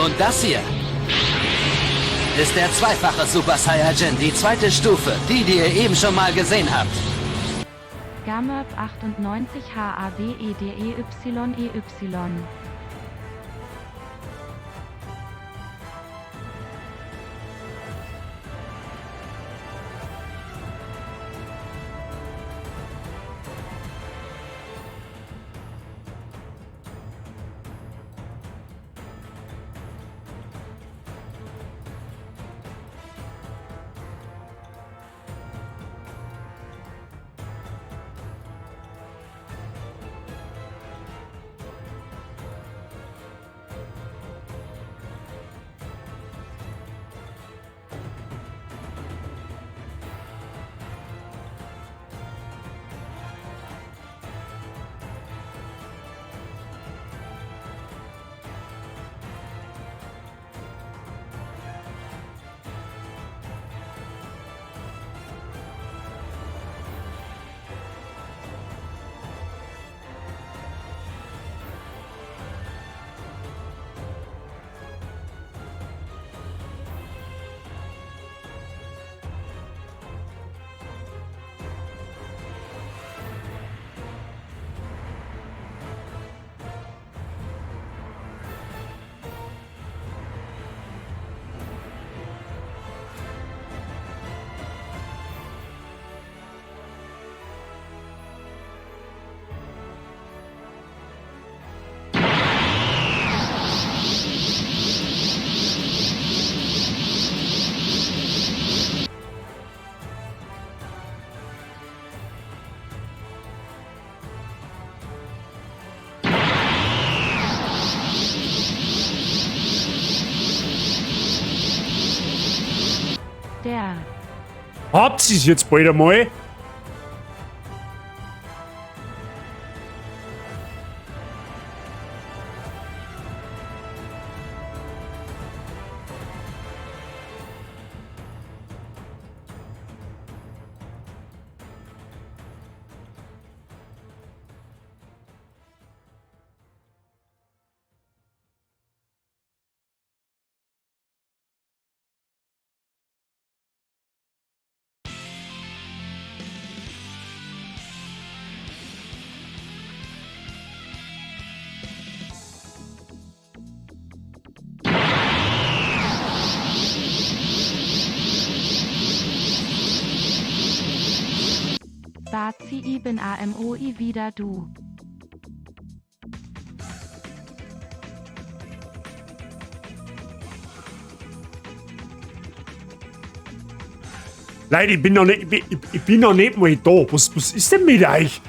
Und das hier ist der zweifache Super Saiyajin, die zweite Stufe, die, die ihr eben schon mal gesehen habt. Gamerp 98 HAWEDEYEY. Der. Habt ihr's jetzt bald einmal? Bazi Ibn AMOI wieder du. Leute, ich bin noch nicht, ich bin noch nicht mal da. Was ist denn mit euch?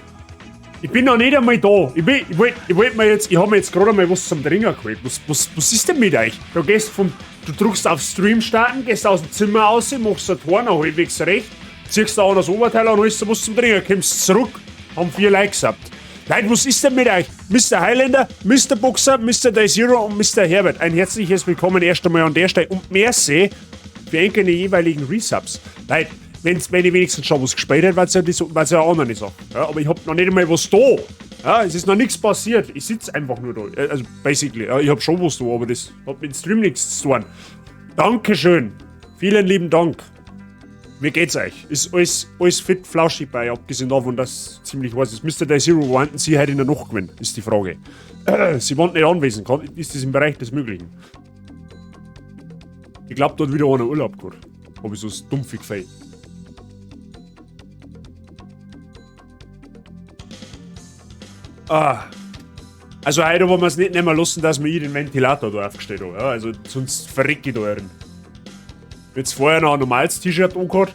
Ich bin noch nicht einmal da. Ich bin, ich wollt, ich wollt mir jetzt, ich hab mir jetzt gerade mal was zum Trinken geholt. Was ist denn mit euch? Du gehst vom, du drückst auf Stream starten, gehst aus dem Zimmer raus, machst ein Tor nach halbwegs recht, ziehst da auch das Oberteil an, holst dir was zum Trinken, kommst zurück, haben 4 Likes gehabt. Leute, was ist denn mit euch? Mister Highlander, Mister Boxer, Mister Day Zero und Mister Herbert. Ein herzliches Willkommen erst einmal an der Stelle und merci für die jeweiligen Resubs. Leute, wenn ich wenigstens schon was gespielt hätte, weil's ja das, weil's ja auch noch nicht so. Ja, aber ich hab noch nicht einmal was da. Ja, es ist noch nichts passiert. Ich sitz einfach nur da. Also basically, ja, ich hab schon was da, aber das hat mit dem Stream nichts zu tun. Dankeschön. Vielen lieben Dank. Wie geht's euch? Ist alles fit, flauschig bei euch, abgesehen davon, dass es ziemlich heiß ist. Mister Day Zero, wo wollten Sie heute in der Nacht gewinnen? Ist die Frage. Sie waren nicht anwesend. Ist das im Bereich des Möglichen? Ich glaub, dort wieder einer Urlaub gehabt. Hab ich so das dumpfe Gefühl. Ah. Also heute wollen wir's nicht mehr lassen, dass wir hier den Ventilator da aufgestellt haben. Ja, also sonst verreck ich da drin. Jetzt vorher noch ein normales T-Shirt angehabt.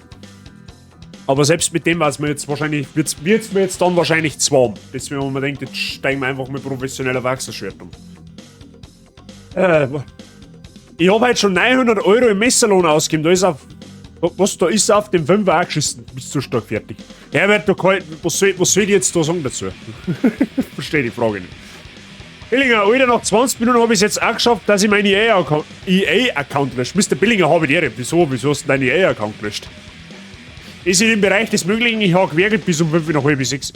Aber selbst mit dem war's mir jetzt wahrscheinlich, wird's, wird's mir jetzt dann wahrscheinlich zu warm. Deswegen haben wir gedacht, jetzt steigen wir einfach mit professioneller Wachsershirt um. Ich hab heute schon 900 Euro im Messerlohn ausgegeben. Da ist auf, was, da ist auf dem 5er auch geschissen. Bist zu stark fertig. Herbert, du kann, was soll ich jetzt da sagen dazu? Verstehe die Frage nicht. Billinger, Alter, nach 20 Minuten hab ich's jetzt auch geschafft, dass ich meinen E A-Account lösche. Mister Billinger, hab ich die Ehre. Wieso? Wieso hast du deinen E A-Account gelöscht? Ist in dem Bereich des Möglichen, ich hab gewerkelt bis um fünf nach halb sechs.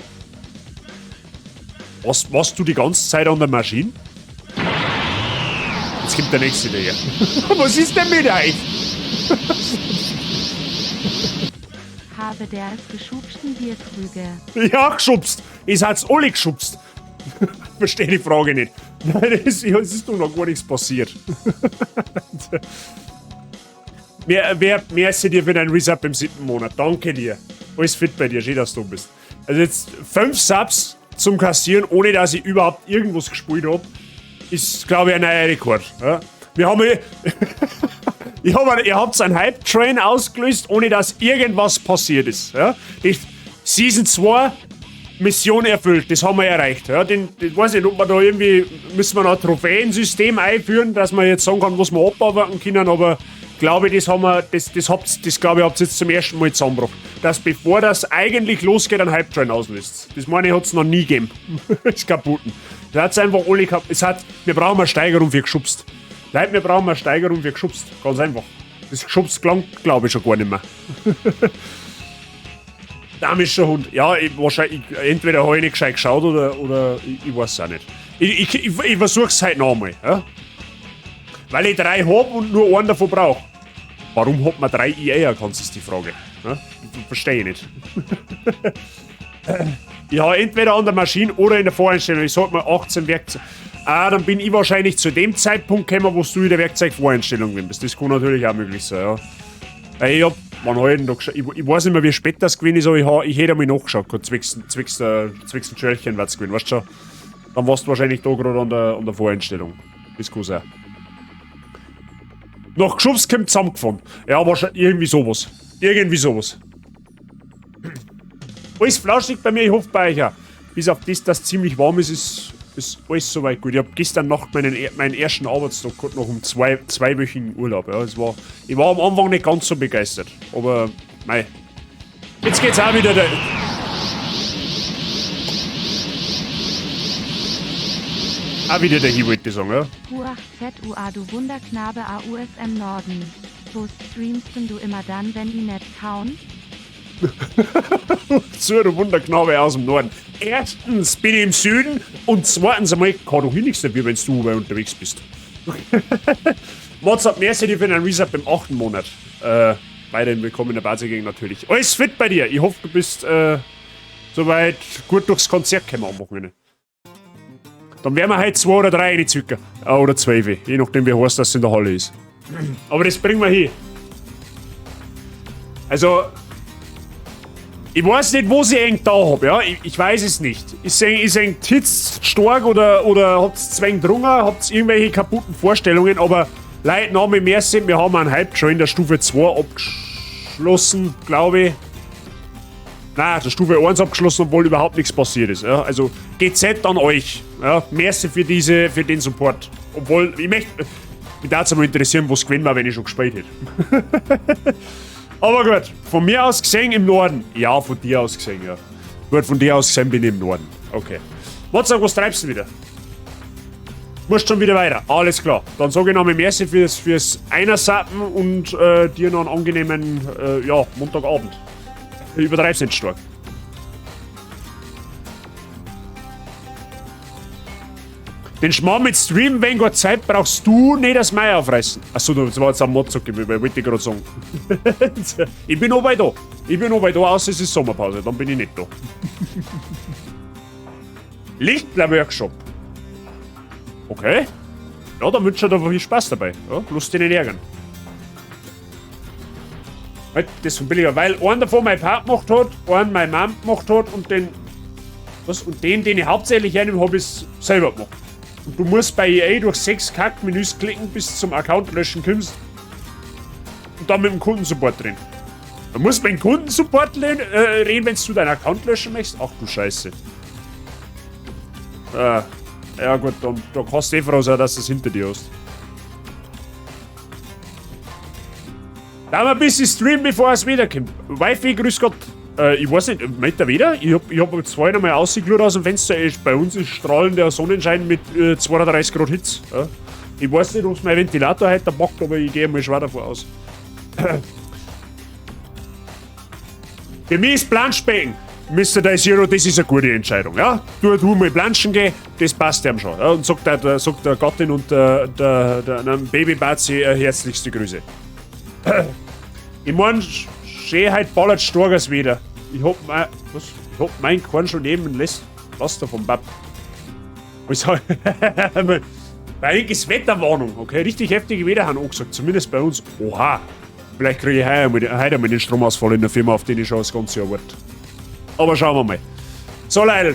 Was, warst du die ganze Zeit an der Maschine? Jetzt kommt der nächste daher. Was ist denn mit euch? Habe der es geschubsten Bierkrüge. Ja, geschubst. Es hat's alle geschubst. Verstehe die Frage nicht. Nein, es ist doch noch gar nichts passiert. Merci dir für deinen Resub im 7. Monat. Danke dir. Alles fit bei dir. Schön, dass du bist. Also jetzt 5 Subs zum Kassieren, ohne dass ich überhaupt irgendwas gespielt hab, ist, glaube ich, ein neuer Rekord. Ja? Wir haben ihr habt einen Hype-Train ausgelöst, ohne dass irgendwas passiert ist. Ja? Die Season 2, Mission erfüllt, das haben wir erreicht. Ja? Den weiß ich nicht, ob wir da irgendwie, müssen wir noch ein Trophäensystem einführen, dass man jetzt sagen kann, was wir abarbeiten können, aber glaube ich, das haben wir, das glaube ich, habt ihr jetzt zum ersten Mal zusammengebracht. Dass bevor das eigentlich losgeht, ein Hype-Train auslöst. Das meine ich, hat es noch nie gegeben. Ist kaputt. Das hat's einfach alle gehabt. Es hat, wir brauchen eine Steigerung für geschubst. Leute, wir brauchen eine Steigerung für geschubst. Ganz einfach. Das geschubst klang, glaube ich, schon gar nicht mehr. Damischer Hund. Ja, ich, wahrscheinlich, entweder habe ich nicht gescheit geschaut oder ich weiß es auch nicht. Ich versuch's halt noch einmal. Ja? Weil ich 3 hab und nur einen davon brauche. Warum hat man 3 EA-Accounts, ist die Frage. Ja? Verstehe ich nicht. Ja, entweder an der Maschine oder in der Voreinstellung. Ich sag mal 18 Werkzeuge. Ah, dann bin ich wahrscheinlich zu dem Zeitpunkt gekommen, wo du in der Werkzeugvoreinstellung bist. Das kann natürlich auch möglich sein, ja. Weil ich hab, wann hab ich denn da geschaut? Ich weiß nicht mehr, wie spät das gewesen ist, aber ich hätte einmal nachgeschaut, zwecks dem Schörchen war's gewesen, weißt du schon? Dann warst du wahrscheinlich da gerade an der Voreinstellung. Das kann sein. Nach geschubst kommt zusammengefahren. Ja, wahrscheinlich irgendwie sowas. Irgendwie sowas. Alles flauschig bei mir, ich hoffe bei euch auch. Bis auf das, dass es ziemlich warm ist, ist alles soweit gut. Ich hab gestern Nacht meinen ersten Arbeitstag gehabt, nach einem zweiwöchigen Urlaub. Ja, ich war am Anfang nicht ganz so begeistert. Aber, mei. Jetzt geht's auch wieder. Auch wieder der wollte ich sagen, ja. U8ZUA, du Wunderknabe AUSM Norden. Wo streamst denn du immer dann, wenn i net kaun? So, du Wunderknabe aus dem Norden. Erstens bin ich im Süden und zweitens einmal kann doch hier nichts dafür, wenn du unterwegs bist. WhatsApp, merci dir für den Resub im 8. Monat. Weiterhin willkommen in der Basis natürlich. Alles fit bei dir. Ich hoffe, du bist soweit gut durchs Konzert gekommen am Wochenende. Dann werden wir heute 2 oder 3 reinzücken. Oder 12, je nachdem wie heiß das in der Halle ist. Aber das bringen wir hin. Also, ich weiß nicht, wo ich eng da hab, ja? Ich weiß es nicht. Ist ein Titz stark oder habt's zwang drungen, habt's irgendwelche kaputten Vorstellungen, aber Leute, Name merci, wir haben einen Hype schon in der Stufe 2 abgeschlossen, glaube ich. Nein, der Stufe 1 abgeschlossen, obwohl überhaupt nichts passiert ist. Ja? Also GZ an euch. Ja? Merci für den Support. Obwohl, ich möchte. Mich würde es mal interessieren, was gewinnt war, wenn ich schon gespielt hätte. Aber gut, von mir aus gesehen im Norden. Ja, von dir aus gesehen, ja. Gut, von dir aus gesehen bin ich im Norden. Okay. What's was treibst du wieder? Musst schon wieder weiter. Alles klar. Dann sage ich nochmal merci fürs Einersappen und dir noch einen angenehmen ja, Montagabend. Übertreib's nicht stark. Den Schmarrn mit Stream, wenn Gott Zeit, brauchst du nicht das Mai aufreißen. Achso, das war jetzt ein Mod, wollte ich gerade sagen. Ich bin noch bei da. Ich bin noch bei da, außer es ist Sommerpause, dann bin ich nicht da. Lichtler-Workshop. Okay. Ja, dann wünsche ich dir viel Spaß dabei. Ja, lass dich nicht ärgern. Halt, das ist von billiger, weil einen davon mein Papa gemacht hat, einen meine Mom gemacht hat und den. Was? Und den ich hauptsächlich hernehme, habe ich selber gemacht. Und du musst bei EA durch 6 Kack-Menüs klicken, bis du zum Account löschen kommst. Und dann mit dem Kundensupport drin. Du musst mit dem Kundensupport reden, wenn du deinen Account löschen möchtest. Ach du Scheiße. Ja gut, dann da kannst du eh froh sein, dass du es hinter dir hast. Da wir ein bisschen streamen, bevor es wiederkommt. Wifi, grüß Gott. Ich weiß nicht, meint er wieder? Ich hab jetzt vorhin einmal rausgeschaut aus dem Fenster. Bei uns ist strahlender Sonnenschein mit 32 Grad Hitze. Ja. Ich weiß nicht, ob es mein Ventilator heute packt, aber ich gehe mal schwer davon aus. Für mich ist Planschbecken. Mr. Day Zero, das ist eine gute Entscheidung. Ja? Du mal planschen gehen, das passt ihm schon. Ja? Und sagt der Gattin und der Baby Bazi herzlichste Grüße. Ich mein, schön heute ballert starkes wieder. Ich hab mein, was? Ich hab mein Korn schon neben dem Laster vom Bab. Also, eigentlich ist Wetterwarnung, okay? Richtig heftige Wetter haben angesagt, zumindest bei uns. Oha! Vielleicht kriege ich heute einmal den Stromausfall in der Firma, auf den ich schon das ganze Jahr warte. Aber schauen wir mal. So, Leute,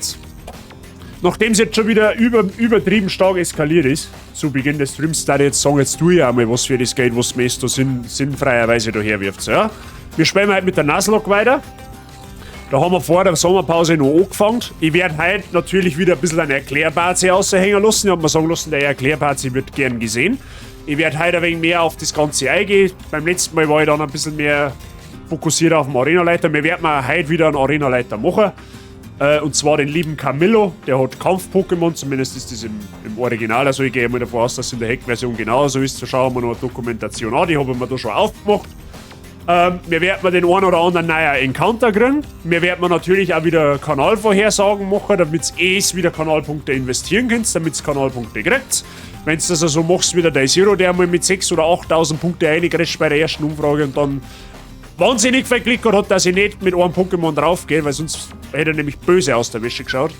nachdem es jetzt schon wieder übertrieben stark eskaliert ist, zu Beginn des Streams, da ich jetzt sagen, jetzt tue ich auch mal was für das Geld, was mir jetzt da sinnfreierweise daher wirft. Ja? Wir spielen heute mit der Nuzlocke weiter. Da haben wir vor der Sommerpause noch angefangen. Ich werde heute natürlich wieder ein bisschen eine Erklärparty raushängen lassen. Ich hab mir sagen lassen, der Erklärparty wird gern gesehen. Ich werde heute ein wenig mehr auf das Ganze eingehen. Beim letzten Mal war ich dann ein bisschen mehr fokussiert auf den Arenaleiter. Wir werden auch heute wieder einen Arenaleiter machen. Und zwar den lieben Camillo, der hat Kampf-Pokémon, zumindest ist das im Original. Also ich gehe mal davon aus, dass es in der Hack-Version genauso ist. Da schauen wir noch eine Dokumentation an, die habe ich mir da schon aufgemacht. Wir werden den einen oder anderen neuen Encounter kriegen. Wir werden natürlich auch wieder Kanalvorhersagen machen, damit ihr wieder Kanalpunkte investieren könnt, damit ihr Kanalpunkte kriegt. Wenn du das also machst wie der Day Zero, der mal mit 6.000 oder 8.000 Punkte reingrätscht bei der ersten Umfrage und dann wahnsinnig viel Glück hat, dass ich nicht mit einem Pokémon draufgehe, weil sonst hätte er nämlich böse aus der Wäsche geschaut.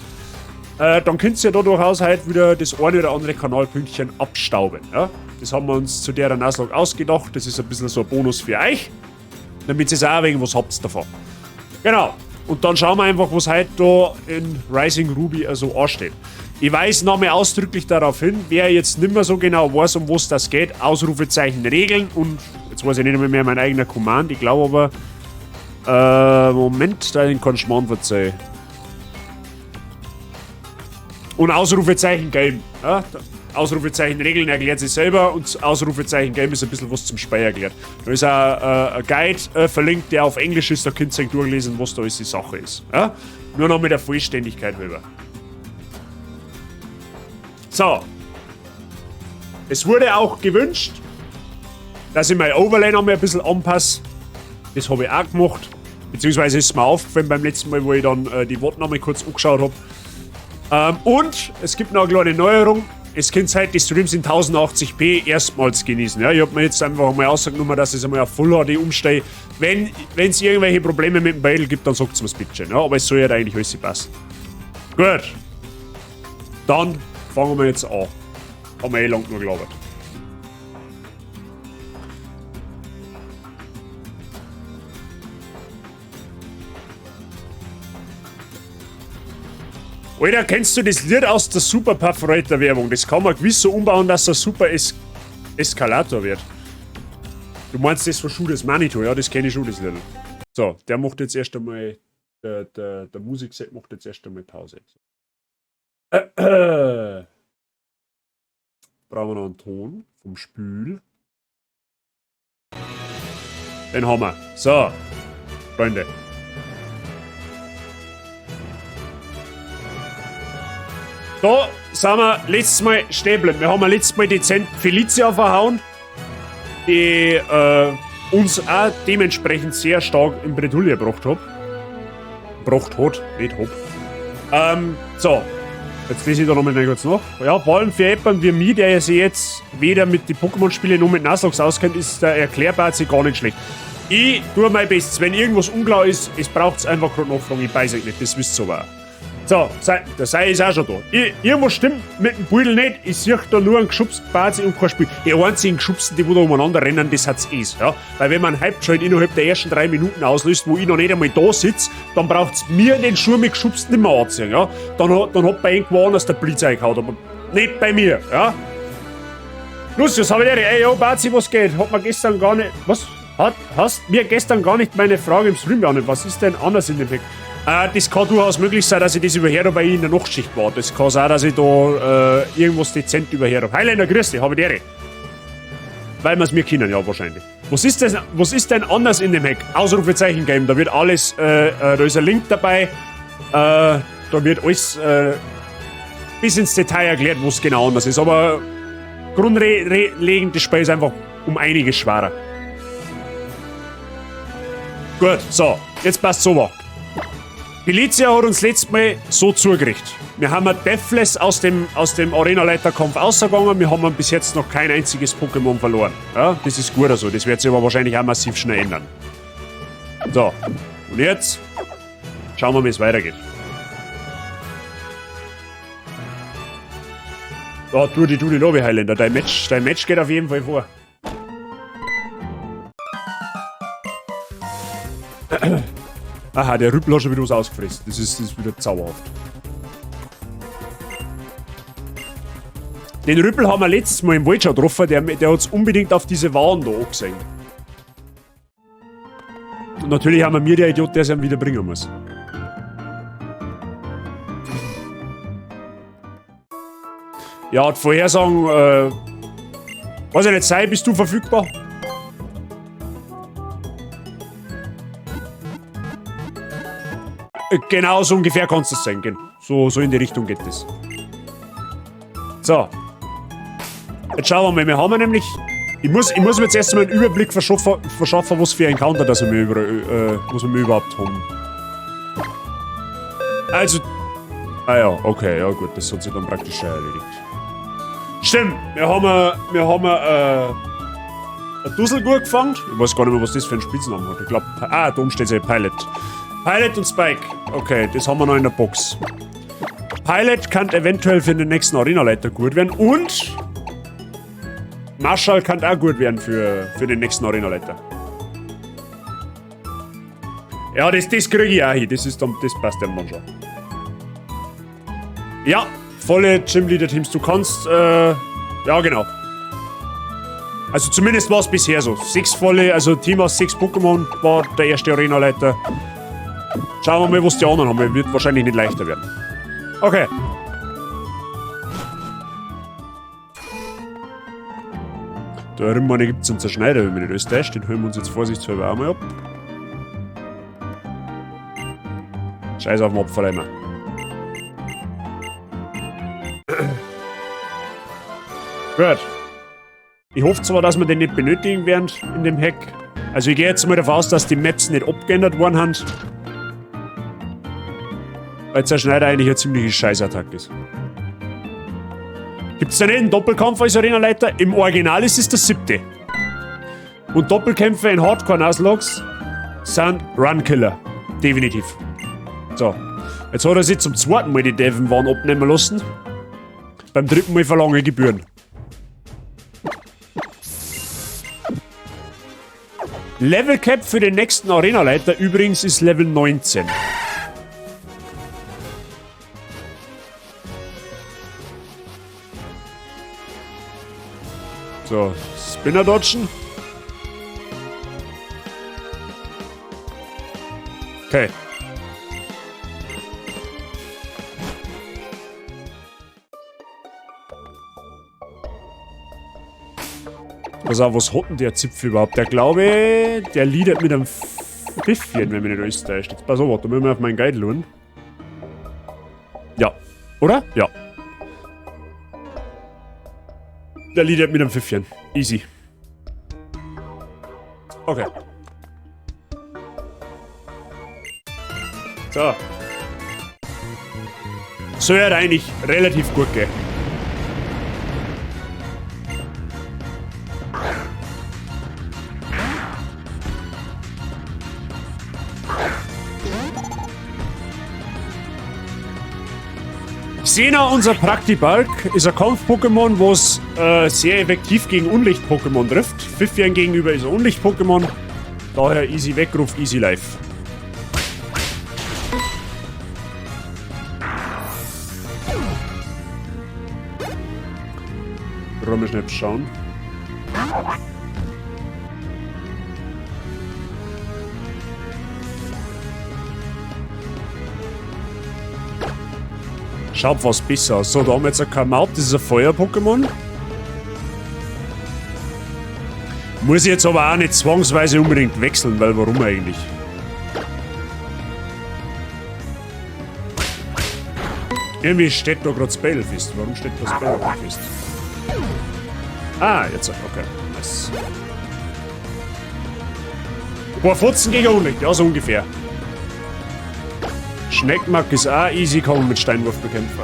Dann könnt ihr da durchaus halt wieder das eine oder andere Kanalpünktchen abstauben. Ja? Das haben wir uns zu der Nuzlocke ausgedacht. Das ist ein bisschen so ein Bonus für euch, damit ihr auch ein wenig was habt davon. Genau. Und dann schauen wir einfach, was heute da in Rising Ruby also ansteht. Ich weise nochmal ausdrücklich darauf hin, wer jetzt nicht mehr so genau weiß, um was das geht, Ausrufezeichen Regeln und jetzt weiß ich nicht mehr mein eigener Command, ich glaube aber, Moment, da den kann ich mir verzeihen. Und Ausrufezeichen Game. Ja, Ausrufezeichen Regeln erklärt sich selber und Ausrufezeichen Game ist ein bisschen was zum Speicher erklärt. Da ist auch ein Guide verlinkt, der auf Englisch ist, da könnt ihr durchlesen, was da alles die Sache ist. Ja? Nur noch mit der Vollständigkeit halber. So. Es wurde auch gewünscht, dass ich mein Overlay noch mal ein bisschen anpasse. Das habe ich auch gemacht. Beziehungsweise ist es mir aufgefallen beim letzten Mal, wo ich dann die Worte noch mal kurz angeschaut hab. Und es gibt noch eine kleine Neuerung. Es könnt heute die Streams in 1080p erstmals genießen. Ja, ich hab mir jetzt einfach mal ausgenommen, dass ich es einmal auf Full HD umstehe. Wenn es irgendwelche Probleme mit dem Battle gibt, dann sagt's mir's bitte schön. Ja, aber es soll ja eigentlich alles passen. Gut. Dann fangen wir jetzt an. Haben wir eh lang genug gelabert. Alter, kennst du das Lied aus der Super Perforator Werbung? Das kann man gewiss so umbauen, dass er super Eskalator wird. Du meinst das von Schuh des Manitou? Ja, das kenne ich schon, das Lied. So, der macht jetzt erst einmal, der Musikset macht jetzt erst einmal Pause. So. Brauchen wir noch einen Ton vom Spül. Den haben wir. So, Freunde. Da sind wir letztes Mal stehen geblieben. Wir haben ja letztes Mal dezent Felicia verhauen, die uns auch dementsprechend sehr stark in Bredouille gebracht hat. Gebracht hat, nicht hab. So, jetzt lese ich da nochmal kurz nach. Ja, vor allem für jemanden wie mich, der sich jetzt weder mit den Pokémon-Spielen noch mit Nuzlocke auskennt, ist der Erklärbart sich gar nicht schlecht. Ich tue mein Bestes. Wenn irgendwas unklar ist, es braucht's einfach gerade Nachfragen. Ich weiß es nicht, das wisst ihr aber auch. So, der Sei ist auch schon da. Irgendwas stimmt mit dem Beutel nicht. Ich sehe da nur einen geschubsten Bazi und kein Spiel. Die einzigen Geschubsten, die wo da umeinander rennen, das hat's eh. Ja? Weil wenn man einen Hype-Train innerhalb der ersten 3 Minuten auslöst, wo ich noch nicht einmal da sitz, dann braucht's mir den Schuh mit Geschubsten nicht mehr anziehen. Ja? Dann hat bei irgendwo anders der Blitz eingehauen, aber nicht bei mir. Ja? Lucius, hab ich dir, ey, yo, Bazi, was geht? Hat man gestern gar nicht. Was? Hast mir gestern gar nicht meine Frage im Stream beantwortet. Was ist denn anders in dem Pack? Das kann durchaus möglich sein, dass ich das überhört habe, weil ich in der Nachtschicht war. Das kann sein, dass ich da irgendwas dezent überhört habe. Highlander, grüß dich, hab ich die. Weil wir's mir kennen, ja, wahrscheinlich. Was ist das, was ist denn anders in dem Hack? Ausrufezeichen Game, da wird alles, da ist ein Link dabei, da wird alles bis ins Detail erklärt, was genau anders ist. Aber grundlegend, das Spiel ist einfach um einiges schwerer. Gut, so, jetzt passt so. Felicia hat uns letztes Mal so zugerichtet. Wir haben ein Deathless aus dem Arena-Leiterkampf rausgegangen. Wir haben bis jetzt noch kein einziges Pokémon verloren. Ja, das ist gut also. Das wird sich aber wahrscheinlich auch massiv schnell ändern. So, und jetzt schauen wir, wie es weitergeht. Da, tu die Lobby, Highlander. Dein Match geht auf jeden Fall vor. Aha, der Rüppel hat schon wieder was ausgefressen. Das ist wieder zauberhaft. Den Rüppel haben wir letztes Mal im Wald schon getroffen. Der hat es unbedingt auf diese Waren da angesehen. Und natürlich haben wir mir der Idiot, der es ihm wieder bringen muss. Ja, die Vorhersagen, weiß ich nicht, sei, bist du verfügbar? Genau so ungefähr kannst du es sein, so in die Richtung geht es. So. Jetzt schauen wir mal, wir haben nämlich... Ich muss mir jetzt erstmal einen Überblick verschaffen, was für Encounter das wir, was wir überhaupt haben. Also... Ah ja, okay, ja gut, das hat sich dann praktisch schon erledigt. Stimmt, wir haben ein Dusselgur gefangen. Ich weiß gar nicht mehr, was das für einen Spitznamen hat. Ich glaube, da oben steht ja Pilot. Pilot und Spike. Okay, das haben wir noch in der Box. Pilot kann eventuell für den nächsten Arena-Leiter gut werden. Und Marshall kann auch gut werden für den nächsten Arena-Leiter. Ja, das kriege ich auch hin. Das passt ja dann schon. Ja, volle Gym-Leader-Teams. Du kannst, ja, genau. Also zumindest war es bisher so. 6 volle, also Team aus 6 Pokémon war der erste Arena-Leiter. Schauen wir mal, was die anderen haben. Wird wahrscheinlich nicht leichter werden. Okay. Da drüben gibt es einen Zerschneider, wenn mich nicht alles täuscht. Den holen wir uns jetzt vorsichtshalber auch mal ab. Scheiß auf den Abfalleimer. Gut. Ich hoffe zwar, dass wir den nicht benötigen werden in dem Hack. Also ich gehe jetzt mal davon aus, dass die Maps nicht abgeändert worden sind. Weil Zerschneider eigentlich eine ziemliche Scheißattacke ist. Gibt es da nicht einen Doppelkampf als Arena-Leiter? Im Original ist es der 7. Und Doppelkämpfe in Hardcore-Nuzlocke sind Run-Killer. Definitiv. So. Jetzt hat er sich zum zweiten Mal die Devon-Waren abnehmen lassen. Beim dritten Mal verlange ich Gebühren. Level Cap für den nächsten Arena-Leiter übrigens ist Level 19. So, Spinner dodgen. Okay. Pass auf, was hat denn der Zipfel überhaupt? Der glaube, der leadet mit einem Pfiffchen, wenn mich nicht alles täuscht. Jetzt pass auf, da müssen wir auf meinen Guide schauen. Ja. Oder? Ja. Der leadet mit einem Pfiffchen. Easy. Okay. So. Soll ja eigentlich relativ gut gehen. Xena, unser Praktibalk, ist ein Kampf-Pokémon, was sehr effektiv gegen Unlicht-Pokémon trifft. Pfiffian gegenüber ist ein Unlicht-Pokémon, daher easy Weckruf, easy life. Wollen wir schnell schauen. Schaut was besser aus. So, da haben wir jetzt ein Kamaut, das ist ein Feuer-Pokémon. Muss ich jetzt aber auch nicht zwangsweise unbedingt wechseln, weil warum eigentlich? Irgendwie steht da gerade Spellfist. Warum steht da Spellfist? Ah, jetzt, okay. Nice. Ein paar Fotzen gegen Unlicht, ja, so ungefähr. Schneckmack ist auch easy, kann man mit Steinwurf bekämpfen.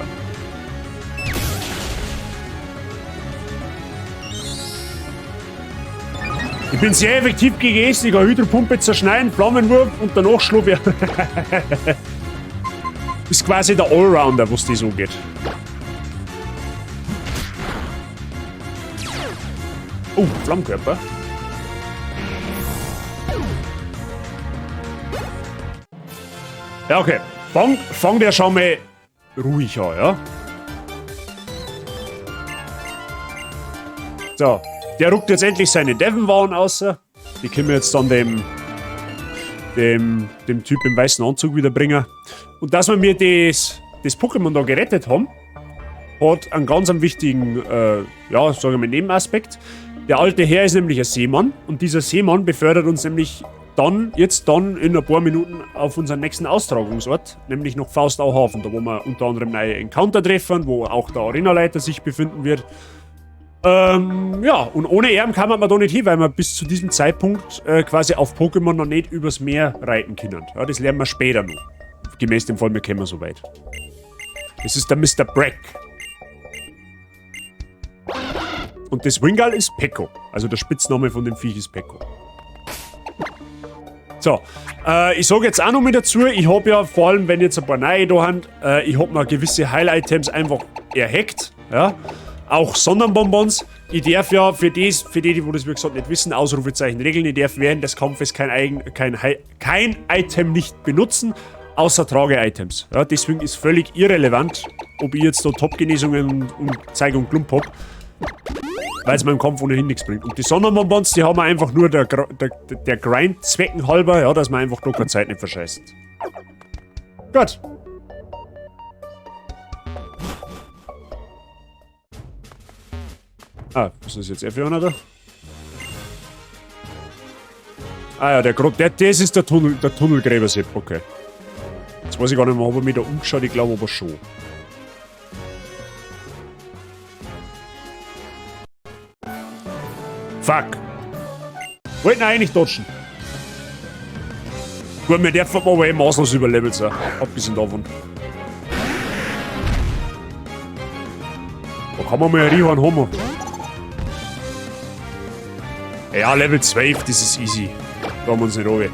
Ich bin sehr effektiv gegen Essen. Ich kann Hydropumpe zerschneiden, Flammenwurf und danach schlug ich. Ist quasi der Allrounder, was das angeht. Oh, Flammenkörper. Ja, okay. Fang der schon mal ruhig an, ja? So, der ruckt jetzt endlich seine Devon-Waren aus. Die können wir jetzt dann dem Typ im weißen Anzug wieder bringen. Und dass wir mir das Pokémon da gerettet haben, hat einen ganz wichtigen, ja, sagen wir mal, Nebenaspekt. Der alte Herr ist nämlich ein Seemann und dieser Seemann befördert uns nämlich dann in ein paar Minuten auf unseren nächsten Austragungsort, nämlich nach Faustauhafen, da wo wir unter anderem neue Encounter treffen, wo auch der Arenaleiter sich befinden wird. Ja, und ohne Erben kann man da nicht hin, weil wir bis zu diesem Zeitpunkt quasi auf Pokémon noch nicht übers Meer reiten können. Ja, das lernen wir später noch. Gemäß dem Fall, wir kommen so weit. Das ist der Mr. Brack. Und das Wingull ist Pekko. Also der Spitzname von dem Viech ist Pekko. So, ich sage jetzt auch noch mit dazu, ich habe ja, vor allem wenn jetzt ein paar neue da haben, ich habe mir gewisse Heil-Items einfach erhackt, ja. Auch Sonnenbonbons. Ich darf ja für die, die das wie gesagt nicht wissen, Ausrufezeichen Regeln, ich darf während des Kampfes kein Item nicht benutzen, außer Trage-Items. Ja, deswegen ist völlig irrelevant, ob ich jetzt da Top-Genesungen und Zeig und Klump hab, weil es mir im Kampf ohnehin nichts bringt. Und die Sonnenbonbons, die haben wir einfach nur der Grind-Zwecken halber, ja, dass man einfach da keine Zeit nicht verscheißt. Gut. Ah, was ist jetzt er für einer da? Ah ja, das ist der Tunnel, der Tunnelgräber-Sepp, okay. Jetzt weiß ich gar nicht mehr, ob er mich da umgeschaut, ich glaube aber schon. Fuck. Wollten eigentlich dodgen. Gut, wir dürfen aber eh maßlos überlevelt sein. Abgesehen davon. Da kann man mal ein Rihorn haben. Ja, Level 12, das ist easy. Da haben wir uns nicht runter.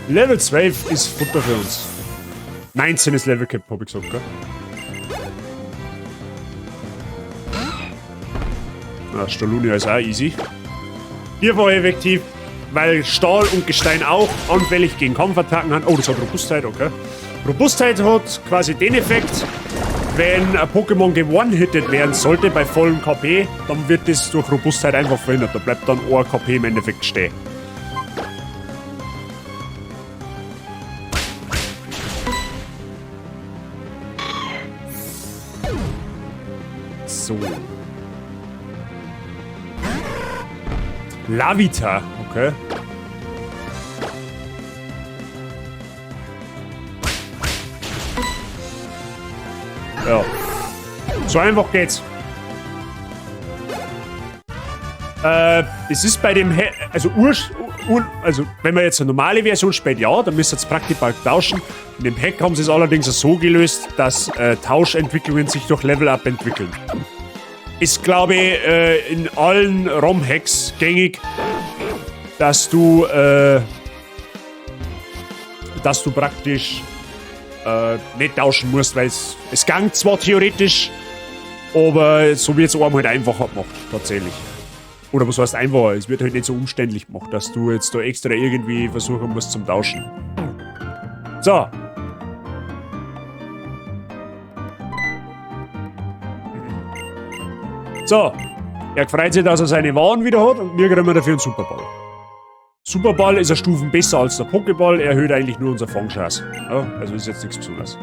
Level 12 ist Futter für uns. 19 ist Level Cap, hab ich gesagt, gell? Na, Stolunia ist auch easy. Hier war effektiv, weil Stahl und Gestein auch anfällig gegen Kampfattacken haben. Oh, das hat Robustheit, okay. Robustheit hat quasi den Effekt, wenn ein Pokémon gewone-hitted werden sollte bei vollem KP, dann wird das durch Robustheit einfach verhindert. Da bleibt dann ein KP im Endeffekt stehen. So. Lavita, okay. Ja. So einfach geht's. Es ist bei dem, also wenn man jetzt eine normale Version spielt, ja, dann müsst ihr jetzt Praktibalk tauschen. In dem Hack haben sie es allerdings so gelöst, dass Tauschentwicklungen sich durch Level-Up entwickeln. Ist, glaube ich, in allen ROM-Hacks gängig, dass du praktisch nicht tauschen musst, weil es ging zwar theoretisch, aber so wird es einem halt einfacher gemacht, tatsächlich. Oder was heißt einfacher? Es wird halt nicht so umständlich gemacht, dass du jetzt da extra irgendwie versuchen musst zum Tauschen. So. So. Er freut sich, dass er seine Waren wieder hat und wir kriegen dafür einen Superball. Superball ist eine Stufe besser als der Pokéball, erhöht eigentlich nur unser Fangchance. Ja, also ist jetzt nichts Besonderes.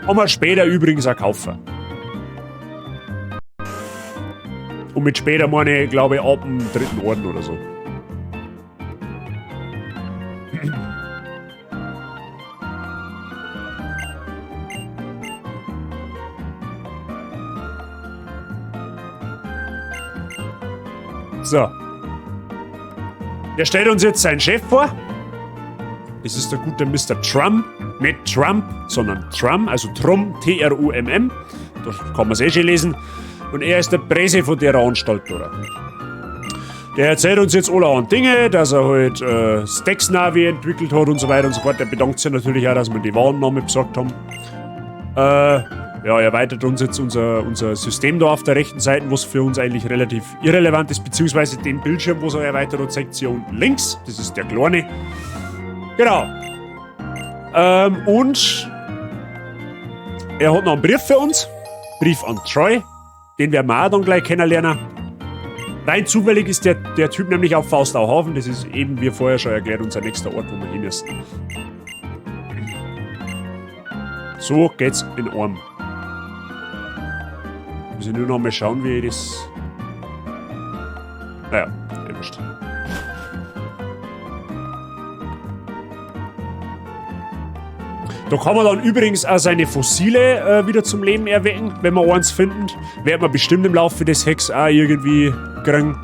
Kann man später übrigens auch kaufen. Und mit später meine ich, glaube ich, ab dem 3. Orden oder so. So. Der stellt uns jetzt seinen Chef vor. Das ist der gute Mr. Trumm. Nicht Trump, sondern Trumm, also Trumm, T-R-U-M-M. Da kann man es eh schon lesen. Und er ist der Presse von der Anstalt, oder? Der erzählt uns jetzt allerhand Dinge, dass er halt Dex-Navi entwickelt hat und so weiter und so fort. Der bedankt sich natürlich auch, dass wir die Warenname besorgt haben. Ja, er erweitert uns jetzt unser System da auf der rechten Seite, was für uns eigentlich relativ irrelevant ist, beziehungsweise den Bildschirm, was er erweitert hat, zeigt sich hier unten links. Das ist der kleine. Genau. Und er hat noch einen Brief für uns. Brief an Troy. Den werden wir auch dann gleich kennenlernen. Rein zufällig ist der Typ nämlich auf Faustauhafen. Das ist eben, wie vorher schon erklärt, unser nächster Ort, wo wir hin müssen. So geht's in Arm. Muss ich nur noch mal schauen, wie ich das... Naja, eh wurscht. Da kann man dann übrigens auch seine Fossile wieder zum Leben erwecken, wenn wir eins finden. Werden wir bestimmt im Laufe des Hacks auch irgendwie kriegen.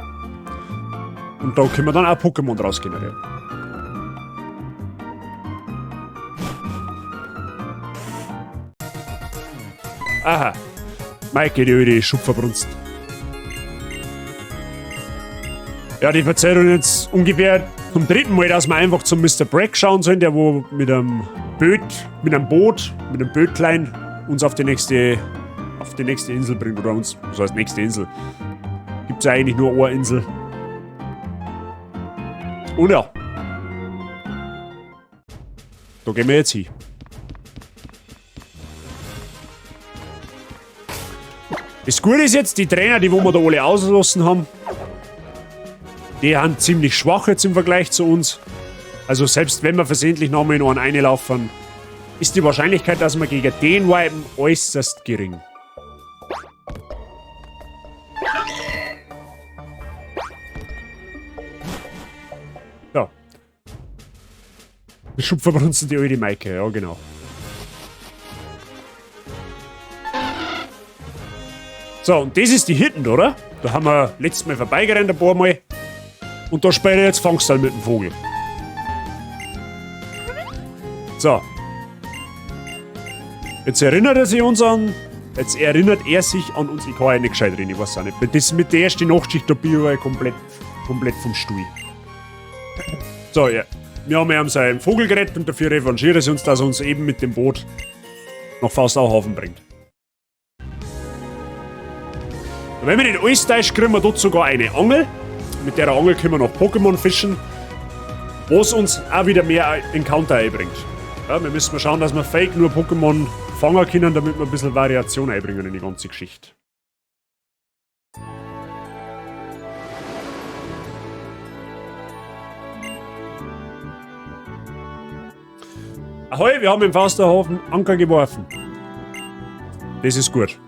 Und da können wir dann auch Pokémon draus generieren. Aha. Maike, die öde Schupferbrunst. Ja, die verzeiht uns jetzt ungefähr zum dritten Mal, dass wir einfach zum Mister Breck schauen sollen, der wo mit einem Böt, mit einem Boot, mit einem Bötlein uns auf die nächste Insel bringt. Oder uns, was heißt nächste Insel? Gibt's ja eigentlich nur eine Insel. Und ja. Da gehen wir jetzt hin. Das Gute ist jetzt, die Trainer, die wo wir da alle auslassen haben, die sind ziemlich schwach jetzt im Vergleich zu uns. Also selbst wenn wir versehentlich nochmal in einen reinlaufen, ist die Wahrscheinlichkeit, dass wir gegen den wipen, äußerst gering. Ja. Die Schupferbrunzen, die alte Maike, ja genau. So, und das ist die Hitten, oder? Da haben wir letztes Mal vorbeigerannt ein paar Mal. Und da spiele ich jetzt Fangstall mit dem Vogel. So. Jetzt erinnert er sich uns an. Jetzt erinnert er sich an uns. Ich kann ja nicht gescheit reden, ich weiß auch nicht. Das mit der ersten Nachtschicht, da bin ich komplett vom Stuhl. So, ja. Wir haben ihm seinen Vogel gerettet und dafür revanchiert er sich uns, dass er uns eben mit dem Boot nach Faustauhafen bringt. Und wenn wir nicht alles täuscht, kriegen wir dort sogar eine Angel. Mit der Angel können wir noch Pokémon fischen, was uns auch wieder mehr Encounter einbringt. Ja, wir müssen mal schauen, dass wir fake nur Pokémon fangen können, damit wir ein bisschen Variation einbringen in die ganze Geschichte. Ahoi, wir haben im Faustauhafen Anker geworfen. Das ist gut.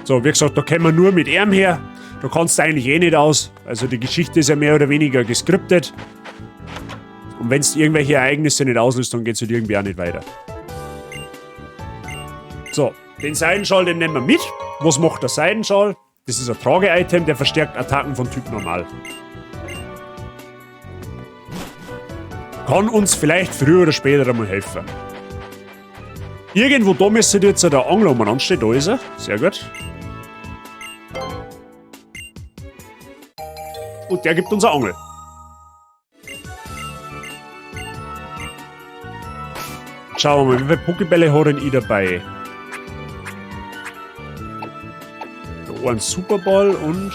So, wie gesagt, da kommen wir nur mit ihm her. Da kannst du eigentlich eh nicht aus. Also die Geschichte ist ja mehr oder weniger geskriptet. Und wenn es irgendwelche Ereignisse nicht auslöst, dann geht's halt irgendwie auch nicht weiter. So, den Seidenschal, den nehmen wir mit. Was macht der Seidenschal? Das ist ein Trage-Item, der verstärkt Attacken von Typ Normal. Kann uns vielleicht früher oder später einmal helfen. Irgendwo da müsste jetzt der Angler umeinander stehen. Da ist er. Sehr gut. Und der gibt uns eine Angel. Schauen wir mal, wie viele Pokébälle hat denn ich dabei? Da ein Superball und...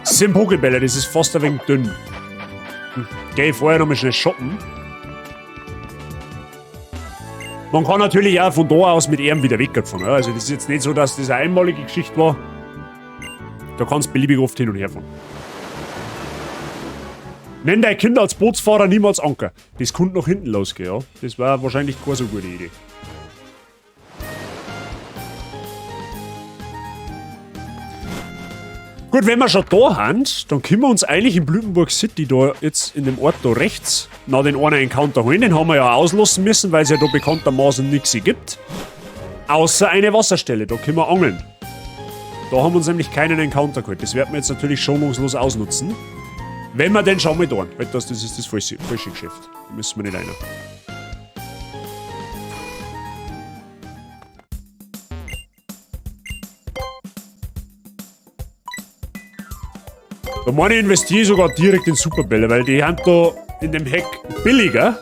7 Pokébälle, das ist fast ein wenig dünn. Geh ich vorher noch mal schnell shoppen. Man kann natürlich auch von da aus mit ihm wieder wegfahren. Also das ist jetzt nicht so, dass das eine einmalige Geschichte war. Da kannst du beliebig oft hin und her fahren. Nenn dein Kind als Bootsfahrer niemals Anker. Das könnte nach hinten losgehen, ja. Das war wahrscheinlich keine so gute Idee. Gut, wenn wir schon da sind, dann können wir uns eigentlich in Blütenburg City da jetzt in dem Ort da rechts nach den einen Encounter holen. Den haben wir ja auslassen müssen, weil es ja da bekanntermaßen nichts gibt. Außer eine Wasserstelle, da können wir angeln. Da haben wir uns nämlich keinen Encounter geholt. Das werden wir jetzt natürlich schonungslos ausnutzen. Wenn wir denn schon mal da sind. Weil das ist das falsche Geschäft. Da müssen wir nicht rein. Da meine ich, investiere ich sogar direkt in Superbälle, weil die haben da in dem Heck billiger.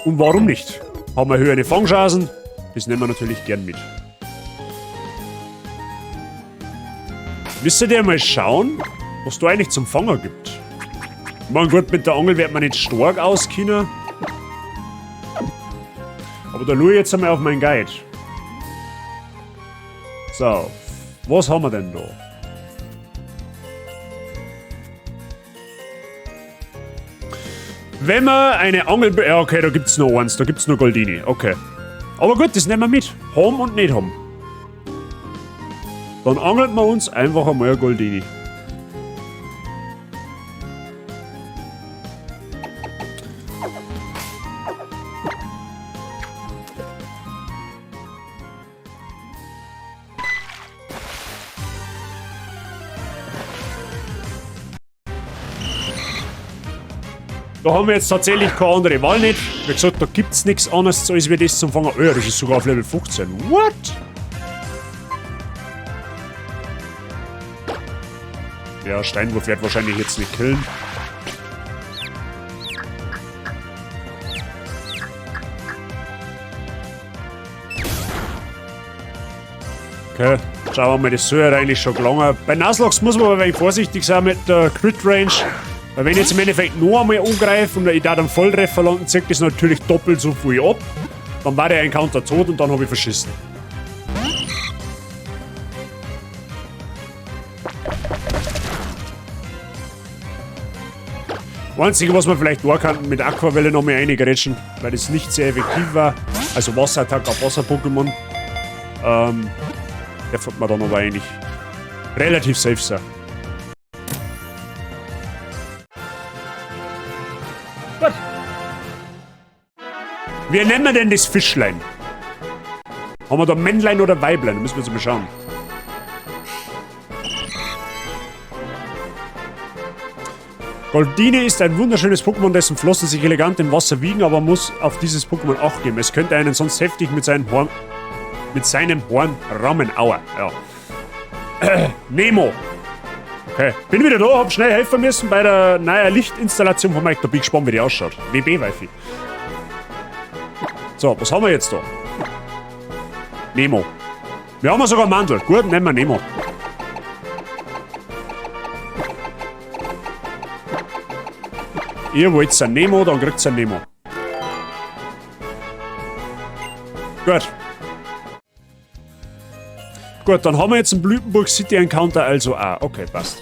Und warum nicht? Haben wir höhere Fangchancen, das nehmen wir natürlich gern mit. Müsst ihr mal schauen, was da eigentlich zum Fanger gibt. Ich meine, gut, mit der Angel wird man nicht stark auskennen. Aber da schaue ich jetzt einmal auf meinen Guide. So, was haben wir denn da? Wenn man eine Angel... Ja, okay, da gibt's nur eins, da gibt's nur Goldini. Okay. Aber gut, das nehmen wir mit. Haben und nicht haben. Dann angelt man uns einfach einmal ein Goldini. Da haben wir jetzt tatsächlich keine andere Wahl nicht. Wie gesagt, da gibt's nichts anderes, als wir das zum Fangen. Oh ja, das ist sogar auf Level 15. What? Ja, Steinwurf wird wahrscheinlich jetzt nicht killen. Okay, schauen wir mal, das soll ja eigentlich schon gelangen. Bei Nuzlocke muss man aber ein wenig vorsichtig sein mit der Crit Range. Weil wenn ich jetzt im Endeffekt noch einmal angreife und ich da dann Volltreffer landen, zieht das natürlich doppelt so viel ab. Dann war der Encounter tot und dann habe ich verschissen. Einzige, was man vielleicht tun kann, mit Aquavelle noch mal reingrätschen, weil das nicht sehr effektiv war. Also Wasserattacke auf Wasser-Pokémon. Der wird man dann aber eigentlich relativ safe sein. Gut. Wie nennen wir denn das Fischlein? Haben wir da Männlein oder Weiblein? Da müssen wir jetzt mal schauen. Goldini ist ein wunderschönes Pokémon, dessen Flossen sich elegant im Wasser wiegen, aber man muss auf dieses Pokémon Acht geben. Es könnte einen sonst heftig mit seinem Horn rammen. Aua, ja. Nemo. Okay, bin wieder da, hab schnell helfen müssen bei der neuen Lichtinstallation von Mike. Da bin ich gespannt, wie die ausschaut. WB-Wifi. So, was haben wir jetzt da? Nemo. Wir haben sogar Mandel. Gut, nehmen wir Nemo. Ihr wollt ein Nemo, dann kriegt ihr ein Nemo. Gut. Gut, dann haben wir jetzt einen Blütenburg City Encounter, also auch. Okay, passt.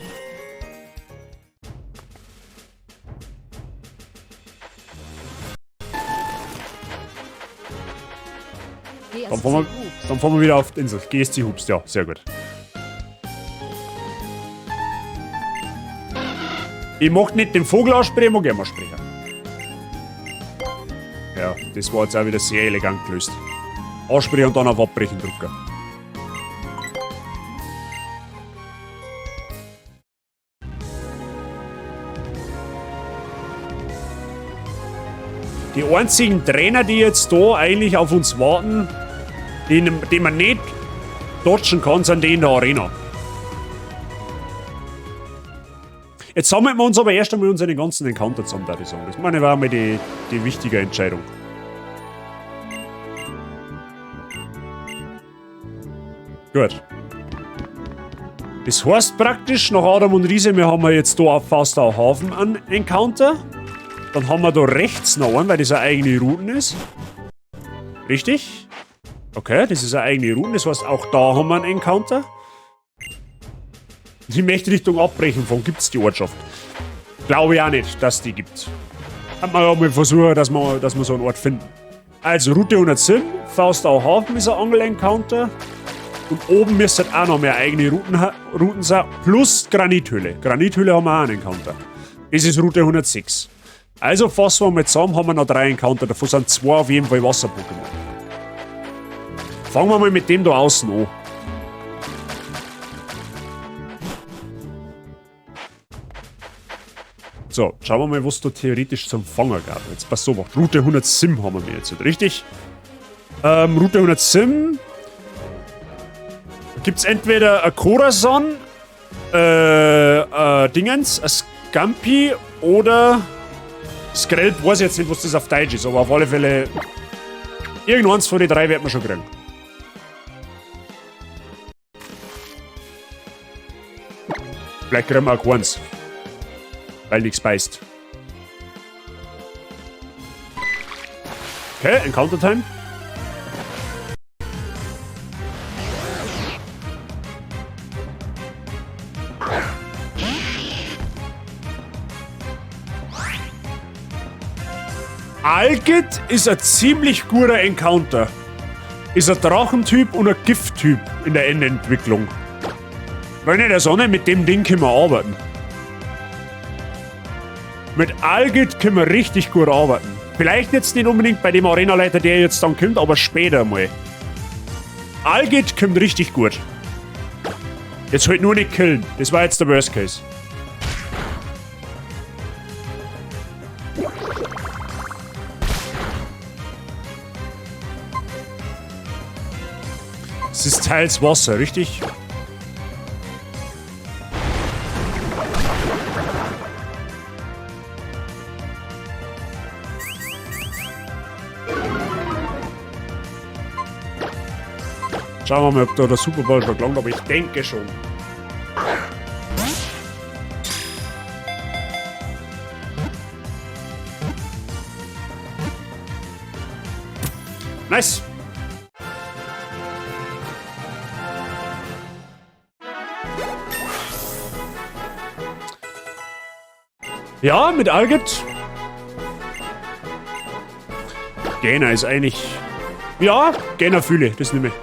Dann fahren wir wieder auf die Insel. GSC Hubst, ja, sehr gut. Ich mag nicht den Vogel aussprechen, ich mag ihn sprechen. Ja, das war jetzt auch wieder sehr elegant gelöst. Aussprechen und dann auf Abbrechen drücken. Die einzigen Trainer, die jetzt da eigentlich auf uns warten, die man nicht dodgen kann, sind die in der Arena. Jetzt sammeln wir uns aber erst einmal unsere ganzen Encounter zusammen, würde ich sagen. Das meine ich war mal die wichtige Entscheidung. Gut. Das heißt praktisch, nach Adam und Riese, wir haben jetzt da auf Faustau Hafen einen Encounter. Dann haben wir da rechts noch einen, weil das eine eigene Routen ist. Richtig? Okay, das ist eine eigene Route, das heißt, auch da haben wir einen Encounter. Die möchte Richtung abbrechen von, gibt's die Ortschaft? Glaube ich auch nicht, dass die gibt. Kann man ja mal versuchen, dass wir so einen Ort finden. Also, Route 107, Faustau Hafen ist ein Angel-Encounter. Und oben müsste auch noch mehr eigene Routen sein, plus Granithöhle. Granithöhle haben wir auch einen Encounter. Das ist Route 106. Also fassen wir mal zusammen, haben wir noch 3 Encounter. Davon sind 2 auf jeden Fall Wasser-Pokémon. Fangen wir mal mit dem da außen an. So, schauen wir mal, was da theoretisch zum Fangen gab. Jetzt pass auf, Route 107 haben wir jetzt, richtig? Route 107. Da gibt's entweder ein Corazon, Dingens, ein Scampi oder Skrelp, weiß ich jetzt nicht, was das auf Deutsch ist, aber auf alle Fälle irgendeins von den drei wird man schon kriegen. Vielleicht kriegen wir auch keins. Weil nichts beißt. Okay, Encounter Time. Algit ist ein ziemlich guter Encounter. Ist ein Drachentyp und ein Gifttyp in der Endentwicklung. Wenn in der Sonne, mit dem Ding können wir arbeiten. Mit Algit können wir richtig gut arbeiten. Vielleicht jetzt nicht unbedingt bei dem Arenaleiter, der jetzt dann kommt, aber später mal. Algit kommt richtig gut. Jetzt halt nur nicht killen. Das war jetzt der Worst Case. Es ist teils Wasser, richtig? Schauen wir mal, ob da der Superball schon gelangt, aber ich denke schon. Nice! Ja, mit Algit. Gähner ist eigentlich... Ja, Gähner fühle, das nehme ich.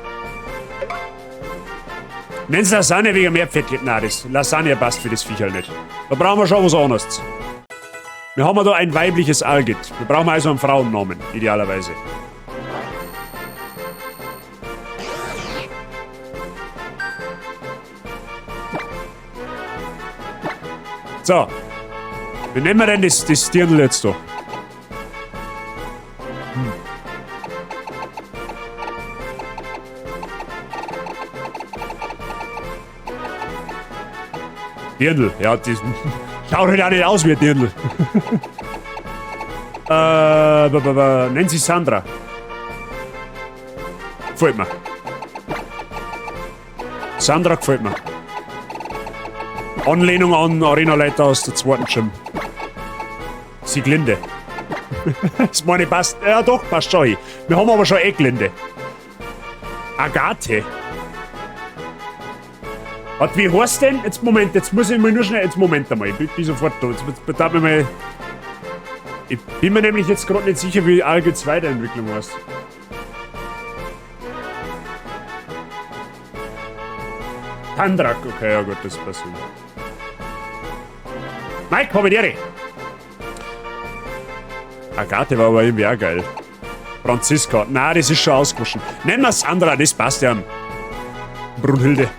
Nenn's Lasagne wegen mehr Fett. Nein, das Lasagne passt für das Viecherl nicht. Da brauchen wir schon was anderes. Wir haben ja da ein weibliches Algit. Wir brauchen also einen Frauennamen, idealerweise. So. Wie nennen wir denn das Dirndl jetzt da? Dirndl, ja, das schaut halt auch nicht aus wie ein Dirndl. Nennen Sie Sandra. Gefällt mir. Sandra gefällt mir. Anlehnung an Arenaleiter aus der zweiten Gym. Sieglinde. Das meine ich passt. Ja doch, passt schon hin. Wir haben aber schon Eglinde. Agathe. Warte, wie heißt denn? Jetzt Moment, jetzt muss ich mal nur schnell. Jetzt Moment einmal, ich bin sofort da. Jetzt darf ich mal. Ich bin mir nämlich jetzt gerade nicht sicher, wie Algits Weiterentwicklung heißt. Tandrak, okay, ja gut, das passt. Mike, komm mit dir! Agathe war aber irgendwie auch geil. Franziska, nein, das ist schon ausgewaschen. Nennen wir Sandra, das passt ja. Brunhilde.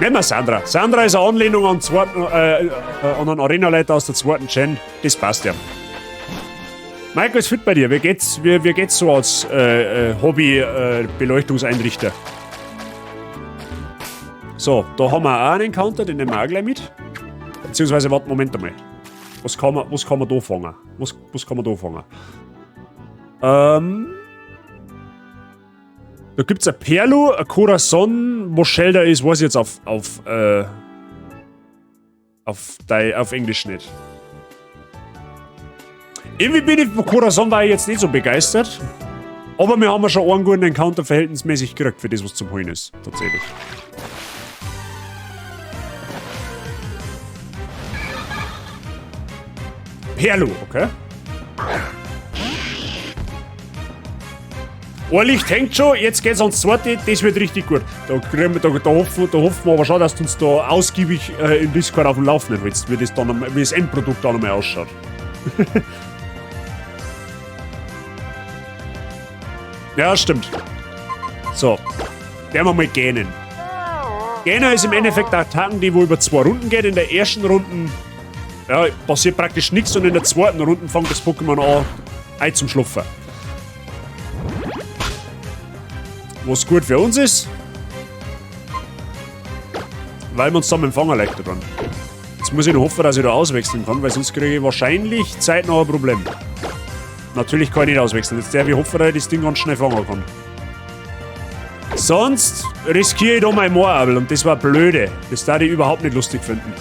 Nehmen wir Sandra. Sandra ist eine Anlehnung an, zweiten, an einen Arenaleiter aus der zweiten Gen. Das passt ja. Michael ist fit bei dir. Wie geht's, wie geht's so als Hobby-Beleuchtungseinrichter? So, da haben wir auch einen Encounter, den nehmen wir auch gleich mit. Beziehungsweise, warte, Moment einmal. Was kann man da fangen? Was kann man da fangen? Da gibt's ein Perlo, ein Corazon, wo Shelter ist, weiß ich jetzt auf Englisch nicht. Irgendwie bin ich von Corazon war ich jetzt nicht so begeistert. Aber wir haben ja schon einen guten Encounter verhältnismäßig gekriegt für das, was zum Holen ist. Tatsächlich. Perlo, okay. Ein Licht hängt schon, jetzt geht's ans zweite, das wird richtig gut. Da hoffen wir aber schon, dass du uns da ausgiebig im Discord auf dem Laufenden hältst, wie das, dann, wie das Endprodukt dann nochmal ausschaut. Ja, stimmt. So, werden wir mal gähnen. Gainer ist im Endeffekt Attacken, die wo über 2 Runden geht. In der ersten Runde, ja, passiert praktisch nichts und in der zweiten Runde fängt das Pokémon an, ein zum Schlupfen. Was gut für uns ist, weil wir uns dann mit dem Fanger leichter tun. Jetzt muss ich noch hoffen, dass ich da auswechseln kann, weil sonst kriege ich wahrscheinlich zeitnah ein Problem. Natürlich kann ich nicht auswechseln. Jetzt darf ich hoffen, dass ich das Ding ganz schnell fangen kann. Sonst riskiere ich da mein Moorabel und das war blöde. Das darf ich überhaupt nicht lustig finden.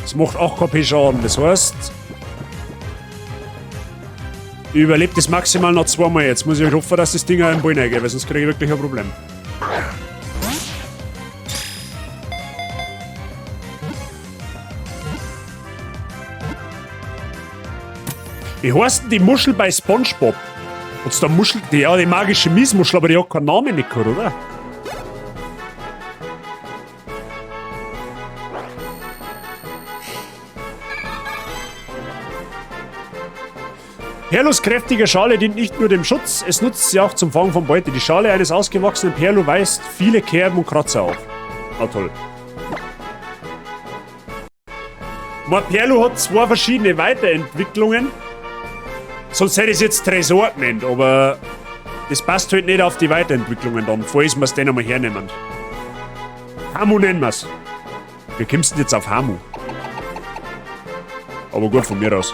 Das macht auch KP Schaden, das heißt, ich überlebe das maximal noch zweimal. Jetzt muss ich halt hoffen, dass das Ding auch im Ball reingeht, weil sonst kriege ich wirklich ein Problem. Wie heißt denn die Muschel bei SpongeBob? Hat's da Muschel? Die, ja, die magische Miesmuschel, aber die hat keinen Namen nicht gehabt, oder? Perlus kräftige Schale dient nicht nur dem Schutz, es nutzt sie auch zum Fang von Beute. Die Schale eines ausgewachsenen Perlu weist viele Kerben und Kratzer auf. Na toll. Mein Perlu hat 2 verschiedene Weiterentwicklungen. Sonst hätte ich es jetzt Tresor genannt, aber das passt halt nicht auf die Weiterentwicklungen dann, falls wir's denn einmal hernehmen. Hamu nennen wir's. Wie kommst du denn jetzt auf Hamu? Aber gut, von mir aus.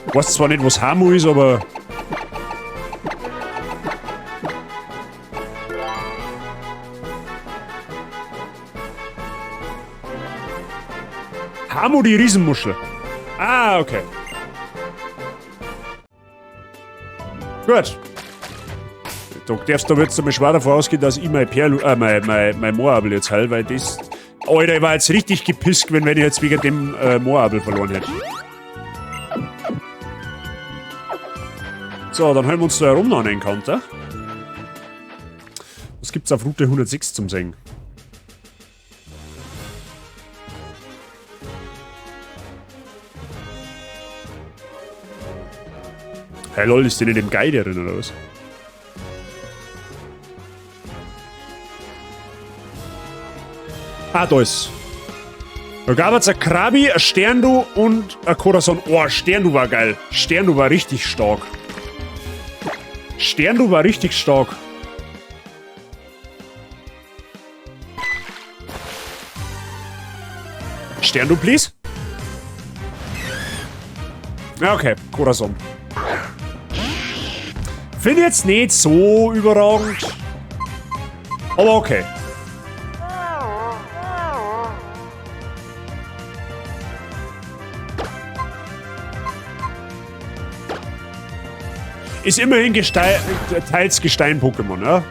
Ich weiß zwar nicht, was Hamu ist, aber... Hamu, die Riesenmuschel. Ah, okay. Gut. Da darfst du jetzt einmal schwer davon ausgehen, dass ich mein Perlu, mein Moorabel jetzt heil, weil das... Alter, ich war jetzt richtig gepisst, wenn ich jetzt wegen dem Moorabel verloren hätte. So, dann hören wir uns da herum noch einen Encounter. Was gibt's auf Route 106 zum Sehen? Hey lol, ist die nicht im Guide drin oder was? Ah, da ist. Da gab es ein Krabby, ein Sterndu und ein Corazon. Oh, Sterndu war geil. Sterndu war richtig stark. Sterndu war richtig stark. Sterndu, please? Ja, okay. Corazon. Finde jetzt nicht so überragend. Aber okay. Ist immerhin teils Gestein-Pokémon, ja?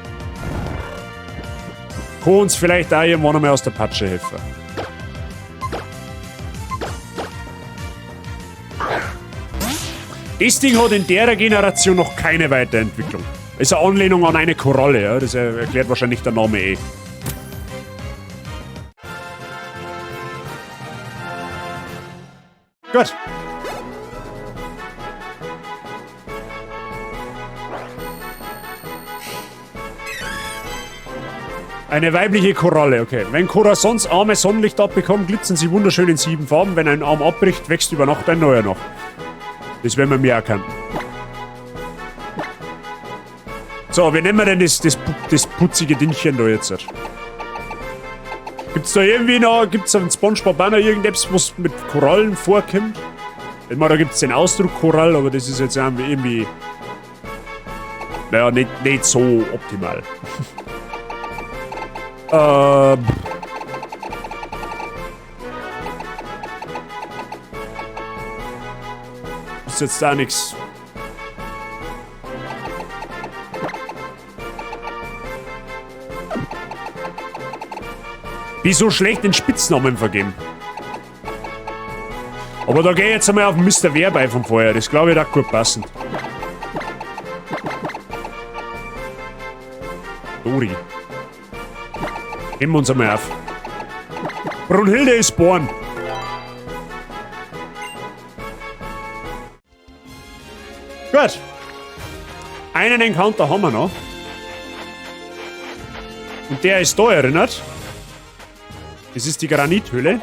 Kann uns vielleicht da irgendwann einmal aus der Patsche helfen. Das Ding hat in der Generation noch keine Weiterentwicklung. Ist eine Anlehnung an eine Koralle, ja? Das erklärt wahrscheinlich der Name eh. Gut. Eine weibliche Koralle, okay. Wenn Corazons Arme Sonnenlicht abbekommen, glitzern sie wunderschön in 7 Farben. Wenn ein Arm abbricht, wächst über Nacht ein neuer noch. Das werden wir mir erkennen. So, wie nennen wir denn das putzige Dingchen da jetzt? Gibt's da irgendwie noch, gibt's auf dem SpongeBob auch noch irgendetwas, was mit Korallen vorkommt? Ich meine, da gibt's den Ausdruck Korall, aber das ist jetzt irgendwie, naja, nicht so optimal. Ist jetzt da nix. Wieso schlecht den Spitznamen vergeben? Aber da geh ich jetzt einmal auf den Mister Werbei von vorher. Das glaube ich, da gut passen. Dori. Heben wir uns einmal auf. Brunhilde ist born. Gut. Einen Encounter haben wir noch. Und der ist da erinnert. Das ist die Granithöhle.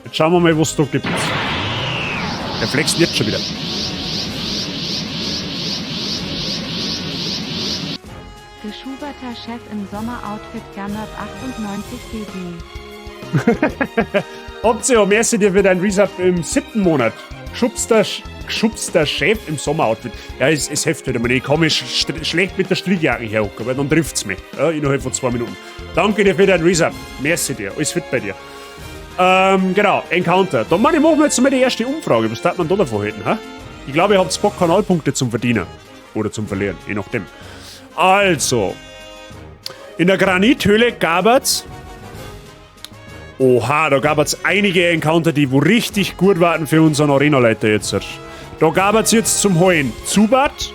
Jetzt schauen wir mal, was es da gibt. Der flext jetzt schon wieder. Geschuberter Chef im Sommeroutfit Gamma 98 DB. Optio, merci dir für dein Resub im 7. Monat. Geschubster Chef im Sommeroutfit. Ja, es hilft halt immer nicht. Ich kann mich schlecht mit der Strickjacke herhocken, weil dann trifft's mich. Ja, innerhalb von 2 Minuten. Danke dir für dein Resub. Merci dir. Alles fit bei dir. Genau, Encounter. Da meine ich, machen wir jetzt mal die erste Umfrage. Was darf man da davon halten, ha? Ich glaube, ihr habt Bock, Kanalpunkte zum Verdienen. Oder zum Verlieren, je nachdem. Also. In der Granithöhle gab's. Oha, da gab's einige Encounter, die wo richtig gut waren für unseren Arena-Leiter jetzt. Da gab's jetzt zum Holen Zubat,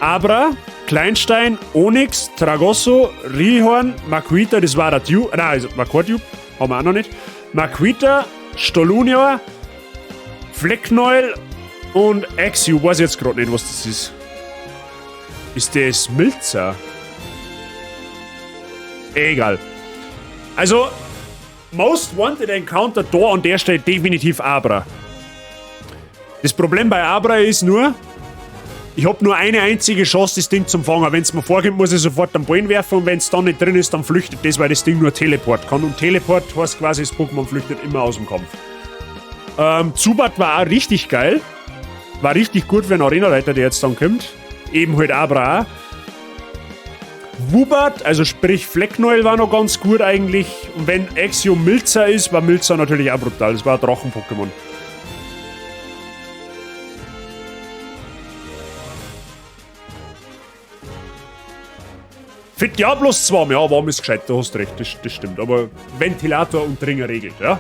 Abra, Kleinstein, Onix, Tragosso, Rihorn, Makuhita, das war der Dupe, nein, also war kein Dupe, haben wir auch noch nicht. Makuhita, Stolunia, Fleckknäuel und Axew, weiß ich jetzt grad nicht, was das ist. Ist das Milza? Egal. Also, Most Wanted Encounter da an der Stelle definitiv Abra. Das Problem bei Abra ist nur, ich hab nur eine einzige Chance, das Ding zum Fangen. Wenn's mir vorkommt, muss ich sofort am Ballen werfen und wenn's dann nicht drin ist, dann flüchtet das, weil das Ding nur Teleport kann. Und Teleport heißt quasi, das Pokémon flüchtet immer aus dem Kampf. Zubat war auch richtig geil. War richtig gut für einen Arena-Leiter, der jetzt dann kommt. Eben halt Abra auch. Woobat, also sprich Fleckknäuel war noch ganz gut eigentlich. Und wenn Axew Milza ist, war Milza natürlich auch brutal. Das war ein Drachen-Pokémon. Fit ja bloß zweimal, ja, warm ist gescheit, du hast recht, das stimmt. Aber Ventilator und Dringer regelt, ja.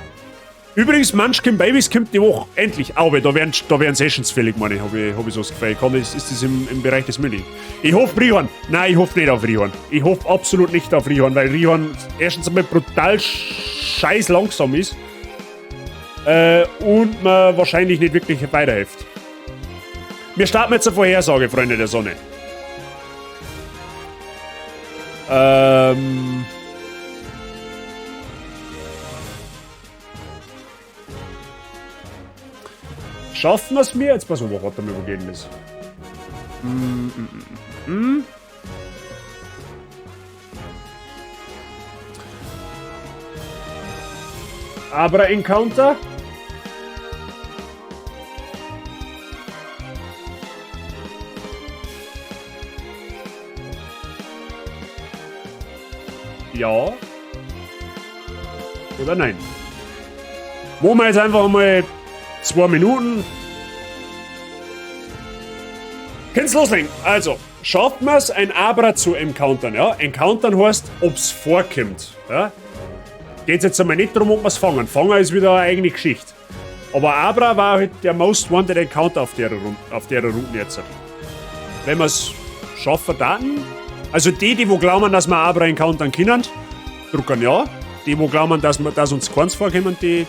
Übrigens, Munchkin Babies kommt die Woche, endlich. Aber da werden Sessions fällig, meine ich, hab ich so das Gefühl. Ist das im Bereich des Möglichen? Ich hoffe Rihorn. Nein, ich hoffe nicht auf Rihorn. Ich hoffe absolut nicht auf Rihorn, weil Rihorn erstens einmal brutal scheiß langsam ist. Und man wahrscheinlich nicht wirklich weiterhilft. Wir starten jetzt eine Vorhersage, Freunde der Sonne. Schaffen wir's mir? Jetzt pass auf, warte mal, wo geht denn das? Abra Encounter? Ja. Oder nein? Machen wir jetzt einfach mal 2 Minuten. Kannst loslegen. Also, schafft man's, ein Abra zu encountern, ja? Encountern heißt, ob's vorkommt, ja? Geht's jetzt einmal nicht darum, ob wir's fangen. Fangen ist wieder eine eigene Geschichte. Aber Abra war halt der Most Wanted Encounter auf der Route jetzt. Wenn wir's schaffen, dann. Also die, die wo glauben, dass wir Abra encountern können, drücken ja. Die, wo glauben, dass uns keins vorkommen, die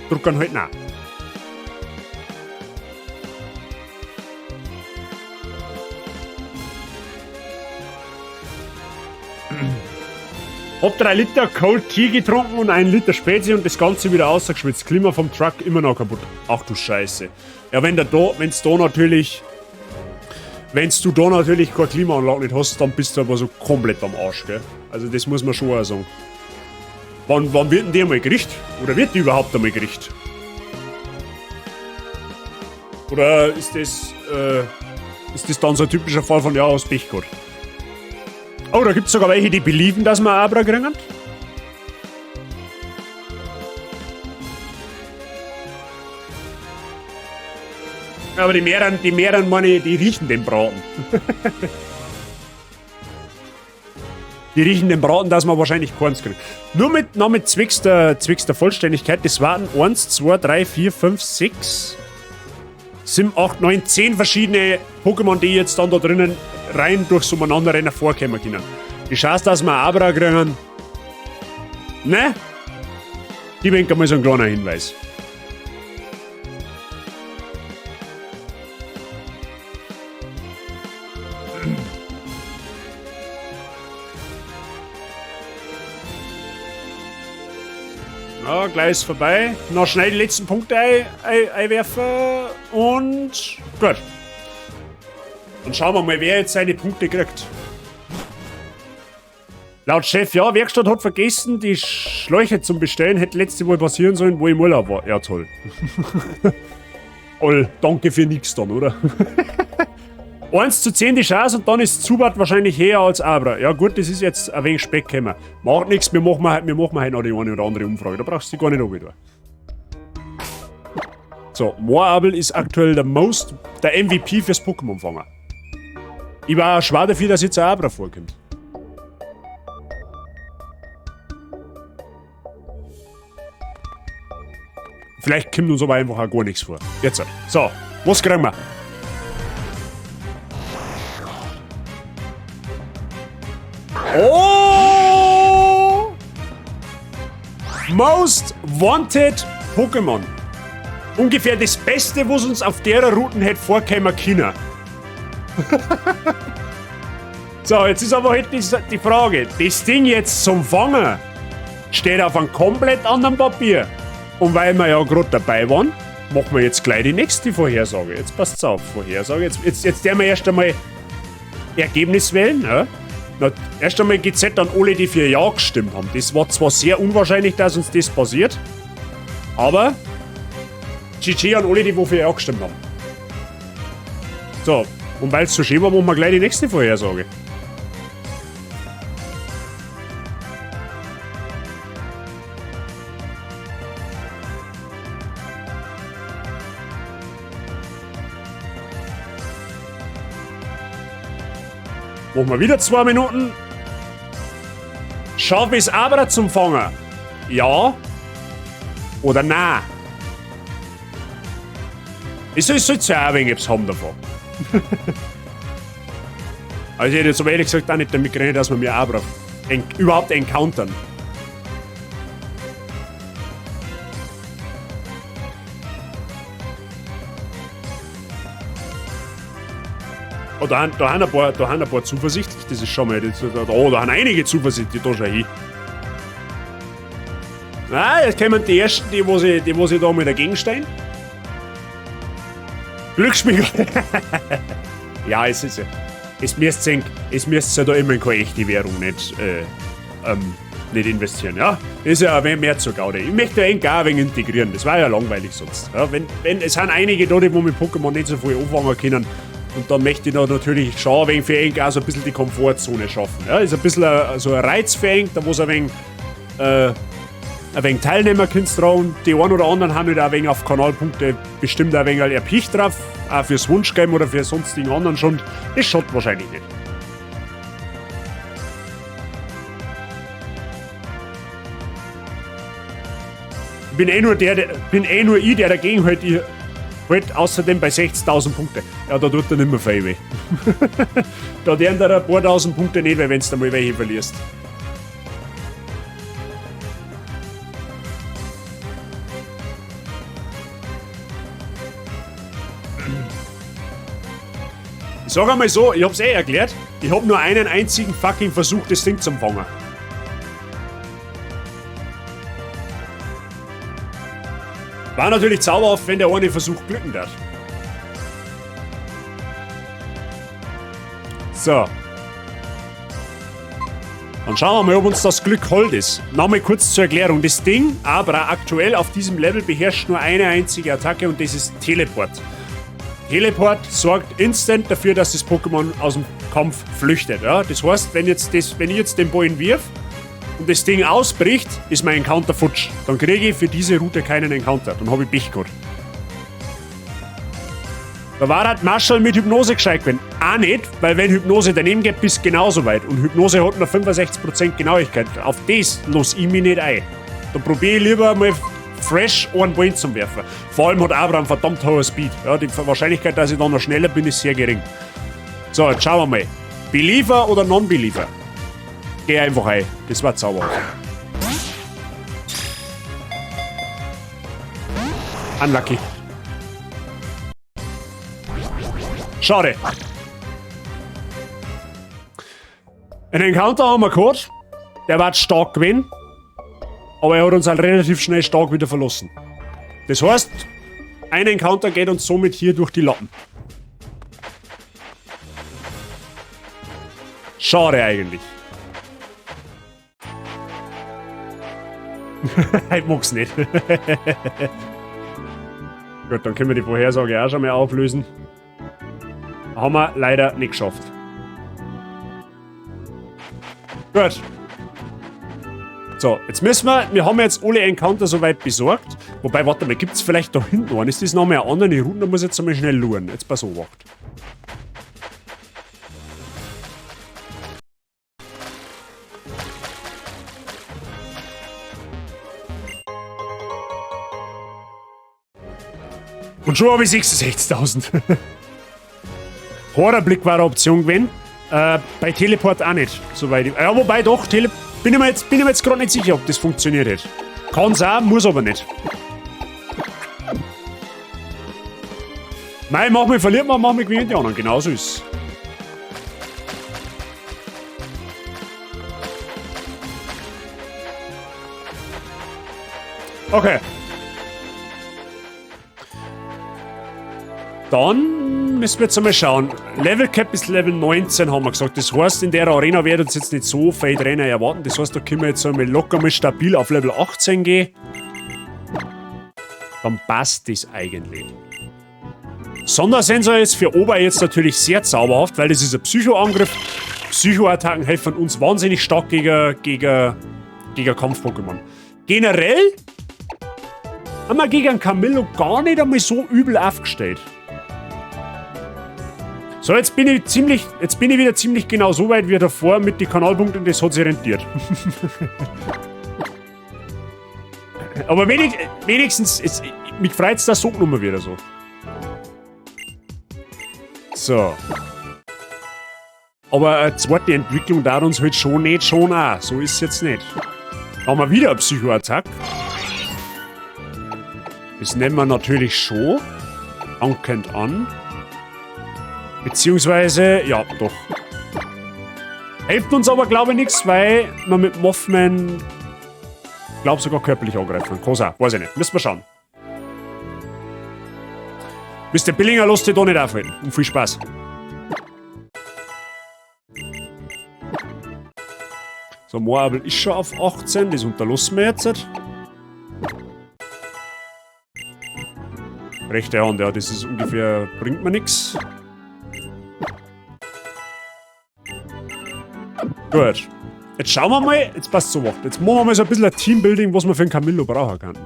drücken halt nein. Hab 3 Liter Cold Tea getrunken und 1 Liter Spezi und das Ganze wieder ausgeschwitzt. Klima vom Truck immer noch kaputt. Ach du Scheiße. Ja, wenn wenn's du da natürlich keine Klimaanlage nicht hast, dann bist du aber so komplett am Arsch, gell? Also das muss man schon auch sagen. Wann wird denn die einmal gerichtet? Oder wird die überhaupt einmal gerichtet? Oder ist das dann so ein typischer Fall von, ja, aus Pech gehabt? Oh, da gibt's sogar welche, die believen, dass wir Abra kriegen. Aber die mehreren, meine ich, die riechen den Braten. Die riechen den Braten, dass wir wahrscheinlich keins kriegen. Nur mit, noch mit zwecks der Vollständigkeit, das waren 1, 2, 3, 4, 5, 6, 7, 8, 9, 10 verschiedene Pokémon, die jetzt dann da drinnen rein durch so einen anderen vorkommen können. Die Chance, dass wir Abra kriegen. Ne? Gib ihnen mal so einen kleinen Hinweis. Ja, gleich ist vorbei. Noch schnell die letzten Punkte einwerfen und gut. Dann schauen wir mal, wer jetzt seine Punkte kriegt. Laut Chef, ja, Werkstatt hat vergessen, die Schläuche zum Bestellen. Hätte letzte Woche passieren sollen, wo ich im Urlaub war. Ja, toll. Toll, danke für nix dann, oder? 1:10 die Chance und dann ist Zubat wahrscheinlich höher als Abra. Ja gut, das ist jetzt ein wenig spät gekommen. Macht nix, wir machen heute noch die eine oder andere Umfrage. Da brauchst du dich gar nicht runter. So, Moorabel ist aktuell der MVP fürs Pokémon-Fangen. Ich war auch schwer dafür, dass jetzt ein Abra vorkommt. Vielleicht kommt uns aber einfach auch gar nichts vor. Jetzt. So, was kriegen wir? Oh! Most Wanted Pokémon. Ungefähr das Beste, was uns auf der Route hätte vorkommen können. So, jetzt ist aber halt die Frage. Das Ding jetzt zum Fangen steht auf einem komplett anderen Papier. Und weil wir ja grad dabei waren, machen wir jetzt gleich die nächste Vorhersage. Jetzt passt's auf, Vorhersage. Jetzt werden wir erst einmal Ergebnis wählen. Ja? Na, erst einmal GZ an alle, die für Ja gestimmt haben. Das war zwar sehr unwahrscheinlich, dass uns das passiert, aber GG an alle, die wo für Ja gestimmt haben. So, und weil's so schön war, machen wir gleich die nächste Vorhersage. Machen wir wieder 2 Minuten. Schaff ich's Abra zum Fangen? Ja oder nein? Ich soll ja auch ein wenig etwas haben davon. Also ich hätte jetzt aber ehrlich gesagt auch nicht damit gerechnet, dass wir mir Abra überhaupt encountern. Oh, da haben ein paar zuversichtlich, das ist schon mal, das, da, oh, da haben einige zuversichtlich, da schau hin. Ah, jetzt kommen die ersten, die wo sie da mal dagegen stehen. Glücksspiel. Ja, es ist ja. Es müsst ihr, es müsst ja da immer in keine echte Währung nicht investieren, ja? Ist ja ein wenig mehr zur Gaudi. Ich möchte ja auch ein wenig integrieren, das war ja langweilig sonst. Ja, es sind einige da, die wo mit Pokémon nicht so viel anfangen können. Und dann möchte ich da natürlich schon ein wenig für eng auch so ein bisschen die Komfortzone schaffen. Ja, ist ein bisschen so ein Reiz für eng, da wo es ein wenig Teilnehmer könnt trauen. Die einen oder anderen haben halt auch ein wenig auf Kanalpunkte bestimmt ein wenig erpicht drauf, auch fürs Wunschgame oder für sonstigen anderen schon. Das schaut wahrscheinlich nicht. Ich bin eh nur der, der, bin eh nur ich, der dagegen hält. Ich halt außerdem bei 60.000 Punkte. Ja, da tut er nicht mehr viel weh. Da werden da ein paar tausend Punkte nicht, weil wenn du mal welche verlierst. Ich sag einmal so, ich hab's eh erklärt, ich hab nur einen einzigen fucking Versuch, das Ding zu fangen. War natürlich zauberhaft, wenn der eine Versuch glücken darf. So. Dann schauen wir mal, ob uns das Glück hold ist. Nochmal kurz zur Erklärung. Das Ding, aber aktuell auf diesem Level beherrscht nur eine einzige Attacke und das ist Teleport. Teleport sorgt instant dafür, dass das Pokémon aus dem Kampf flüchtet. Ja? Das heißt, wenn ich jetzt den Ballen wirf und das Ding ausbricht, ist mein Encounter futsch. Dann kriege ich für diese Route keinen Encounter. Dann hab ich Pech gehabt. Da war halt Marshall mit Hypnose gescheit gewesen. Auch nicht, weil wenn Hypnose daneben geht, bist du genauso weit. Und Hypnose hat nur 65% Genauigkeit. Auf das lass ich mich nicht ein. Da probier ich lieber mal fresh einen Ball zum Werfen. Vor allem hat Abraham verdammt hoher Speed. Ja, die Wahrscheinlichkeit, dass ich da noch schneller bin, ist sehr gering. So, jetzt schauen wir mal. Believer oder Non-Believer? Geh einfach ein. Das war zauberhaft. Unlucky. Schade. Einen Encounter haben wir gehabt. Der war stark gewesen. Aber er hat uns halt relativ schnell stark wieder verlassen. Das heißt, ein Encounter geht uns somit hier durch die Lappen. Schade eigentlich. Ich mag's nicht. Gut, dann können wir die Vorhersage auch schon mal auflösen. Haben wir leider nicht geschafft. Gut. So, jetzt müssen wir haben jetzt alle Encounter soweit besorgt. Wobei, warte mal, gibt's vielleicht da hinten einen? Ist das nochmal eine andere Route? Da muss ich jetzt einmal schnell schauen. Jetzt pass auf. Und schon habe ich 66.000. Horrorblick war eine Option gewesen. Bei Teleport auch nicht, soweit ich. Ja, wobei doch, bin ich mir jetzt gerade nicht sicher, ob das funktioniert hat. Kann's auch, muss aber nicht. Nein, mach mich, verliert man, mach mich, gewinnt die anderen. Genauso ist's. Okay. Dann müssen wir jetzt einmal schauen. Level Cap ist Level 19, haben wir gesagt. Das heißt, in der Arena wird uns jetzt nicht so viel Trainer erwarten. Das heißt, da können wir jetzt einmal locker mal stabil auf Level 18 gehen. Dann passt das eigentlich. Sondersensor ist für Ober jetzt natürlich sehr zauberhaft, weil das ist ein Psychoangriff. Psychoattacken helfen uns wahnsinnig stark gegen Kampf-Pokémon. Generell haben wir gegen Camillo gar nicht einmal so übel aufgestellt. So, jetzt bin ich wieder ziemlich genau so weit wie davor mit den Kanalpunkten, das hat sich rentiert. Aber wenigstens, mich freut's, dass so genommen wird. So. So. Aber eine zweite Entwicklung dauert uns halt schon nicht schon auch. So ist es jetzt nicht. Haben wir wieder eine Psychoattack. Das nehmen wir natürlich schon dankend an. Beziehungsweise, ja, doch. Hilft uns aber, glaube ich, nichts, weil man mit Mothman, glaube sogar körperlich angreifen kann. Kann weiß ich nicht. Müssen wir schauen. Mr. Billinger, lässt dich da nicht aufhalten. Und viel Spaß. So, Moabel ist schon auf 18. Das unterlassen wir jetzt. Rechte Hand, ja, das ist ungefähr, bringt mir nichts. Gut. Jetzt schauen wir mal, jetzt passt so. Jetzt machen wir mal so ein bisschen ein Teambuilding, was wir für einen Camillo brauchen können.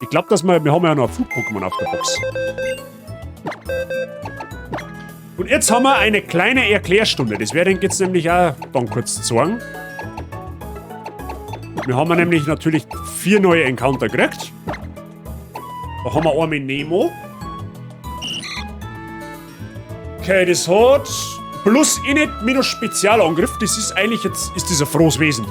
Ich glaube, dass wir haben ja noch ein Food-Pokémon auf der Box. Und jetzt haben wir eine kleine Erklärstunde. Das werde ich jetzt nämlich auch dann kurz zeigen. Wir haben nämlich natürlich 4 neue Encounter gekriegt. Da haben wir einmal Nemo. Okay, das hat plus Init minus Spezialangriff. Das ist eigentlich jetzt, ist das ein frohes Wesen.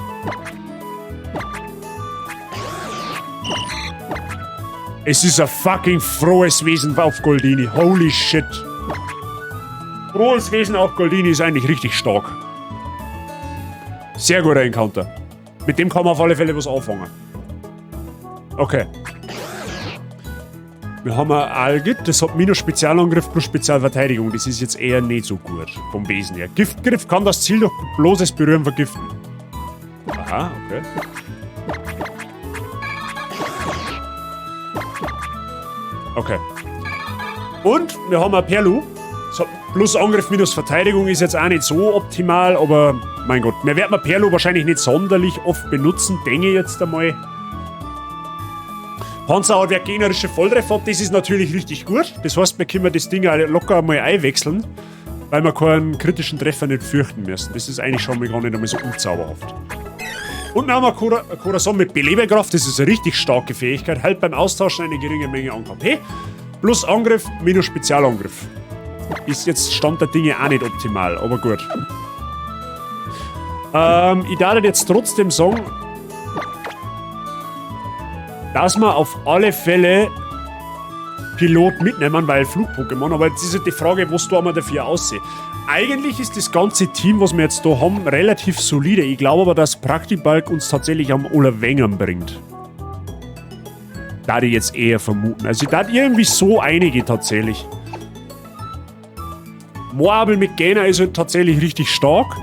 Es ist ein fucking frohes Wesen auf Goldini. Holy shit. Frohes Wesen auf Goldini ist eigentlich richtig stark. Sehr guter Encounter. Mit dem kann man auf alle Fälle was anfangen. Okay. Wir haben ein Algit, das hat minus Spezialangriff plus Spezialverteidigung. Das ist jetzt eher nicht so gut vom Wesen her. Giftgriff kann das Ziel durch bloßes Berühren vergiften. Aha, okay. Okay. Und wir haben ein Perlu. So, plus Angriff minus Verteidigung ist jetzt auch nicht so optimal, aber mein Gott, wir werden Perlu wahrscheinlich nicht sonderlich oft benutzen, denke ich jetzt einmal. Panzer hat ja gegnerische Volltreffer, das ist natürlich richtig gut. Das heißt, wir können das Ding auch locker mal einwechseln, weil wir keinen kritischen Treffer nicht fürchten müssen. Das ist eigentlich schon mal gar nicht einmal so unzauberhaft. Und wir haben ein Corazon mit Beleberkraft, das ist eine richtig starke Fähigkeit. Hält beim Austauschen eine geringe Menge an KP. Plus Angriff, minus Spezialangriff. Ist jetzt Stand der Dinge auch nicht optimal, aber gut. Ich darf jetzt trotzdem sagen, dass wir auf alle Fälle Pilot mitnehmen, weil Flug-Pokémon. Aber jetzt ist halt die Frage, was tun wir dafür aussehen. Eigentlich ist das ganze Team, was wir jetzt da haben, relativ solide. Ich glaube aber, dass Praktibalk uns tatsächlich am Allerwängern bringt. Da ich jetzt eher vermuten. Also ich darf irgendwie so einige tatsächlich. Moabel mit Gainer ist halt tatsächlich richtig stark.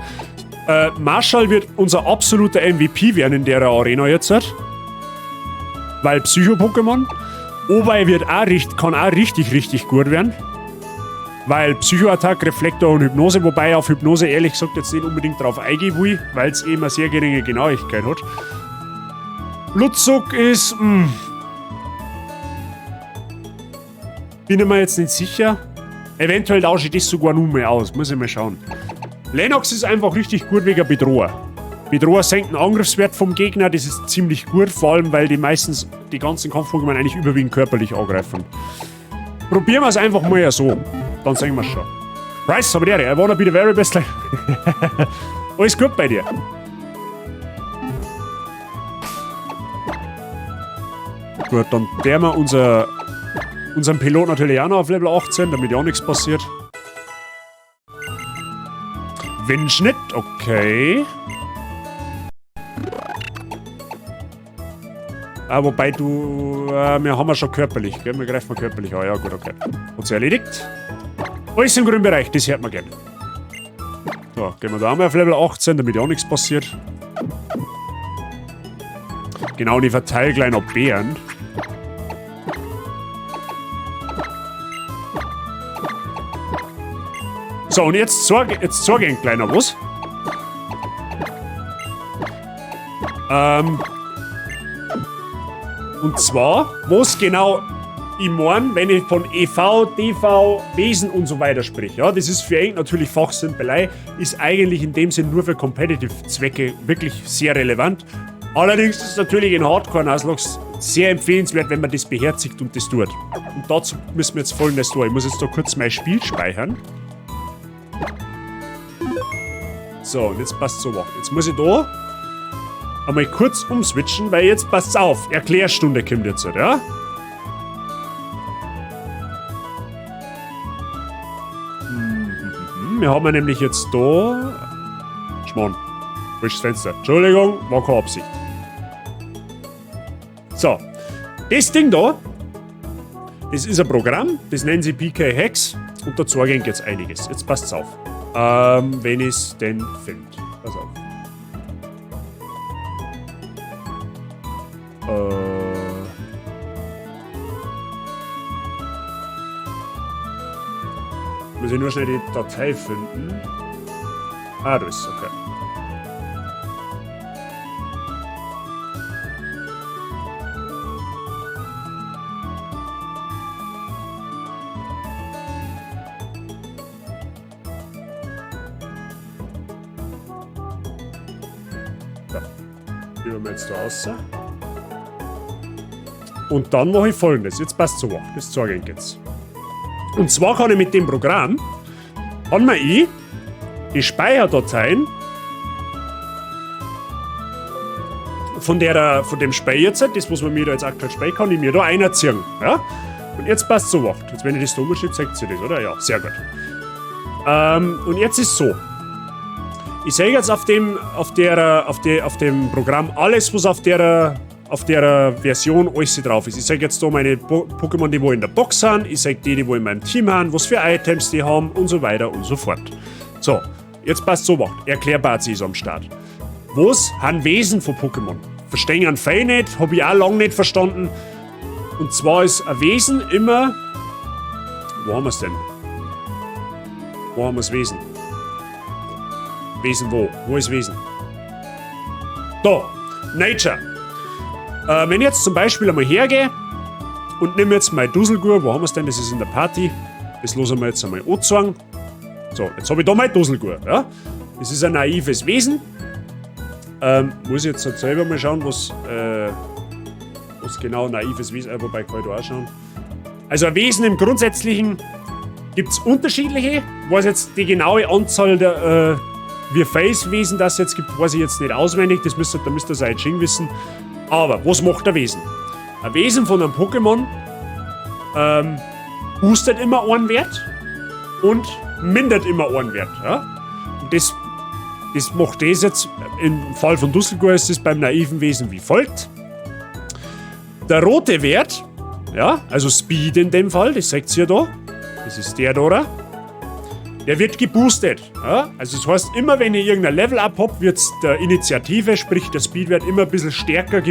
Marshall wird unser absoluter MVP werden in der Arena jetzt. Halt. Weil Psycho-Pokémon. Obei wird auch, kann auch richtig, richtig gut werden. Weil Psycho-Attack, Reflektor und Hypnose, wobei ich auf Hypnose ehrlich gesagt jetzt nicht unbedingt drauf eingehen will, weil es eben eine sehr geringe Genauigkeit hat. Lutzuk ist... bin ich mir jetzt nicht sicher. Eventuell tausche ich das sogar nur mehr aus, muss ich mal schauen. Lennox ist einfach richtig gut wegen Bedroher. Bedroher senkt den Angriffswert vom Gegner, das ist ziemlich gut, vor allem weil die meistens die ganzen Kampf-Pokémon eigentlich überwiegend körperlich angreifen. Probieren wir es einfach mal ja so, dann sehen wir es schon. Price, aber der, I wanna be the very best. Alles gut bei dir. Gut, dann werden wir unseren Pilot natürlich auch noch auf Level 18, damit ja nichts passiert. Windschnitt, okay. Ah, wobei du... wir haben ja schon körperlich, gell? Wir greifen körperlich an. Ja, gut, okay. Hat sich erledigt. Alles im grünen Bereich, das hört man gern. So, gehen wir da einmal auf Level 18, damit ja auch nichts passiert. Genau, und ich verteile gleich noch Bären. So, und jetzt zeig ich ein kleiner was. Und zwar, was genau ich mein, wenn ich von EV, DV, Wesen und so weiter sprich. Ja, das ist für ihn natürlich Fachsimpelei, ist eigentlich in dem Sinn nur für Competitive-Zwecke wirklich sehr relevant. Allerdings ist es natürlich in Hardcore-Nuzlocke sehr empfehlenswert, wenn man das beherzigt und das tut. Und dazu müssen wir jetzt Folgendes tun. Ich muss jetzt da kurz mein Spiel speichern. So, und jetzt passt so. Jetzt muss ich da einmal kurz umswitchen, weil jetzt passt's auf. Erklärstunde kommt jetzt, ja? Wir haben ja nämlich jetzt da... Schmarrn. Frisches Fenster. Entschuldigung, war keine Absicht. So. Das Ding da, das ist ein Programm, das nennen sie PK Hacks und da zeige ich jetzt einiges. Jetzt passt's auf. Wenn ich's denn finde. Pass auf. Muss ich nur schnell die Datei finden. Ah, das ist okay. Gehen wir jetzt da raus. Und dann mache ich Folgendes. Jetzt passt so, das zeige ich jetzt. Und zwar kann ich mit dem Programm, kann man ich die Speicherdateien von dem Speicher, das was man mir da jetzt aktuell speichern kann, ich mir da einerziehen. Ja? Und jetzt passt so. Jetzt, wenn ich das da umschiebe, zeigt sich das, oder? Ja, sehr gut. Und jetzt ist so. Ich sehe jetzt auf dem Programm alles, was auf der Version alles drauf ist. Ich zeige jetzt da meine Pokémon, die wo in der Box sind, ich zeige die, die wo in meinem Team haben, was für Items die haben und so weiter und so fort. So, jetzt passt so was. Erklärbasis ist am Start. Was haben Wesen von Pokémon? Verstehen an Fei nicht, hab ich auch lange nicht verstanden. Und zwar ist ein Wesen immer... Wo haben wir's denn? Wo haben wir's Wesen? Wesen wo? Wo ist Wesen? Da! Nature! Wenn ich jetzt zum Beispiel einmal hergehe und nehme jetzt mein Dusselgur, wo haben wir's denn? Das ist in der Party. Das lassen wir jetzt einmal anzeigen. So, jetzt habe ich da mein Dusselgur. Ja? Das ist ein naives Wesen. Muss ich jetzt halt selber mal schauen, was genau naives Wesen ist. Wobei kann ich da auch schauen. Also ein Wesen im Grundsätzlichen gibt's unterschiedliche. Was jetzt die genaue Anzahl der wie Face-Wesen das jetzt gibt, weiß ich jetzt nicht auswendig. Das müsst ihr, da müsst ihr es auch wissen. Aber was macht ein Wesen? Ein Wesen von einem Pokémon Boostet immer einen Wert und mindert immer einen Wert. Ja? Und das macht das jetzt, im Fall von Dusselgur ist es beim naiven Wesen wie folgt. Der rote Wert, ja, also Speed in dem Fall, das seht ihr da, das ist der da, oder? Der wird geboostet. Ja? Also das heißt, immer wenn ihr irgendein Level-Up habt, wird der Initiative, sprich der Speedwert, immer ein bisschen stärker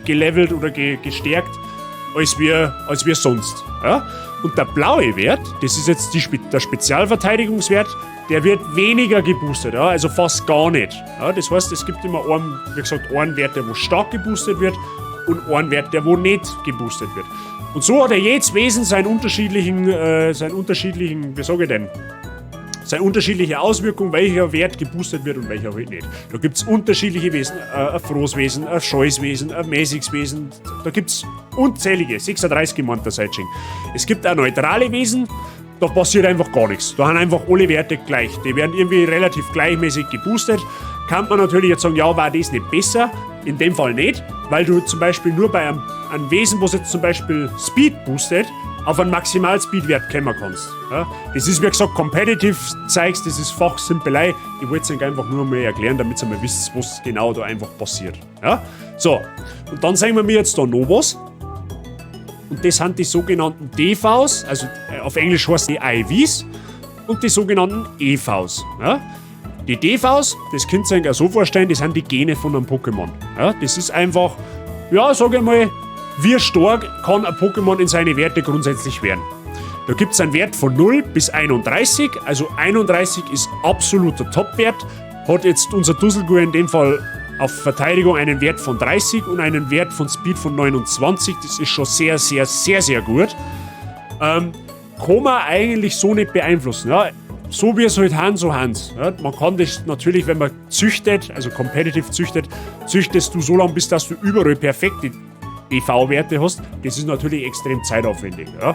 gelevelt oder gestärkt, als wir sonst. Ja? Und der blaue Wert, das ist jetzt der Spezialverteidigungswert, der wird weniger geboostet, ja? Also fast gar nicht. Ja? Das heißt, es gibt immer einen, wie gesagt, einen Wert, der wo stark geboostet wird, und einen Wert, der wo nicht geboostet wird. Und so hat er jedes Wesen seinen unterschiedlichen, wie sage ich denn, seine unterschiedliche Auswirkung, welcher Wert geboostet wird und welcher halt nicht. Da gibt es unterschiedliche Wesen, ein frohes Wesen, ein scheues Wesen, ein mäßiges Wesen, da gibt es unzählige, 36 meint der Seitsching. Es gibt auch neutrale Wesen, da passiert einfach gar nichts. Da haben einfach alle Werte gleich. Die werden irgendwie relativ gleichmäßig geboostet. Kann man natürlich jetzt sagen, ja, war das nicht besser? In dem Fall nicht, weil du zum Beispiel nur bei einem Wesen, was jetzt zum Beispiel Speed boostet, auf einen Maximal-Speed-Wert kommen kannst. Ja? Das ist, wie gesagt, Competitive Zeugs, das ist Fachsimpelei. Ich wollte es euch einfach nur mal erklären, damit ihr mal wisst, was genau da einfach passiert. Ja? So, und dann sehen wir mir jetzt da noch was. Und das sind die sogenannten DVs, also auf Englisch heißt die IVs, und die sogenannten EVs. Ja? Die DVs, das könnt ihr euch auch so vorstellen, das sind die Gene von einem Pokémon. Ja? Das ist einfach, ja, sag ich mal, wie stark kann ein Pokémon in seine Werte grundsätzlich werden. Da gibt es einen Wert von 0 bis 31, also 31 ist absoluter Topwert. Hat jetzt unser Dusselgur in dem Fall auf Verteidigung einen Wert von 30 und einen Wert von Speed von 29. Das ist schon sehr, sehr, sehr, sehr gut. Kann man eigentlich so nicht beeinflussen. Ja? So wie es halt han, so han's. Ja? Man kann das natürlich, wenn man züchtet, also competitive züchtet, züchtest du so lange, bis dass du überall perfekte DV-Werte hast. Das ist natürlich extrem zeitaufwendig. Ja?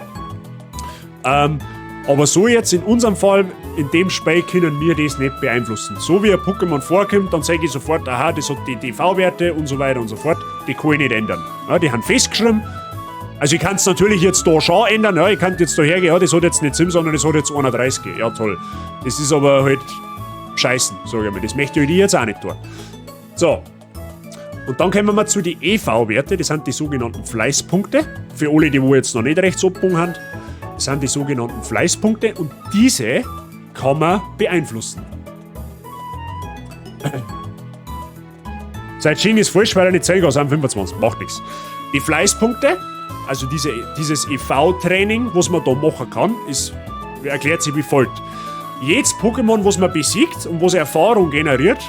Aber so jetzt in unserem Fall, in dem Spiel, können wir das nicht beeinflussen. So wie ein Pokémon vorkommt, dann sage ich sofort, aha, das hat die DV-Werte und so weiter und so fort. Die kann ich nicht ändern. Ja, die haben festgeschrieben. Also ich kann es natürlich jetzt da schon ändern. Ja, ich kann jetzt da hergehen, ja, das hat jetzt nicht 7, sondern das hat jetzt 31. Ja, toll. Das ist aber halt scheißen, sage ich mal. Das möchte ich jetzt auch nicht tun. So. Und dann kommen wir zu den EV-Werte, das sind die sogenannten Fleißpunkte. Für alle, die wo jetzt noch nicht rechts abgebogen haben. Das sind die sogenannten Fleißpunkte und diese kann man beeinflussen. Seit Xing ist falsch, weil er nicht zählen kann, sind 25, macht nichts. Die Fleißpunkte, also dieses EV-Training, was man da machen kann, erklärt sich wie folgt. Jedes Pokémon, was man besiegt und was Erfahrung generiert,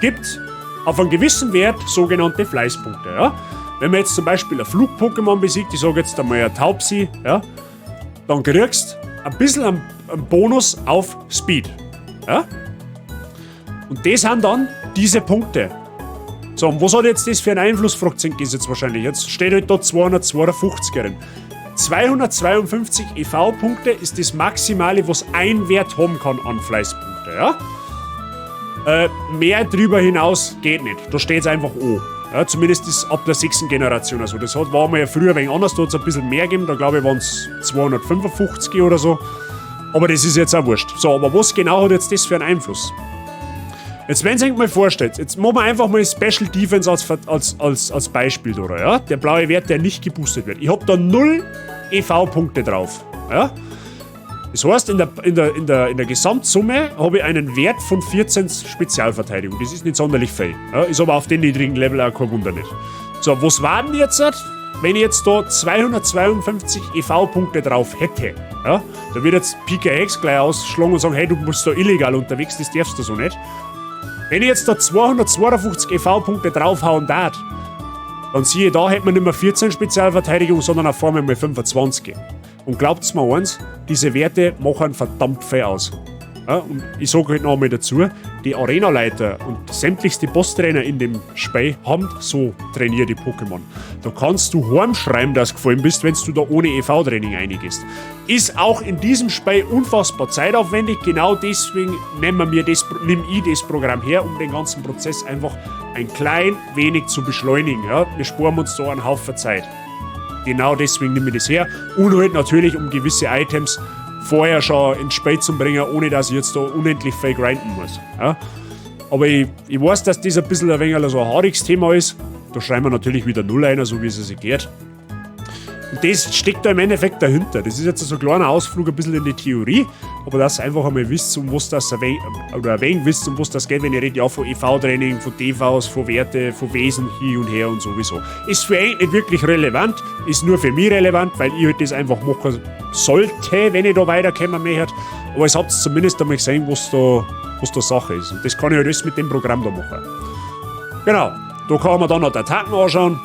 gibt auf einen gewissen Wert sogenannte Fleißpunkte. Ja? Wenn man jetzt zum Beispiel ein Flug-Pokémon besiegt, ich sage jetzt einmal ein Taubsi, ja, dann kriegst du ein bisschen einen Bonus auf Speed. Ja? Und das sind dann diese Punkte. So, und was hat jetzt das für einen Einfluss, fragt sich das jetzt wahrscheinlich. Jetzt steht halt da 252 drin. 252 EV-Punkte ist das Maximale, was ein Wert haben kann an Fleißpunkte. Ja? Mehr drüber hinaus geht nicht. Da steht es einfach O. Ja, zumindest ist ab der 6. Generation. Also das war mal ja früher ein wenig anders, da hat es ein bisschen mehr gegeben. Da glaube ich waren es 255 oder so. Aber das ist jetzt auch wurscht. So, aber was genau hat jetzt das für einen Einfluss? Jetzt, wenn ihr euch mal vorstellt, jetzt machen wir einfach mal Special Defense als Beispiel, oder? Ja? Der blaue Wert, der nicht geboostet wird. Ich hab da 0 EV-Punkte drauf. Ja? Das heißt, in der Gesamtsumme habe ich einen Wert von 14 Spezialverteidigung. Das ist nicht sonderlich viel. Ja? Ist aber auf den niedrigen Level auch kein Wunder nicht. So, was war denn jetzt, wenn ich jetzt da 252 EV-Punkte drauf hätte? Ja? Da wird jetzt PKX gleich ausschlagen und sagen, hey, du bist da illegal unterwegs, das darfst du so nicht. Wenn ich jetzt da 252 EV-Punkte draufhauen darf, dann siehe da, hätte man nicht mehr 14 Spezialverteidigung, sondern auf einmal mal 25. Und glaubt's mir eins, diese Werte machen verdammt viel aus. Ja, und ich sage halt noch einmal dazu, die Arenaleiter und sämtlichste Bosstrainer in dem Spiel haben so trainierte Pokémon. Da kannst du heimschreiben, dass du gefallen bist, wenn du da ohne EV-Training reingehst. Ist auch in diesem Spiel unfassbar zeitaufwendig, genau deswegen nehmen wir das, nimm ich das Programm her, um den ganzen Prozess einfach ein klein wenig zu beschleunigen. Ja? Wir sparen uns da einen Haufen Zeit. Genau deswegen nehme ich das her. Und halt natürlich, um gewisse Items vorher schon ins Spiel zu bringen, ohne dass ich jetzt da unendlich viel grinden muss. Ja? Aber ich weiß, dass das ein bisschen ein wenig so ein haariges Thema ist. Da schreiben wir natürlich wieder 0 ein, so wie es sich geht. Und das steckt da im Endeffekt dahinter. Das ist jetzt so ein kleiner Ausflug ein bisschen in die Theorie, aber dass ihr einfach einmal wisst, um was das ein wenig, oder ein wenig wisst, um was das geht, wenn ich rede ja von EV-Training, von DVs, von Werte, von Wesen hier und her und sowieso. Ist für euch nicht wirklich relevant, ist nur für mich relevant, weil ich halt das einfach machen sollte, wenn ich da weiterkommen möchte. Aber es habt zumindest einmal gesehen, was da Sache ist. Und das kann ich halt alles mit dem Programm da machen. Genau, da kann man dann noch die Attacken anschauen,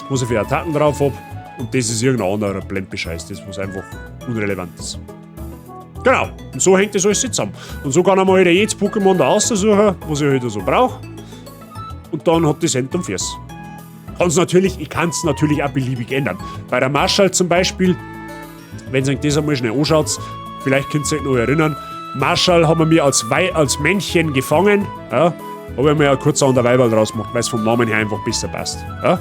was ich für Attacken drauf hab. Und das ist irgendein anderer Blendbescheiß, das was einfach unrelevant ist. Genau, und so hängt das alles zusammen. Und so kann man halt jedes Pokémon da aussuchen, was ich halt so brauche. Und dann hat das End am Füß. Ich kann's natürlich auch beliebig ändern. Bei der Marshall zum Beispiel, wenn ihr euch das einmal schnell anschaut, vielleicht könnt ihr euch noch erinnern, Marshall haben wir mir als Männchen gefangen, ja, habe ich mir ja kurz an der Weiberl draus gemacht, weil's vom Namen her einfach besser passt. Ja.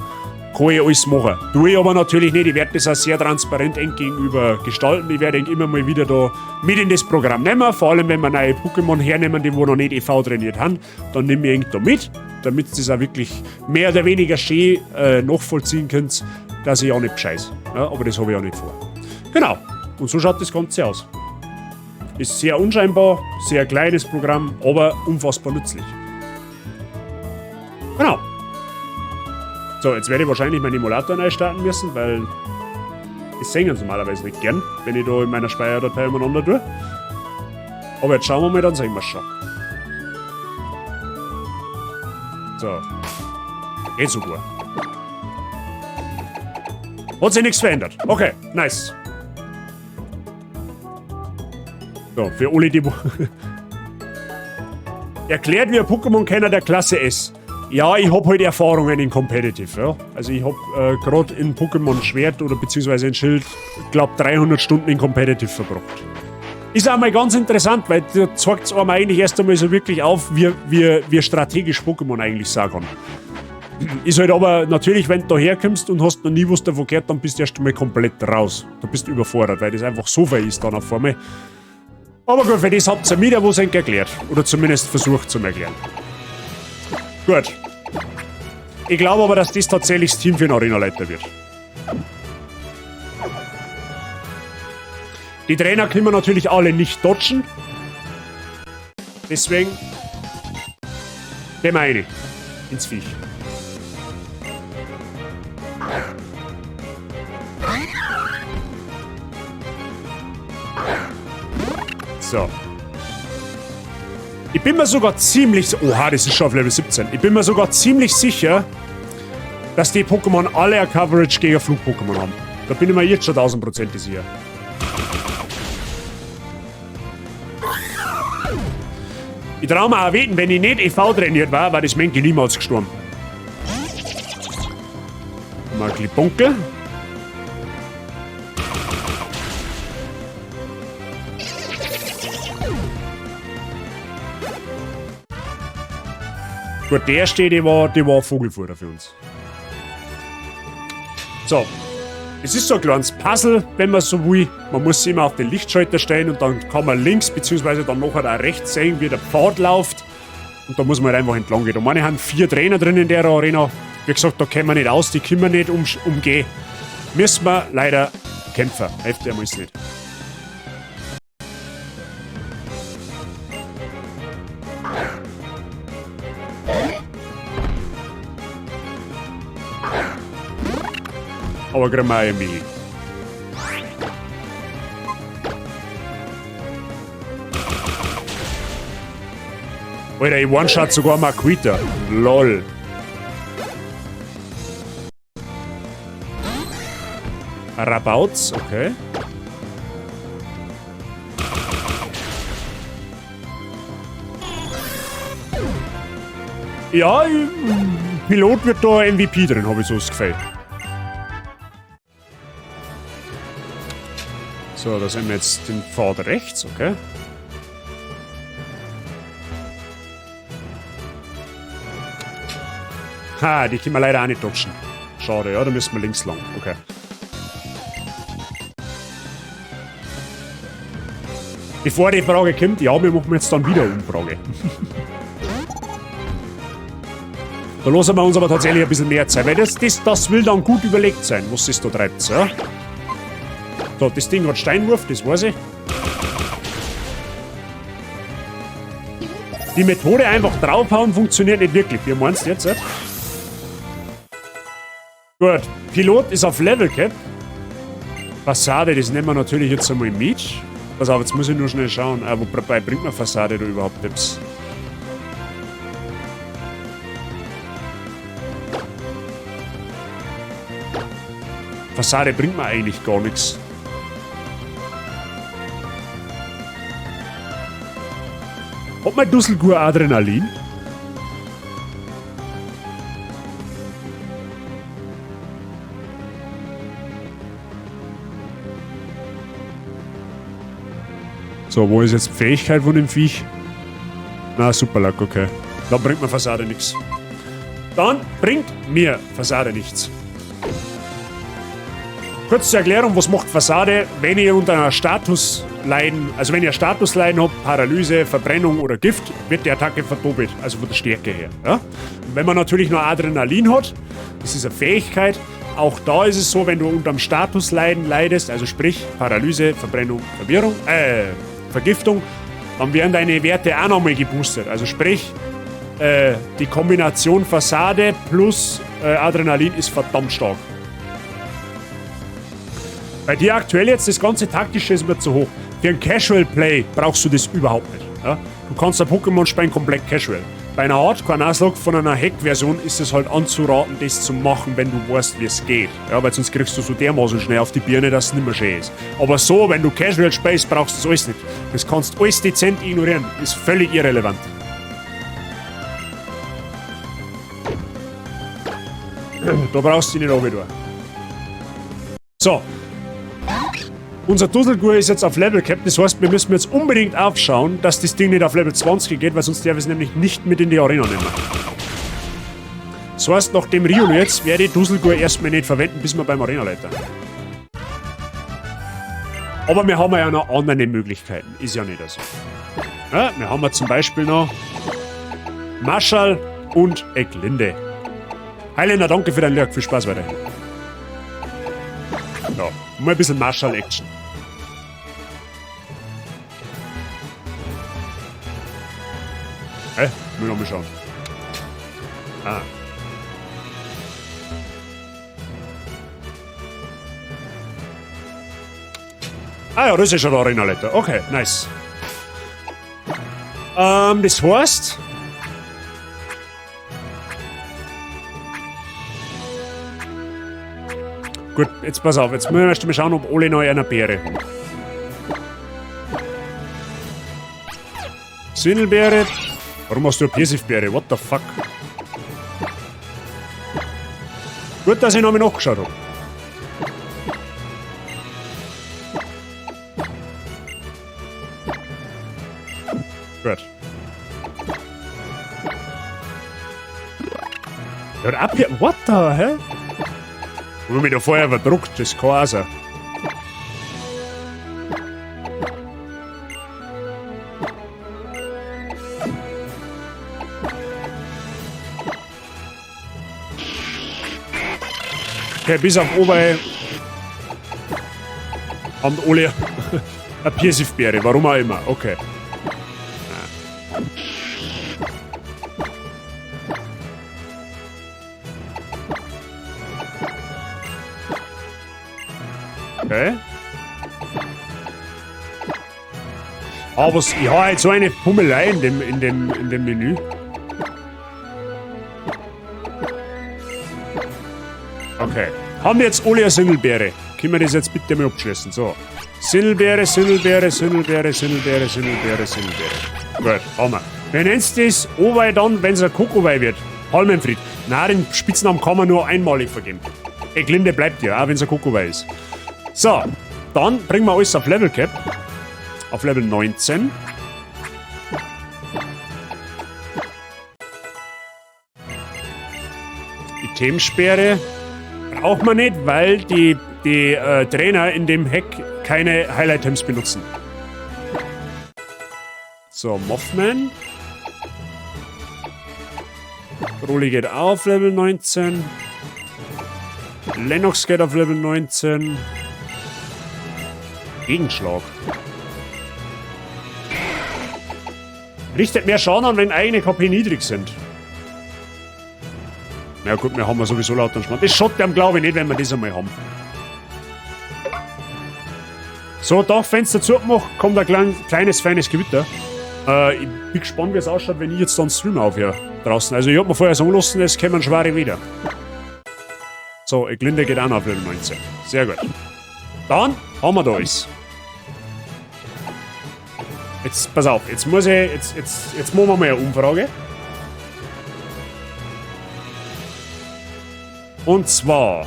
Kann ich alles machen. Tue ich aber natürlich nicht. Ich werde das auch sehr transparent eng gegenüber gestalten. Ich werde immer mal wieder da mit in das Programm nehmen. Vor allem, wenn wir neue Pokémon hernehmen, die wo noch nicht EV trainiert haben, dann nehme ich da mit, damit ihr das auch wirklich mehr oder weniger schön nachvollziehen könnt, dass ich auch nicht bescheiß. Ja, aber das habe ich auch nicht vor. Genau. Und so schaut das Ganze aus. Ist sehr unscheinbar, sehr kleines Programm, aber unfassbar nützlich. Genau. So, jetzt werde ich wahrscheinlich meinen Emulator neu starten müssen, weil ich singe normalerweise nicht gern, wenn ich da in meiner Speicherdatei umeinander tue. Aber jetzt schauen wir mal, dann sehen wir's schon. So. Geht sogar. Hat sich nichts verändert. Okay, nice. So, für alle, die... Erklärt wie ein Pokémon-Kenner der Klasse S. Ja, ich hab halt Erfahrungen in Competitive, ja. Also ich hab grad in Pokémon Schwert oder beziehungsweise in Schild, glaub 300 Stunden in Competitive verbracht. Ist auch mal ganz interessant, weil da zeigt's einem eigentlich erst einmal so wirklich auf, wie strategisch Pokémon eigentlich sein kann. Ist halt aber natürlich, wenn du da herkommst und hast noch nie was davon gehört, dann bist du erst einmal komplett raus. Du bist überfordert, weil das einfach so viel ist dann auf einmal. Aber gut, für das habt ihr mir was erklärt. Oder zumindest versucht zu erklären. Gut. Ich glaube aber, dass das tatsächlich das Team für den Arena-Leiter wird. Die Trainer können wir natürlich alle nicht dodgen. Deswegen gehen wir rein ins Viech. So. Ich bin mir sogar ziemlich... Oha, das ist schon auf Level 17. Ich bin mir sogar ziemlich sicher, dass die Pokémon alle eine Coverage gegen Flug-Pokémon haben. Da bin ich mir jetzt schon 1000% sicher. Ich trau mir auch wetten, wenn ich nicht EV trainiert war, war das Menki niemals gestorben. Mal ein bisschen Bunkel. Gut, der steht, die war Vogelfutter für uns. So. Es ist so ein kleines Puzzle, wenn man so will. Man muss sich immer auf den Lichtschalter stellen und dann kann man links beziehungsweise dann nachher auch rechts sehen, wie der Pfad läuft. Und da muss man halt einfach entlang gehen. Da meine ich, haben 4 Trainer drin in der Arena. Wie gesagt, da kommen wir nicht aus, die können wir nicht umgehen. Müssen wir leider kämpfen. Hilft ja alles nicht. Aber kriegen wir auch irgendwie hin. Alter, ich one-shot sogar Makuhita. LOL. Rabauz, okay. Ja, Pilot wird da MVP drin, hab ich so das Gefühl. So, da sind wir jetzt den Pfad rechts, okay. Ha, die können wir leider auch nicht dodgen. Schade, ja, da müssen wir links lang. Okay. Bevor die Frage kommt, ja, wir machen jetzt dann wieder Umfrage. Da lassen wir uns aber tatsächlich ein bisschen mehr Zeit, weil das will dann gut überlegt sein, was das da treibt. Ja? So, das Ding hat Steinwurf, das weiß ich. Die Methode einfach draufhauen funktioniert nicht wirklich. Wie meinst du jetzt? Nicht? Gut, Pilot ist auf Level Cap. Fassade, das nehmen wir natürlich jetzt einmal mit. Pass auf, jetzt muss ich nur schnell schauen. Wobei bringt mir Fassade da überhaupt etwas? Fassade bringt mir eigentlich gar nichts. Hat mein Dusselgur Adrenalin? So, wo ist jetzt die Fähigkeit von dem Viech? Na, Superlack, okay. Dann bringt mir Fassade nichts. Dann bringt mir Fassade nichts. Kurz zur Erklärung, was macht Fassade, wenn ihr unter einer Statusleiden, also wenn ihr Statusleiden habt, Paralyse, Verbrennung oder Gift, wird die Attacke verdoppelt, also von der Stärke her. Ja? Und wenn man natürlich noch Adrenalin hat, das ist eine Fähigkeit, auch da ist es so, wenn du unterm Statusleiden leidest, also sprich Paralyse, Verbrennung, Verwirrung, Vergiftung, dann werden deine Werte auch nochmal geboostet. Also sprich, die Kombination Fassade plus Adrenalin ist verdammt stark. Bei dir aktuell jetzt, das ganze Taktische ist mir zu hoch. Für ein Casual Play brauchst du das überhaupt nicht. Ja? Du kannst ein Pokémon spielen komplett casual. Bei einer Hardcore-Nuzlocke von einer Hack-Version ist es halt anzuraten, das zu machen, wenn du weißt, wie es geht. Ja, weil sonst kriegst du so dermaßen schnell auf die Birne, dass es nicht mehr schön ist. Aber so, wenn du casual spielst, brauchst du das alles nicht. Das kannst du alles dezent ignorieren. Ist völlig irrelevant. Da brauchst du dich nicht runter. So. Unser Dusselgur ist jetzt auf Level Cap, das heißt, wir müssen jetzt unbedingt aufschauen, dass das Ding nicht auf Level 20 geht, weil sonst darf ich es nämlich nicht mit in die Arena nehmen. Das heißt, nach dem Riolu jetzt werde ich Dusselgur erstmal nicht verwenden, bis wir beim Arenaleiter. Aber wir haben ja noch andere Möglichkeiten, ist ja nicht so. Ja, wir haben ja zum Beispiel noch Marschall und Eglinde. Highlander, danke für dein Lurk, viel Spaß weiterhin. Ja, mal ein bisschen Marschall-Action. Hä? Will noch mal schauen. Ah. Ah ja, das ist schon der Arena-Leiter. Okay, nice. Das heißt... Gut, jetzt pass auf, jetzt müssen wir erst mal schauen, ob alle noch eine Beere haben. Sinelbeere. Warum hast du eine Pirsifbeere? What the fuck? Gut, dass ich nochmal nachgeschaut hab. Gut. Ja, ab hier. What the hell? Hab ich mich da vorher verdruckt, das kann auch sein. Okay, bis auf Oberei haben alle eine Pirsifbeere, warum auch immer. Okay. Okay. Aber ich habe halt so eine Pummelei in dem Menü. Okay. Haben wir jetzt alle eine Singelbeere? Können wir das jetzt bitte mal abschließen? So. Singelbeere, Singelbeere, Singelbeere, Singelbeere, Singelbeere, Singelbeere. Gut, haben wir. Wer nennt das Owei dann, wenn's ein Kokowei wird? Palmenfried. Nein, den Spitznamen kann man nur einmalig vergeben. Eglinde bleibt ja, auch wenn's ein Kokowei ist. So, dann bringen wir alles auf Level Cap. Auf Level 19. Itemsperre braucht man nicht, weil die Trainer in dem Hack keine Highlight-Items benutzen. So, Mothman. Broly geht auf Level 19. Lennox geht auf Level 19. Gegenschlag. Richtet mehr Schaden an, wenn eigene KP niedrig sind. Na gut, wir haben ja sowieso lauter Schmarrn. Das schaut dem, glaube ich, nicht, wenn wir das einmal haben. So, Dachfenster zugemacht, kommt ein kleines, feines Gewitter. Ich bin gespannt, wie es ausschaut, wenn ich jetzt dann Stream aufhöre draußen. Also ich hab mir vorher sagen lassen, es kämen schwere wieder. So, Glinde geht auch noch auf Level 19. Sehr gut. Dann haben wir da alles. Jetzt, pass auf, jetzt muss ich, jetzt, jetzt, jetzt machen wir mal eine Umfrage. Und zwar...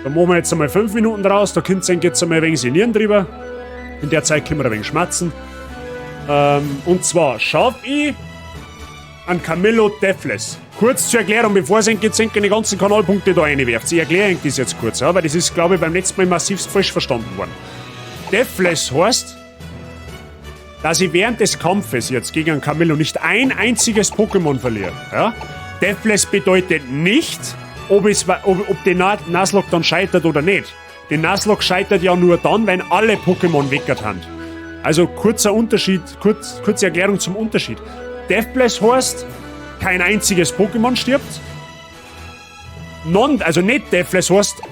Da machen wir jetzt einmal 5 Minuten draus, da könnt ihr jetzt einmal ein wenig sinnieren drüber. In der Zeit können wir ein wenig schmatzen. Und zwar schaff ich an Camillo Deathless. Kurz zur Erklärung, bevor ihr jetzt die ganzen Kanalpunkte da reinwerft. Ich erkläre euch das jetzt kurz, ja, weil das ist, glaube ich, beim letzten Mal massivst falsch verstanden worden. Deathless heißt, dass ich während des Kampfes jetzt gegen Camillo nicht ein einziges Pokémon verliere. Ja? Deathless bedeutet nicht, ob die Nuzlocke dann scheitert oder nicht. Die Nuzlocke scheitert ja nur dann, wenn alle Pokémon weggehört haben. Also kurzer Unterschied, kurze Erklärung zum Unterschied. Deathless heißt, kein einziges Pokémon stirbt. Non, also nicht Deathless heißt,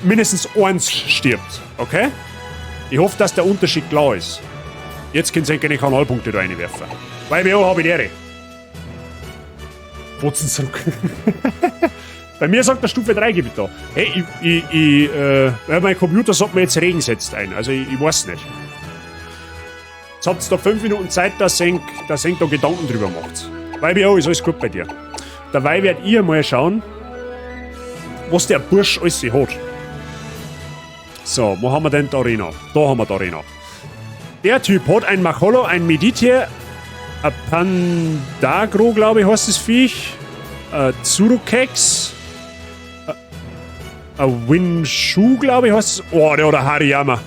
mindestens eins stirbt. Okay? Ich hoffe, dass der Unterschied klar ist. Jetzt könnt ihr keine Kanalpunkte da reinwerfen. Weil wir habe ich die Ehre. Fotzen zurück. Bei mir sagt der Stufe 3 Gewitter. Hey, mein Computer sagt mir jetzt Regen setzt ein. Also ich weiß nicht. Jetzt habt ihr da 5 Minuten Zeit, dass ihr da Gedanken drüber macht. YBO, ist alles gut bei dir. Dabei werdet ihr mal schauen, was der Bursch alles hat. So, wo haben wir denn die Arena? Da haben wir die Arena. Der Typ hat ein Machollo, ein Meditier, ein Pandagro, glaube ich, heißt das Viech, ein Zurukex, ein Winshu, glaube ich, heißt es. Oh, der hat ein Hariyama.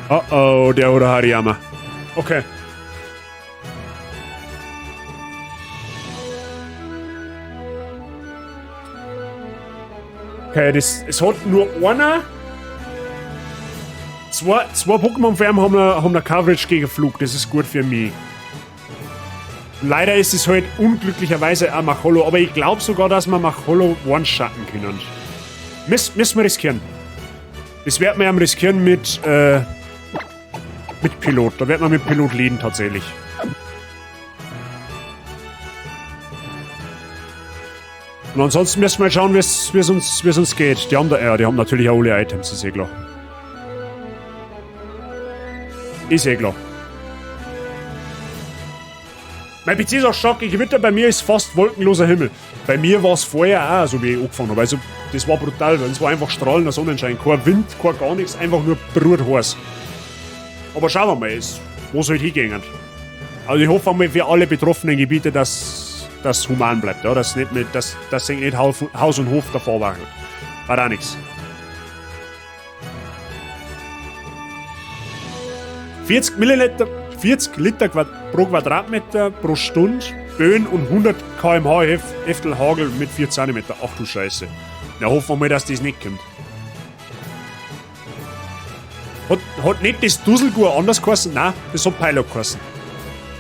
Oh oh, der hat ein Hariyama. Okay. Okay, es hat nur einer. Zwei Pokémon für ihn haben eine Coverage gegen Flug. Das ist gut für mich. Leider ist es halt unglücklicherweise auch Machollo, aber ich glaub sogar, dass wir Machollo one-shotten können. Müssen wir riskieren. Das werden wir riskieren mit Pilot. Da werden wir mit Pilot leaden tatsächlich. Und ansonsten müssen wir mal schauen, wie's uns geht. Die haben da, ja, die haben natürlich auch alle Items, ist eh klar. Ist eh klar. Mein PC ist auch stark Gewitter, bei mir ist fast wolkenloser Himmel. Bei mir war's vorher auch so, wie ich angefangen habe. Also, das war brutal, weil es war einfach strahlender Sonnenschein. Kein Wind, kein gar nichts, einfach nur brutheiß. Aber schauen wir mal, wo es halt hingehen. Also ich hoffe einmal für alle betroffenen Gebiete, dass das human bleibt, ja? Dass nicht mit, dass, dass sich nicht Haus und Hof davor wackelt. War auch nichts. 40 Milliliter, 40 Liter pro Quadratmeter pro Stunde, Böen und 100 km/h Heftel Hagel mit 4 Zentimeter. Ach du Scheiße. Na, hoffen wir mal, dass das nicht kommt. Hat nicht das Dusselgur anders geheißen? Nein, das hat Pilot geheißen.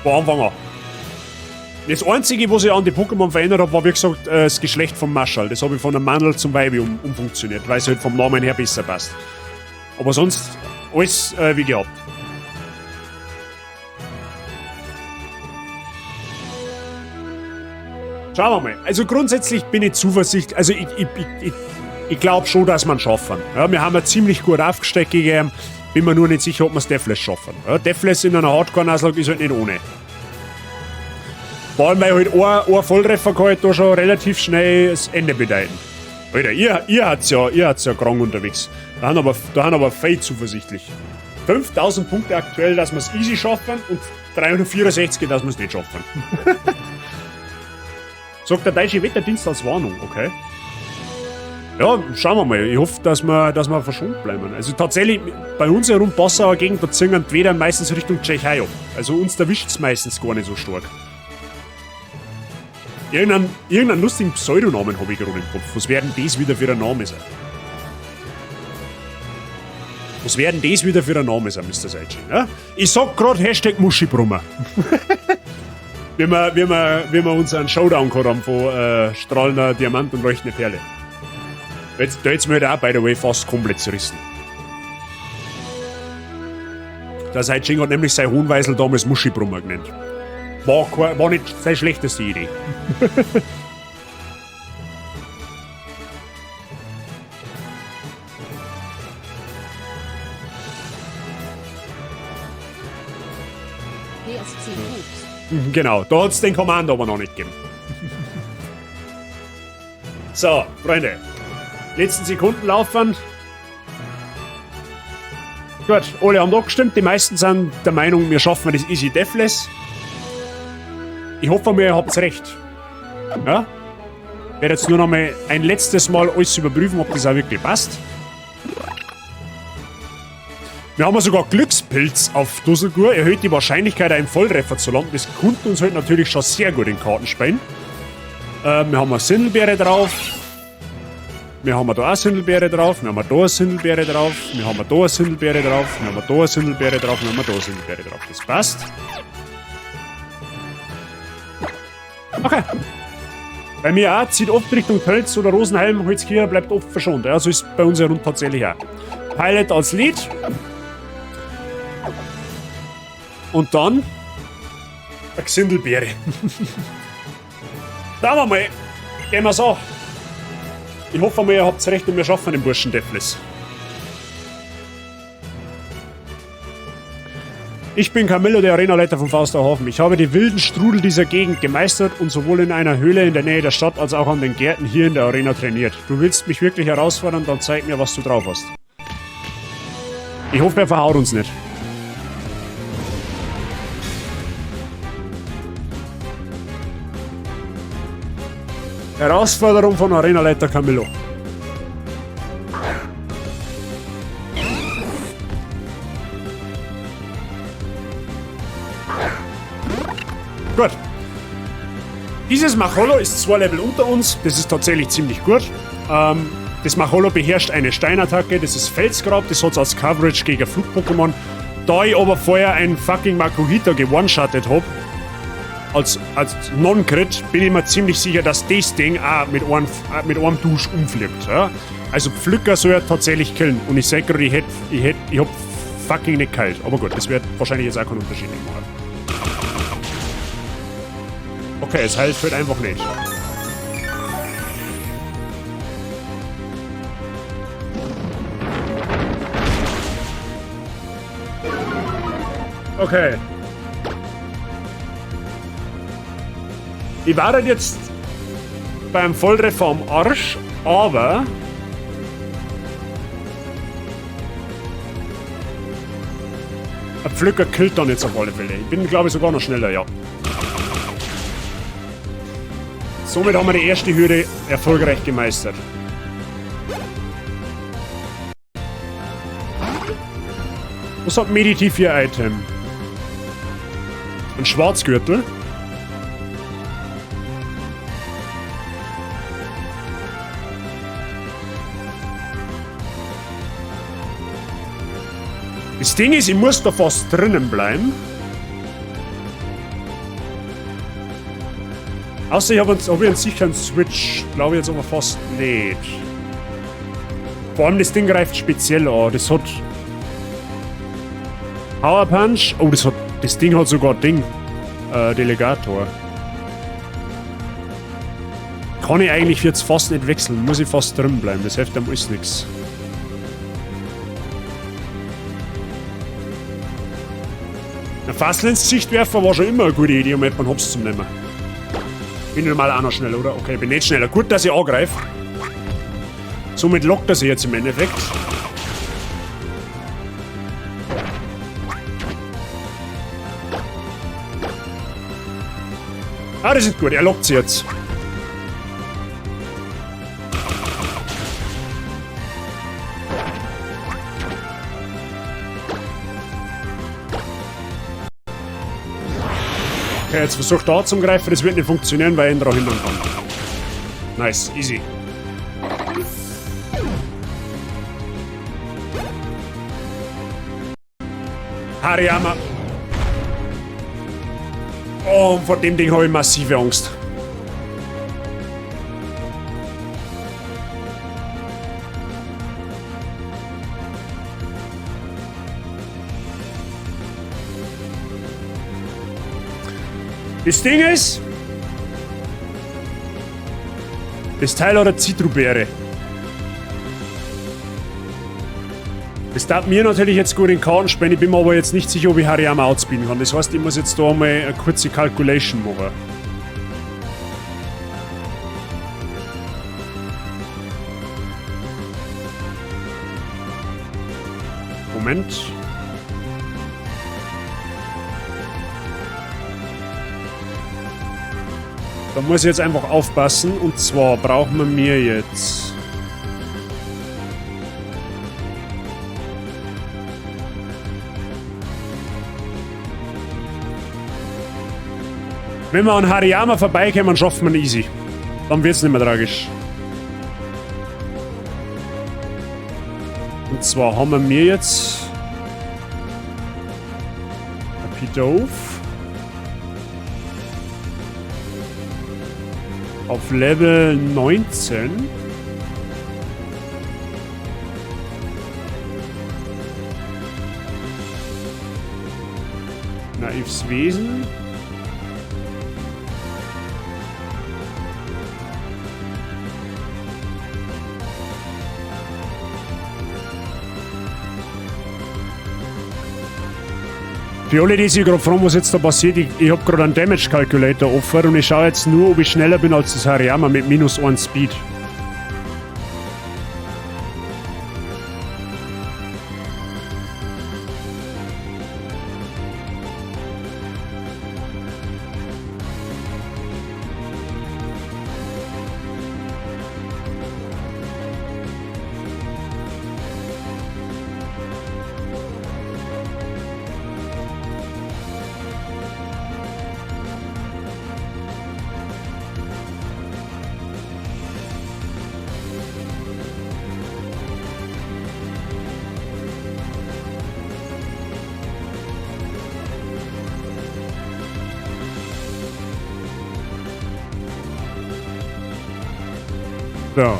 Von Anfang an. Das Einzige, was ich an die Pokémon verändert hab, war wie gesagt das Geschlecht vom Marschall. Das hab ich von einem Mandel zum Weibi umfunktioniert, weil es halt vom Namen her besser passt. Aber sonst alles wie gehabt. Schauen wir mal. Also grundsätzlich bin ich zuversichtlich. Also ich glaub schon, dass wir es schaffen. Ja, wir haben ja ziemlich gut aufgesteckt gegeben. Bin mir nur nicht sicher, ob wir es Deathless schaffen. Ja, Deathless in einer Hardcore-Nuzlocke ist halt nicht ohne. Vor allem, weil halt ein Volltreffer kann halt da schon relativ schnell das Ende bedeuten. Alter, ihr habt's ja krank unterwegs. Da haben aber viel zuversichtlich. 5000 Punkte aktuell, dass wir es easy schaffen und 364, dass wir es nicht schaffen. Sagt der deutsche Wetterdienst als Warnung, okay. Ja, schauen wir mal. Ich hoffe, dass wir verschont bleiben. Also tatsächlich, bei uns herum Passauer Gegend, da ziehen die Wetter meistens Richtung Tschechei ab. Also uns erwischt es meistens gar nicht so stark. Irgendeinen lustigen Pseudonamen habe ich gerade im Kopf. Was werden das wieder für ein Name sein? Was werden das wieder für ein Name sein, Mr. Saijin? Ja? Ich sag grad Hashtag Muschibrummer. Wie wir unseren Showdown gehabt haben von strahlender Diamant und leuchtende Perle. Da hätt's mir halt auch, by the way, fast komplett zerrissen. Der Saijin hat nämlich sein Hohnweisel damals Muschibrummer genannt. War nicht seine schlechteste Idee. Genau, da hat's den Command aber noch nicht gegeben. So, Freunde. Letzten Sekunden laufen. Gut, alle haben abgestimmt. Die meisten sind der Meinung, wir schaffen das easy deathless. Ich hoffe mal, ihr habt's recht. Ja? Ich werde jetzt nur noch mal ein letztes Mal alles überprüfen, ob das auch wirklich passt. Wir haben ja sogar Glückspilz auf Dusselgur. Erhöht die Wahrscheinlichkeit, einen Volltreffer zu landen. Das könnte uns halt natürlich schon sehr gut in Karten spielen. Wir haben eine Sindelbeere drauf. Wir haben da eine Sindelbeere drauf. Wir haben da eine Sindelbeere drauf. Wir haben da eine Sindelbeere drauf. Wir haben da eine Sindelbeere drauf. Wir haben da eine Sindelbeere drauf. Das passt. Okay. Bei mir auch, zieht oft Richtung Tölz oder Rosenheim, Holzkirchen, bleibt oft verschont. Ja, so ist bei uns herum tatsächlich auch. Pilot als Lead. Und dann eine Gsindelbeere. Da wir mal. Gehen wir's an. Ich hoffe mal, ihr habt's recht und wir schaffen den Burschen Deathless. Ich bin Camillo, der Arenaleiter von Fausterhafen. Ich habe die wilden Strudel dieser Gegend gemeistert und sowohl in einer Höhle in der Nähe der Stadt als auch an den Gärten hier in der Arena trainiert. Du willst mich wirklich herausfordern, dann zeig mir, was du drauf hast. Ich hoffe, er verhaut uns nicht. Herausforderung von Arenaleiter Camillo. Gut. Dieses Machollo ist 2 Level unter uns. Das ist tatsächlich ziemlich gut. Das Machollo beherrscht eine Steinattacke. Das ist Felsgrab. Das hat's als Coverage gegen Flug-Pokémon. Da ich aber vorher ein fucking Makuhita gewone-shottet hab, als Non-Crit, bin ich mir ziemlich sicher, dass das Ding auch mit einem Dusch umfliegt. Ja? Also Pflücker soll er tatsächlich killen. Und ich sag gerade, ich hab fucking nicht kalt. Aber gut, das wird wahrscheinlich jetzt auch keinen Unterschied machen. Okay, es heilt halt einfach nicht. Okay. Ich war halt jetzt beim Volltreffer am Arsch, aber ein Pflücker killt dann jetzt auf alle Fälle. Ich bin, glaube ich, sogar noch schneller, ja. Somit haben wir die erste Hürde erfolgreich gemeistert. Was hat Mediti für ein Item? Ein Schwarzgürtel. Das Ding ist, ich muss da fast drinnen bleiben. Außer ich habe einen sicheren Switch. Glaube ich jetzt aber fast nicht. Vor allem das Ding greift speziell an. Das hat Power Punch. Oh, das Ding hat sogar Ding. Delegator. Kann ich eigentlich jetzt fast nicht wechseln. Muss ich fast drin bleiben. Das hilft einem alles nichts. Ein Fassel ins Gesicht werfen war schon immer eine gute Idee, um jemanden hops zu nehmen. Bin ich normal auch noch schneller, oder? Okay, bin nicht schneller. Gut, dass ich angreife. Somit lockt er sich jetzt im Endeffekt. Ah, das ist gut. Er lockt sie jetzt. Okay, jetzt versucht er zum Greifen. Das wird nicht funktionieren, weil er ihn daran hindern kann. Nice, easy. Hariyama. Oh, vor dem Ding habe ich massive Angst. Das Ding ist, das Teil hat eine Zitrubeere. Das darf mir natürlich jetzt gut in Karten spielen, ich bin mir aber jetzt nicht sicher, ob ich Hariyama outspeeden kann. Das heißt, ich muss jetzt da einmal eine kurze Calculation machen. Moment. Da muss ich jetzt einfach aufpassen. Und zwar brauchen wir mir jetzt... Wenn wir an Hariyama vorbeikommen, schaffen wir ihn easy. Dann wird's nicht mehr tragisch. Und zwar haben wir mir jetzt... Pidove. Auf Level 19. Naives Wesen. Für alle, die sich gerade fragen, was jetzt da passiert, ich hab gerade einen Damage Calculator offen und ich schaue jetzt nur, ob ich schneller bin als das Hariyama mit minus 1 Speed. So.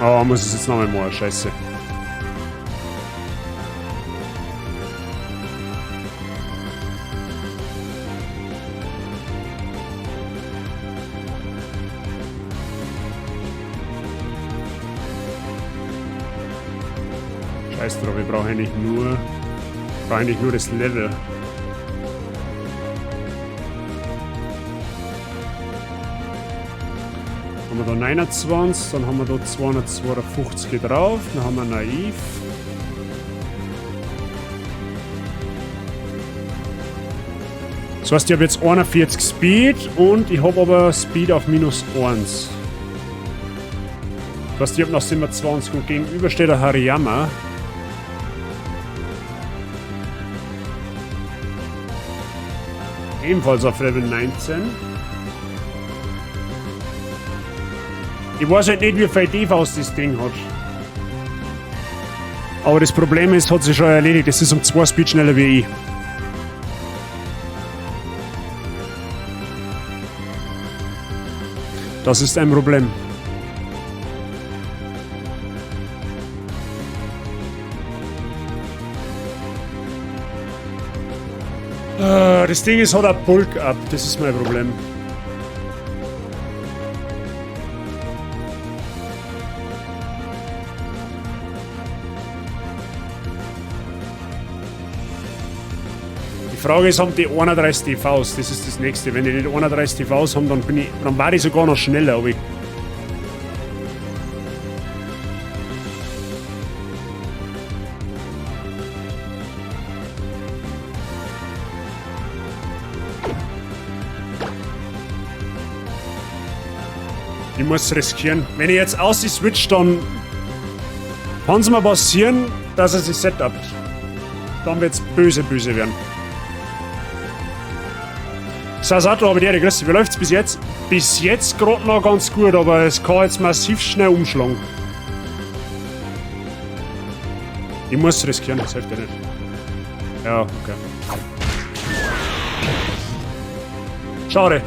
Oh, muss es jetzt nochmal machen, scheiße. Scheiß drauf, ich brauche eigentlich nur das Level. Haben wir da 29, dann haben wir da 252 drauf, dann haben wir Naiv. Das heißt, ich habe jetzt 41 Speed und ich habe aber Speed auf minus 1. Das heißt, ich habe noch 27 und gegenüber steht der Hariyama. Ebenfalls auf Level 19. Ich weiß halt nicht, wie viel DVs das Ding hat. Aber das Problem ist, hat sich schon erledigt. Es ist um 2 Speed schneller wie ich. Das ist ein Problem. Das Ding ist, hat ein Bulk ab. Das ist mein Problem. Die Frage ist, haben die 31 TVs? Das ist das nächste. Wenn die nicht 31 TVs haben, dann bin ich, dann war ich sogar noch schneller, aber ich. Ich muss riskieren. Wenn ich jetzt aus switch, dann kann es mir passieren, dass er sich setupt. Dann wird's böse, böse werden. Sasato, aber der Grüße. Wie läuft's bis jetzt? Bis jetzt gerade noch ganz gut, aber es kann jetzt massiv schnell umschlagen. Ich muss riskieren, das hilft ja nicht. Ja, okay. Schade.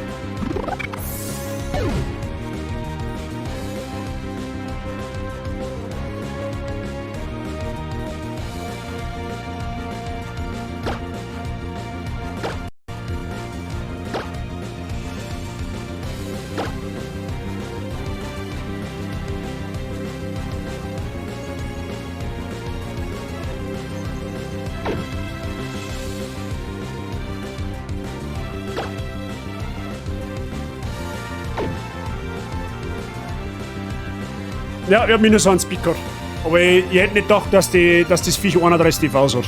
Ja, ich hab minus 1 Speed gehabt. Aber ich hätte nicht gedacht, dass das Viech 31 TVs hat.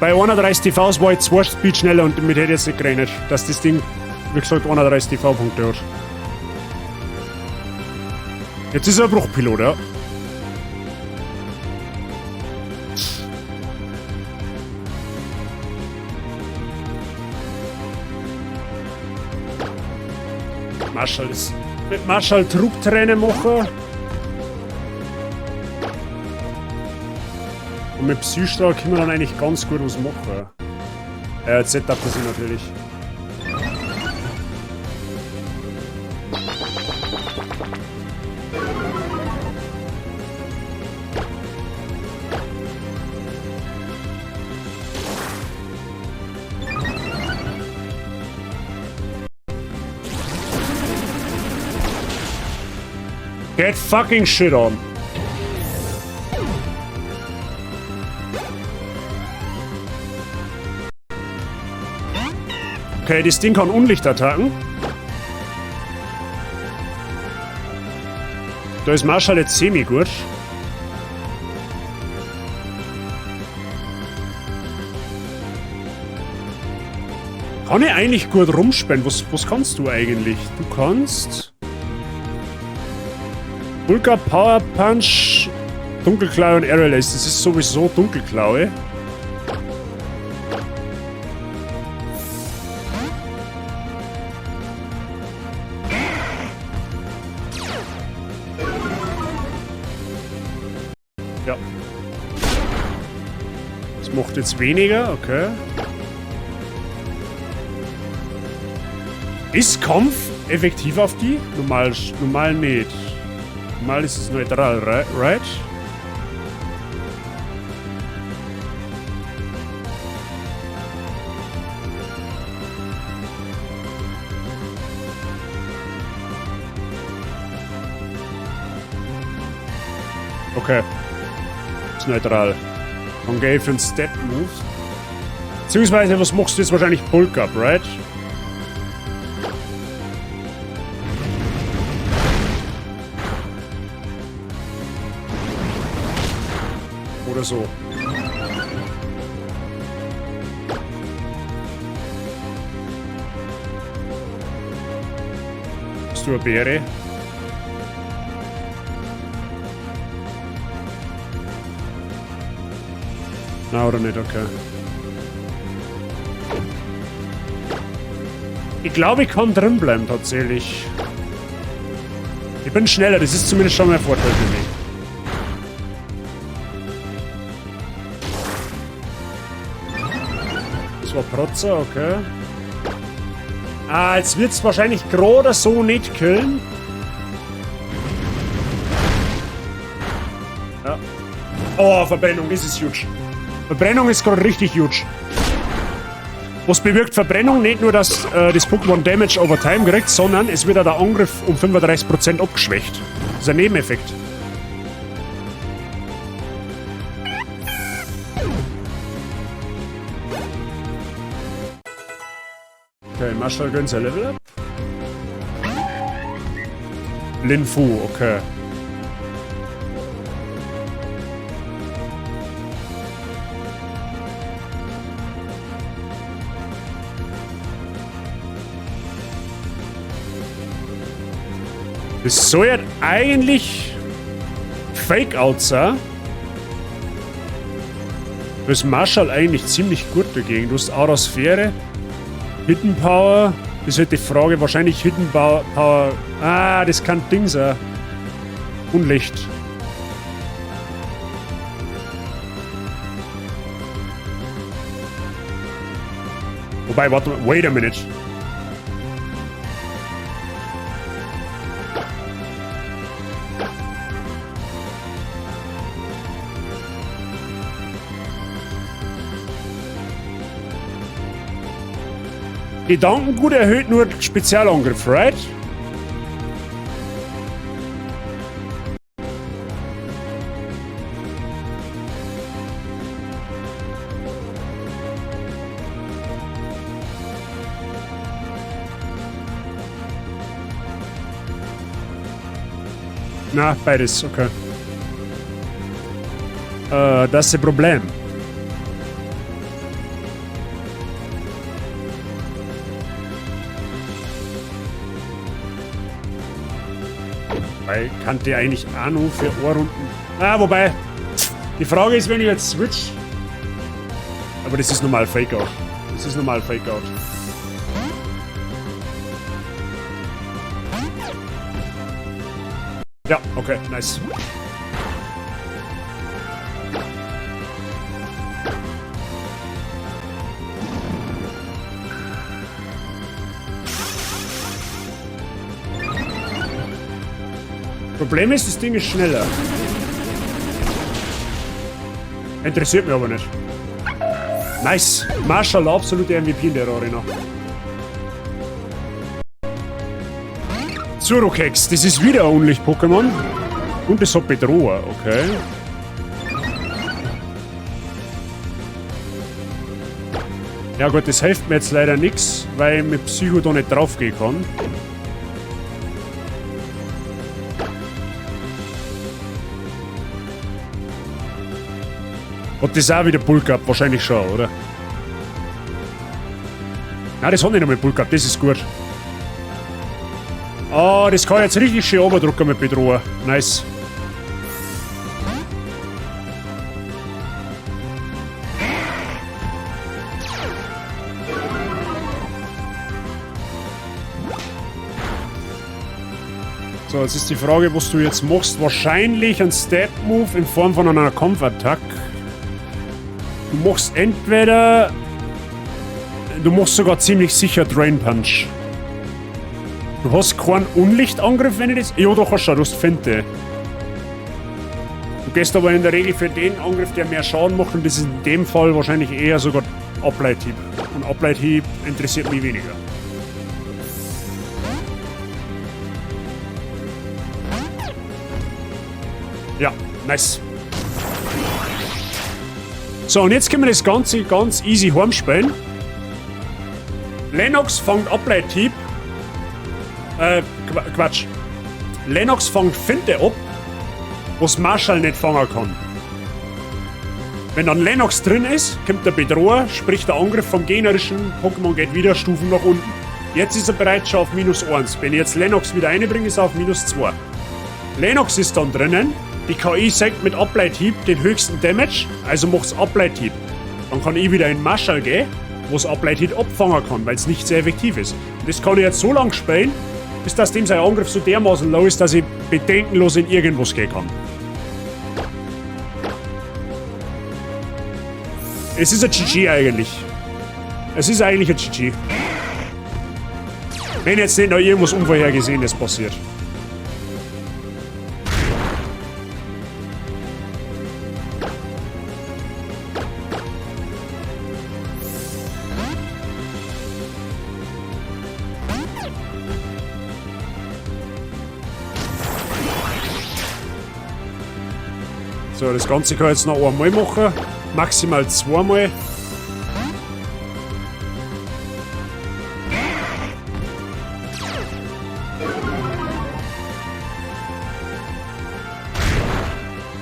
Bei 31 TVs war ich 2 Speed schneller und damit hätte ich jetzt nicht gerechnet, dass das Ding, wie gesagt, 31 TV-Punkte hat. Jetzt ist er ein Bruchpilot, ja. Marshall ist. Mit Marshall Trugträne machen. Und mit Psystrahl können wir dann eigentlich ganz gut was machen. Jetzt setup das natürlich. Get fucking shit on. Okay, das Ding kann Unlichtattacken. Da ist Marshall jetzt semi gut. Kann ich eigentlich gut rumspielen? Was kannst du eigentlich? Du kannst Bulka, Power Punch, Dunkelklaue und Aerial Ace. Das ist sowieso Dunkelklaue. Ja. Das macht jetzt weniger, okay. Ist Kampf effektiv auf die? Normal, normal nicht. Normal ist es neutral, right? Okay. Ist neutral. Dann gehe ich für einen Step Move. Beziehungsweise, was machst du jetzt wahrscheinlich? Bulk Up, right? Oder so. Bist du eine Beere? Na, oder nicht, okay. Ich glaube, ich kann drin bleiben, tatsächlich. Ich bin schneller, das ist zumindest schon mal ein Vorteil für mich. Das war Protzer, okay. Ah, jetzt wird's wahrscheinlich gerade so nicht killen. Ja. Oh, Verbrennung, das ist huge. Verbrennung ist gerade richtig huge. Was bewirkt Verbrennung? Nicht nur, dass das Pokémon Damage over Time kriegt, sondern es wird auch der Angriff um 35% abgeschwächt. Das ist ein Nebeneffekt. Marshall gönnt sein Level up. Lin Fu, okay. Das soll ja eigentlich Fake-Out sein. Da ist Marshall eigentlich ziemlich gut dagegen. Du hast Aura-Sphäre, Hidden Power. Das ist halt die Frage, wahrscheinlich Hidden Power. Ah, das kann Ding sein. Unlicht. Wobei, warte mal, wait a minute. Gedankengut erhöht nur Spezialangriff, right? Na, beides, okay. Das ist ein Problem. Weil kann der eigentlich auch nur für Ohrrunden. Ah, wobei. Die Frage ist, wenn ich jetzt switch. Aber das ist normal Fake-Out. Das ist normal Fake-Out. Ja, okay, nice. Problem ist, das Ding ist schneller. Interessiert mich aber nicht. Nice. Marshall, absolute MVP in der Arena. Zurokex, das ist wieder ein Unlicht-Pokémon. Und es hat Bedroher, okay. Ja gut, das hilft mir jetzt leider nix, weil ich mit Psycho da nicht drauf gehen kann. Hat das auch wieder Bulk Up? Wahrscheinlich schon, oder? Nein, das hat nicht einmal Bulk Up, das ist gut. Ah, das kann ich jetzt richtig schön runterdrücken mit Bedroher. Nice. So, jetzt ist die Frage, was du jetzt machst. Wahrscheinlich ein Step-Move in Form von einer Kampfattack. Du machst entweder... Du machst sogar ziemlich sicher Drain Punch. Du hast keinen Unlichtangriff, wenn ich das... Ja, doch, hast du schon, du hast Finte. Du gehst aber in der Regel für den Angriff, der mehr Schaden macht, und das ist in dem Fall wahrscheinlich eher sogar Ableithieb. Und Ableithieb interessiert mich weniger. Ja, nice. So, und jetzt können wir das Ganze ganz easy heimspielen. Lennox fängt Ableithieb. Quatsch. Lennox fängt Finte ab, was Marshall nicht fangen kann. Wenn dann Lennox drin ist, kommt der Bedroher, sprich der Angriff vom gegnerischen Pokémon geht wieder Stufen nach unten. Jetzt ist er bereits schon auf minus 1. Wenn ich jetzt Lennox wieder reinbringe, ist er auf minus 2. Lennox ist dann drinnen. Die KI senkt mit Ableithieb den höchsten Damage, also macht's Ableithieb. Dann kann ich wieder in Marshall gehen, wo's Ableithieb abfangen kann, weil's nicht sehr effektiv ist. Und das kann ich jetzt so lange spielen, bis dass dem sein Angriff so dermaßen low ist, dass ich bedenkenlos in irgendwas gehen kann. Es ist ein GG eigentlich. Es ist eigentlich ein GG. Wenn jetzt nicht noch irgendwas Unvorhergesehenes passiert. So, das Ganze kann ich jetzt noch einmal machen. Maximal zweimal.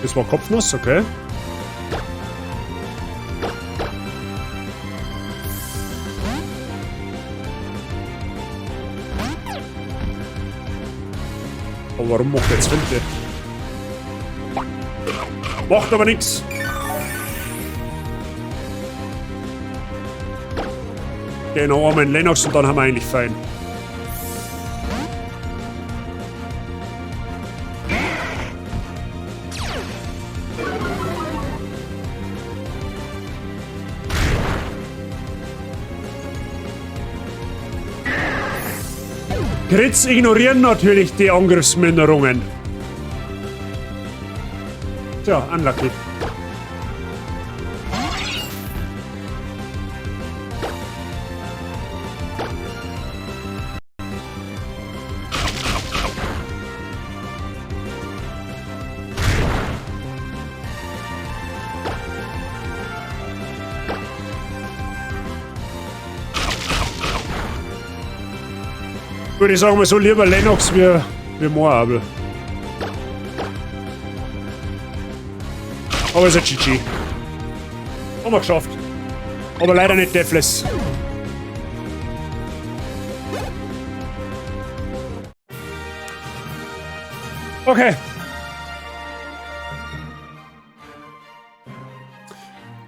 Das war Kopfnuss, okay. Aber warum macht er jetzt Finte? Macht aber nichts. Genau, einmal in Lennox und dann haben wir eigentlich fein. Crits ignorieren natürlich die Angriffsminderungen. Tja, unlucky. Würde ich sagen mal so, lieber Lennox wie Moabel. Aber ist ein GG. Haben wir geschafft. Aber leider nicht Deathless. Okay.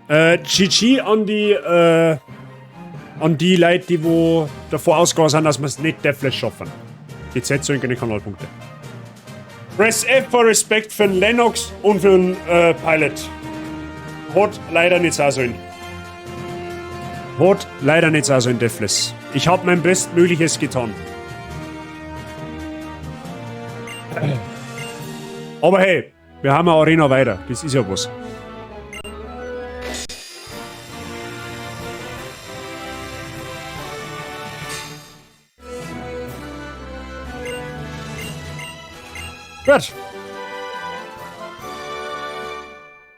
GG an die Leute, die wo davor ausgegangen sind, dass wir es nicht Deathless schaffen. Die Z sollen keine Kanalpunkte. Press F for Respect für den Lennox und für den Pilot. Hat leider nicht sein sollen. Hat leider nicht sein sollen, Deathless. Ich hab mein Bestmögliches getan. Aber hey, wir haben eine Arena weiter. Das ist ja was. Gut.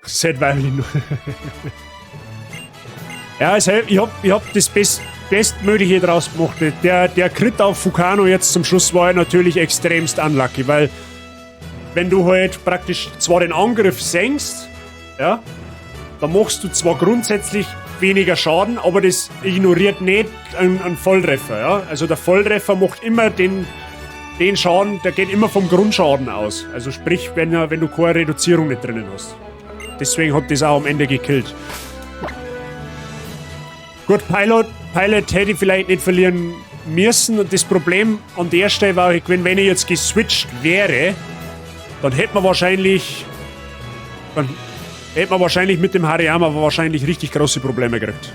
Set Violin. Ja, also ich hab das Bestmögliche draus gemacht. Der Crit auf Fukano jetzt zum Schluss war natürlich extremst unlucky, weil wenn du halt praktisch zwar den Angriff senkst, ja, dann machst du zwar grundsätzlich weniger Schaden, aber das ignoriert nicht einen Volltreffer, ja. Also der Volltreffer macht immer den Schaden, der geht immer vom Grundschaden aus. Also sprich, wenn du keine Reduzierung nicht drinnen hast. Deswegen hat das auch am Ende gekillt. Gut, Pilot hätte ich vielleicht nicht verlieren müssen. Und das Problem an der Stelle war, wenn ich jetzt geswitcht wäre, dann hätte man wahrscheinlich, dann hätte man wahrscheinlich mit dem Hariyama wahrscheinlich richtig große Probleme gekriegt.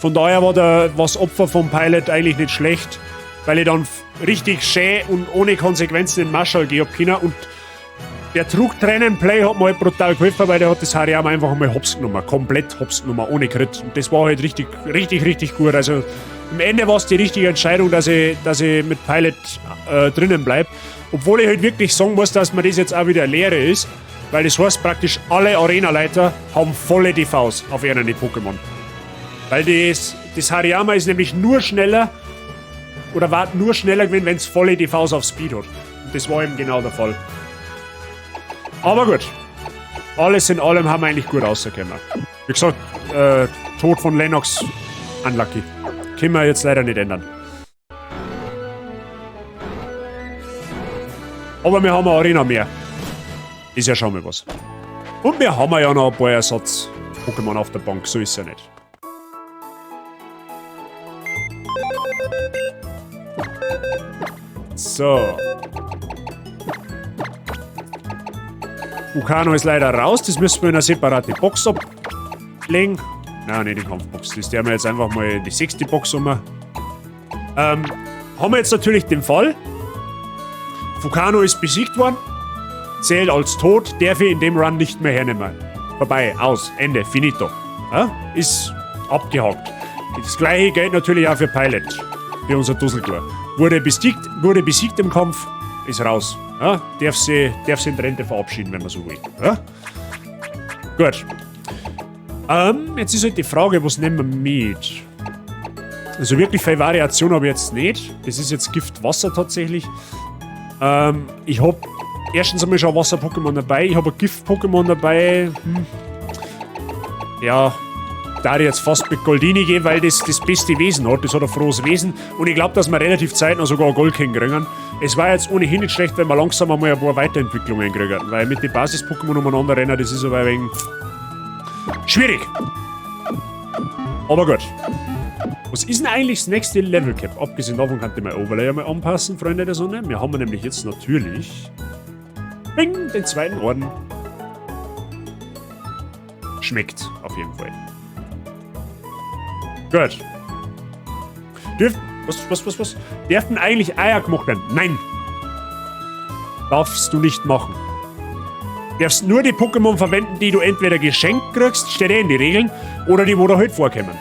Von daher war das Opfer vom Pilot eigentlich nicht schlecht, weil ich dann richtig schön und ohne Konsequenzen in Marshall gehen hab können. Und der Trugtränen-Play hat mir halt brutal geholfen, weil der hat das Hariyama einfach einmal hops genommen. Komplett hops genommen, ohne Crit. Und das war halt richtig, richtig, richtig gut. Also im Ende war es die richtige Entscheidung, dass ich mit Pilot drinnen bleib. Obwohl ich halt wirklich sagen muss, dass mir das jetzt auch wieder Lehre ist, weil das heißt praktisch, alle Arena-Leiter haben volle D Vs auf ihren Pokémon. Weil das Hariyama ist nämlich nur schneller, oder war nur schneller gewesen, wenn's volle D Vs auf Speed hat. Und das war eben genau der Fall. Aber gut. Alles in allem haben wir eigentlich gut rausgekommen. Wie gesagt, Tod von Lennox, unlucky. Können wir jetzt leider nicht ändern. Aber wir haben eine Arena mehr. Ist ja schon mal was. Und wir haben ja noch ein paar Ersatz-Pokémon auf der Bank, so ist ja nicht. So. Fukano ist leider raus, das müssen wir in eine separate Box ablegen. Nein, nicht die Kampfbox. Das werden wir jetzt einfach mal in die 6. Box um. Haben wir jetzt natürlich den Fall. Fukano ist besiegt worden, zählt als tot, darf ich in dem Run nicht mehr hernehmen. Vorbei, aus, Ende, finito. Ja? Ist abgehakt. Das gleiche gilt natürlich auch für Pilot, für unser Dusselchlor. Wurde besiegt im Kampf, ist raus. Ja? Darf sie in Rente verabschieden, wenn man so will. Ja? Gut. Jetzt ist halt die Frage, was nehmen wir mit? Also wirklich viel Variation habe ich jetzt nicht. Das ist jetzt Giftwasser tatsächlich. Ich hab erstens einmal schon ein Wasser-Pokémon dabei. Ich habe ein Gift-Pokémon dabei. Ja, da ich jetzt fast mit Goldini gehen, weil das das beste Wesen hat. Das hat ein frohes Wesen. Und ich glaube, dass wir relativ zeitnah sogar Gold kriegen. Es war jetzt ohnehin nicht schlecht, wenn wir langsam einmal ein paar Weiterentwicklungen kriegen. Weil mit den Basis-Pokémon umeinander rennen, das ist aber ein wenig schwierig. Aber gut. Was ist denn eigentlich das nächste Level Cap? Abgesehen davon kann ich mein Overlay einmal anpassen, Freunde der Sonne. Wir haben nämlich jetzt natürlich bing, den zweiten Orden. Schmeckt auf jeden Fall. Gut. Dürft, was? Dürften eigentlich Eier gemacht werden? Nein. Darfst du nicht machen. Darfst nur die Pokémon verwenden, die du entweder geschenkt kriegst, steht eh in die Regeln, oder die, wo da halt vorkommen.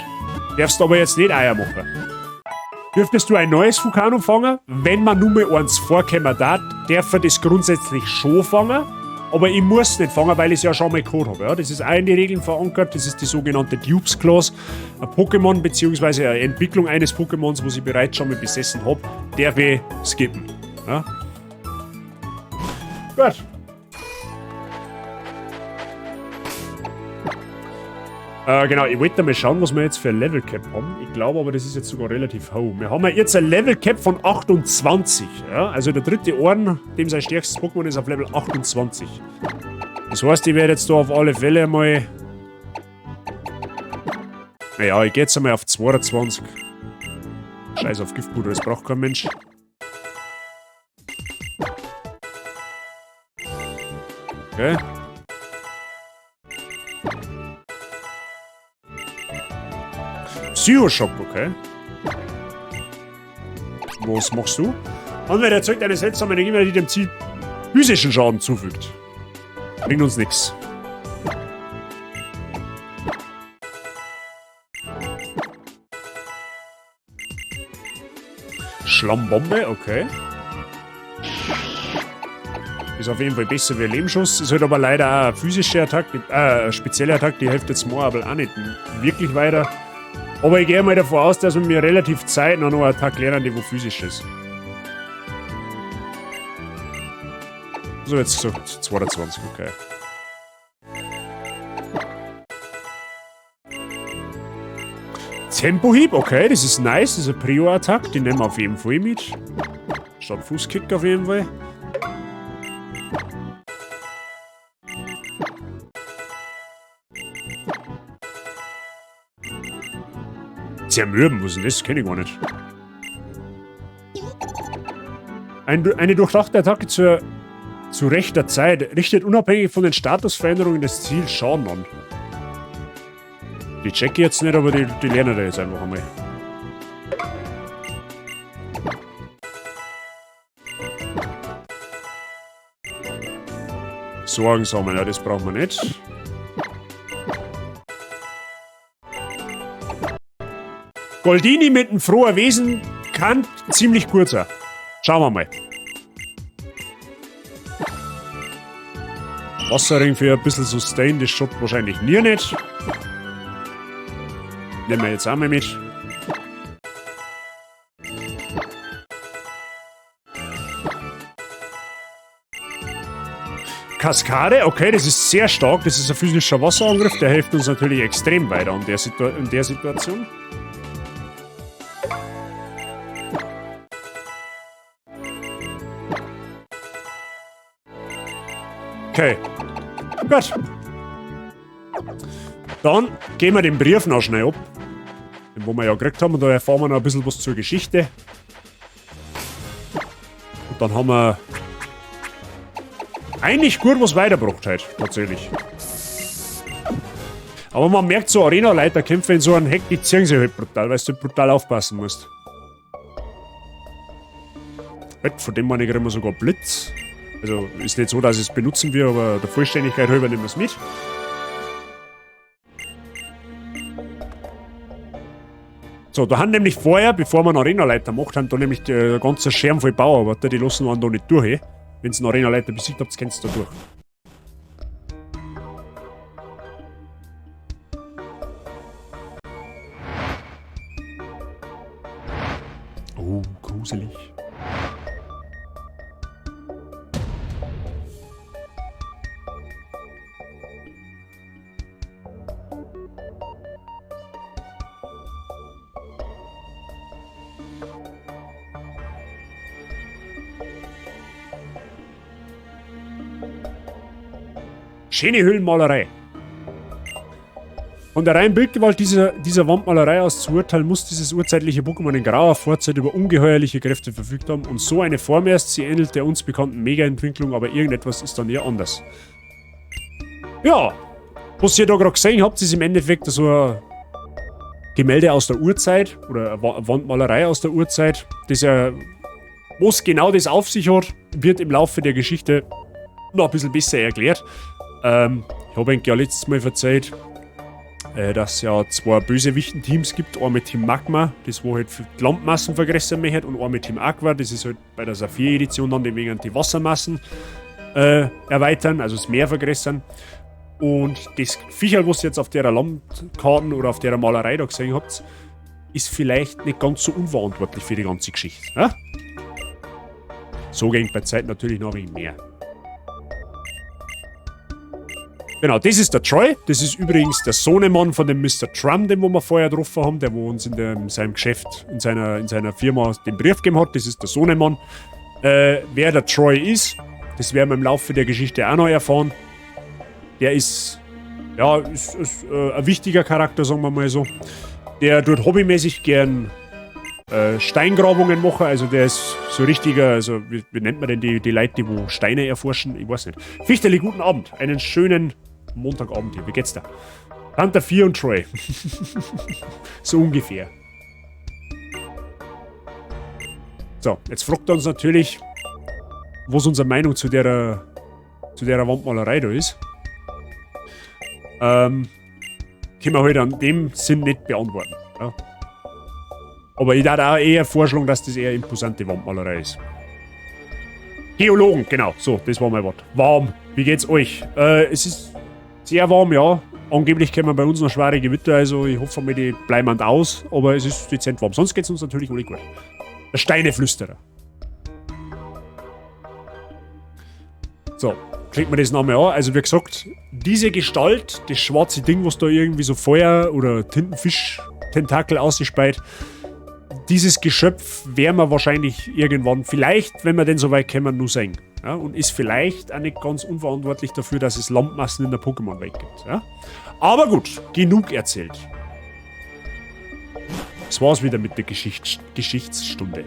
Darfst aber jetzt nicht Eier machen. Dürftest du ein neues Fukano fangen? Wenn man nur mal eins vorkommen darf, darf er das grundsätzlich schon fangen. Aber ich muss nicht fangen, weil ich es ja schon mal gehabt habe. Ja? Das ist auch in die Regeln verankert. Das ist die sogenannte Dupes Clause. Ein Pokémon bzw. eine Entwicklung eines Pokémons, was ich bereits schon mal besessen hab, darf ich skippen. Ja? Gut. Genau, ich wollte mal schauen, was wir jetzt für ein Level Cap haben. Ich glaube aber, das ist jetzt sogar relativ hoch. Wir haben ja jetzt ein Level Cap von 28. Ja? Also der dritte Orden, dem sein stärkstes Pokémon ist, auf Level 28. Das heißt, ich werde jetzt da auf alle Fälle einmal... Naja, ich gehe jetzt einmal auf 22. Scheiß auf Giftpuder, das braucht kein Mensch. Okay. Psychoschock, okay. Was machst du? Anwender erzeugt eine seltsame Energie, die dem Ziel physischen Schaden zufügt. Bringt uns nix. Schlammbombe, okay. Ist auf jeden Fall besser wie ein Lehmschuss. Ist halt aber leider auch eine physische Attacke, eine spezielle Attacke, die hilft jetzt mir aber auch nicht wirklich weiter. Aber ich gehe mal davon aus, dass wir mir relativ zeitnah noch eine Attacke lernen, die wo physisch ist. So, jetzt gesagt 22, okay. Tempohieb, okay, das ist nice, das ist eine Prio-Attack, die nehmen wir auf jeden Fall mit. Statt Fußkick auf jeden Fall. Zermürben, was ist denn das? Kenn ich gar nicht. Eine durchdachte Attacke zu rechter Zeit richtet unabhängig von den Statusveränderungen des Ziels Schaden an. Die check ich jetzt nicht, aber die lernen da jetzt einfach einmal. Sorgen sammeln, ja, das brauchen wir nicht. Goldini mit einem frohen Wesen kann ziemlich gut sein. Schauen wir mal. Wasserring für ein bisschen Sustain, das schaut wahrscheinlich nie nicht. Nehmen wir jetzt auch mal mit. Kaskade, okay, das ist sehr stark. Das ist ein physischer Wasserangriff, der hilft uns natürlich extrem weiter in der Situation. Okay. Gut. Dann gehen wir den Brief noch schnell ab. Den, wo wir ja gekriegt haben. Und da erfahren wir noch ein bisschen was zur Geschichte. Und dann haben wir eigentlich gut was weitergebracht heute, tatsächlich. Aber man merkt so, Arena-Leiterkämpfe in so einem Heck, die ziehen sich halt brutal, weil du halt brutal aufpassen musst. Halt, von dem meine ich immer sogar Blitz. Also ist nicht so, dass ich es benutzen will, aber der Vollständigkeit halber nehmen wir es mit. So, da haben nämlich vorher, bevor wir einen Arena-Leiter gemacht haben, da nämlich der ganze Scherm voll Bauarbeiter, die lassen einen da nicht durch. Wenn ihr einen Arena-Leiter besiegt habt, könnt ihr da durch. Oh, gruselig. Schöne Höhlenmalerei. Von der reinen Bildgewalt dieser Wandmalerei aus zu urteilen, muss dieses urzeitliche Pokémon in grauer Vorzeit über ungeheuerliche Kräfte verfügt haben und so eine Form erst, sie ähnelt der uns bekannten Mega-Entwicklung, aber irgendetwas ist dann eher anders. Ja, was ihr da gerade gesehen habt, ist im Endeffekt so ein Gemälde aus der Urzeit oder eine Wandmalerei aus der Urzeit, das ja, was genau das auf sich hat, wird im Laufe der Geschichte noch ein bisschen besser erklärt. Ich habe eigentlich ja letztes Mal verzeiht, dass es ja zwei Bösewichten-Teams gibt, einmal Team Magma, das wo halt die Landmassen vergrößern möchte, und einmal Team Aqua, das ist halt bei der Saphir-Edition dann die wegen die Wassermassen erweitern, also das Meer vergrößern. Und das Viecherl, was ihr jetzt auf der Landkarten oder auf der Malerei da gesehen habt, ist vielleicht nicht ganz so unverantwortlich für die ganze Geschichte. Ja? So ging bei Zeit natürlich noch ein wenig mehr. Genau, das ist der Troy. Das ist übrigens der Sohnemann von dem Mister Trump, den wo wir vorher getroffen haben, der wo uns in seinem Geschäft, in seiner Firma den Brief gegeben hat. Das ist der Sohnemann. Wer der Troy ist, das werden wir im Laufe der Geschichte auch noch erfahren. Der ist, ja, ist ein wichtiger Charakter, sagen wir mal so. Der tut hobbymäßig gern Steingrabungen machen, also der ist so richtiger, also wie nennt man denn die Leute, die wo Steine erforschen? Ich weiß nicht. Fichterli, guten Abend. Einen schönen Montagabend hier. Wie geht's da? Panther 4 und Troy. So ungefähr. So, jetzt fragt er uns natürlich, was unsere Meinung zu der Wandmalerei da ist. Können wir halt an dem Sinn nicht beantworten. Ja. Aber ich würde auch eher vorschlagen, dass das eher imposante Wandmalerei ist. Geologen, genau. So, das war mein Wort. Warm. Wie geht's euch? Es ist sehr warm, ja. Angeblich kommen bei uns noch schwere Gewitter, also ich hoffe mal, die bleiben aus. Aber es ist dezent warm. Sonst geht's uns natürlich alle gut. Der Steineflüsterer. So, klicken wir das nochmal an. Also wie gesagt, diese Gestalt, das schwarze Ding, was da irgendwie so Feuer oder Tintenfisch-Tentakel ausspeit, dieses Geschöpf werden wir wahrscheinlich irgendwann, vielleicht, wenn wir denn so weit kommen, nur sehen. Ja, und ist vielleicht auch nicht ganz unverantwortlich dafür, dass es Landmassen in der Pokémon-Welt gibt. Ja? Aber gut, genug erzählt. Das war's wieder mit der Geschichtsstunde.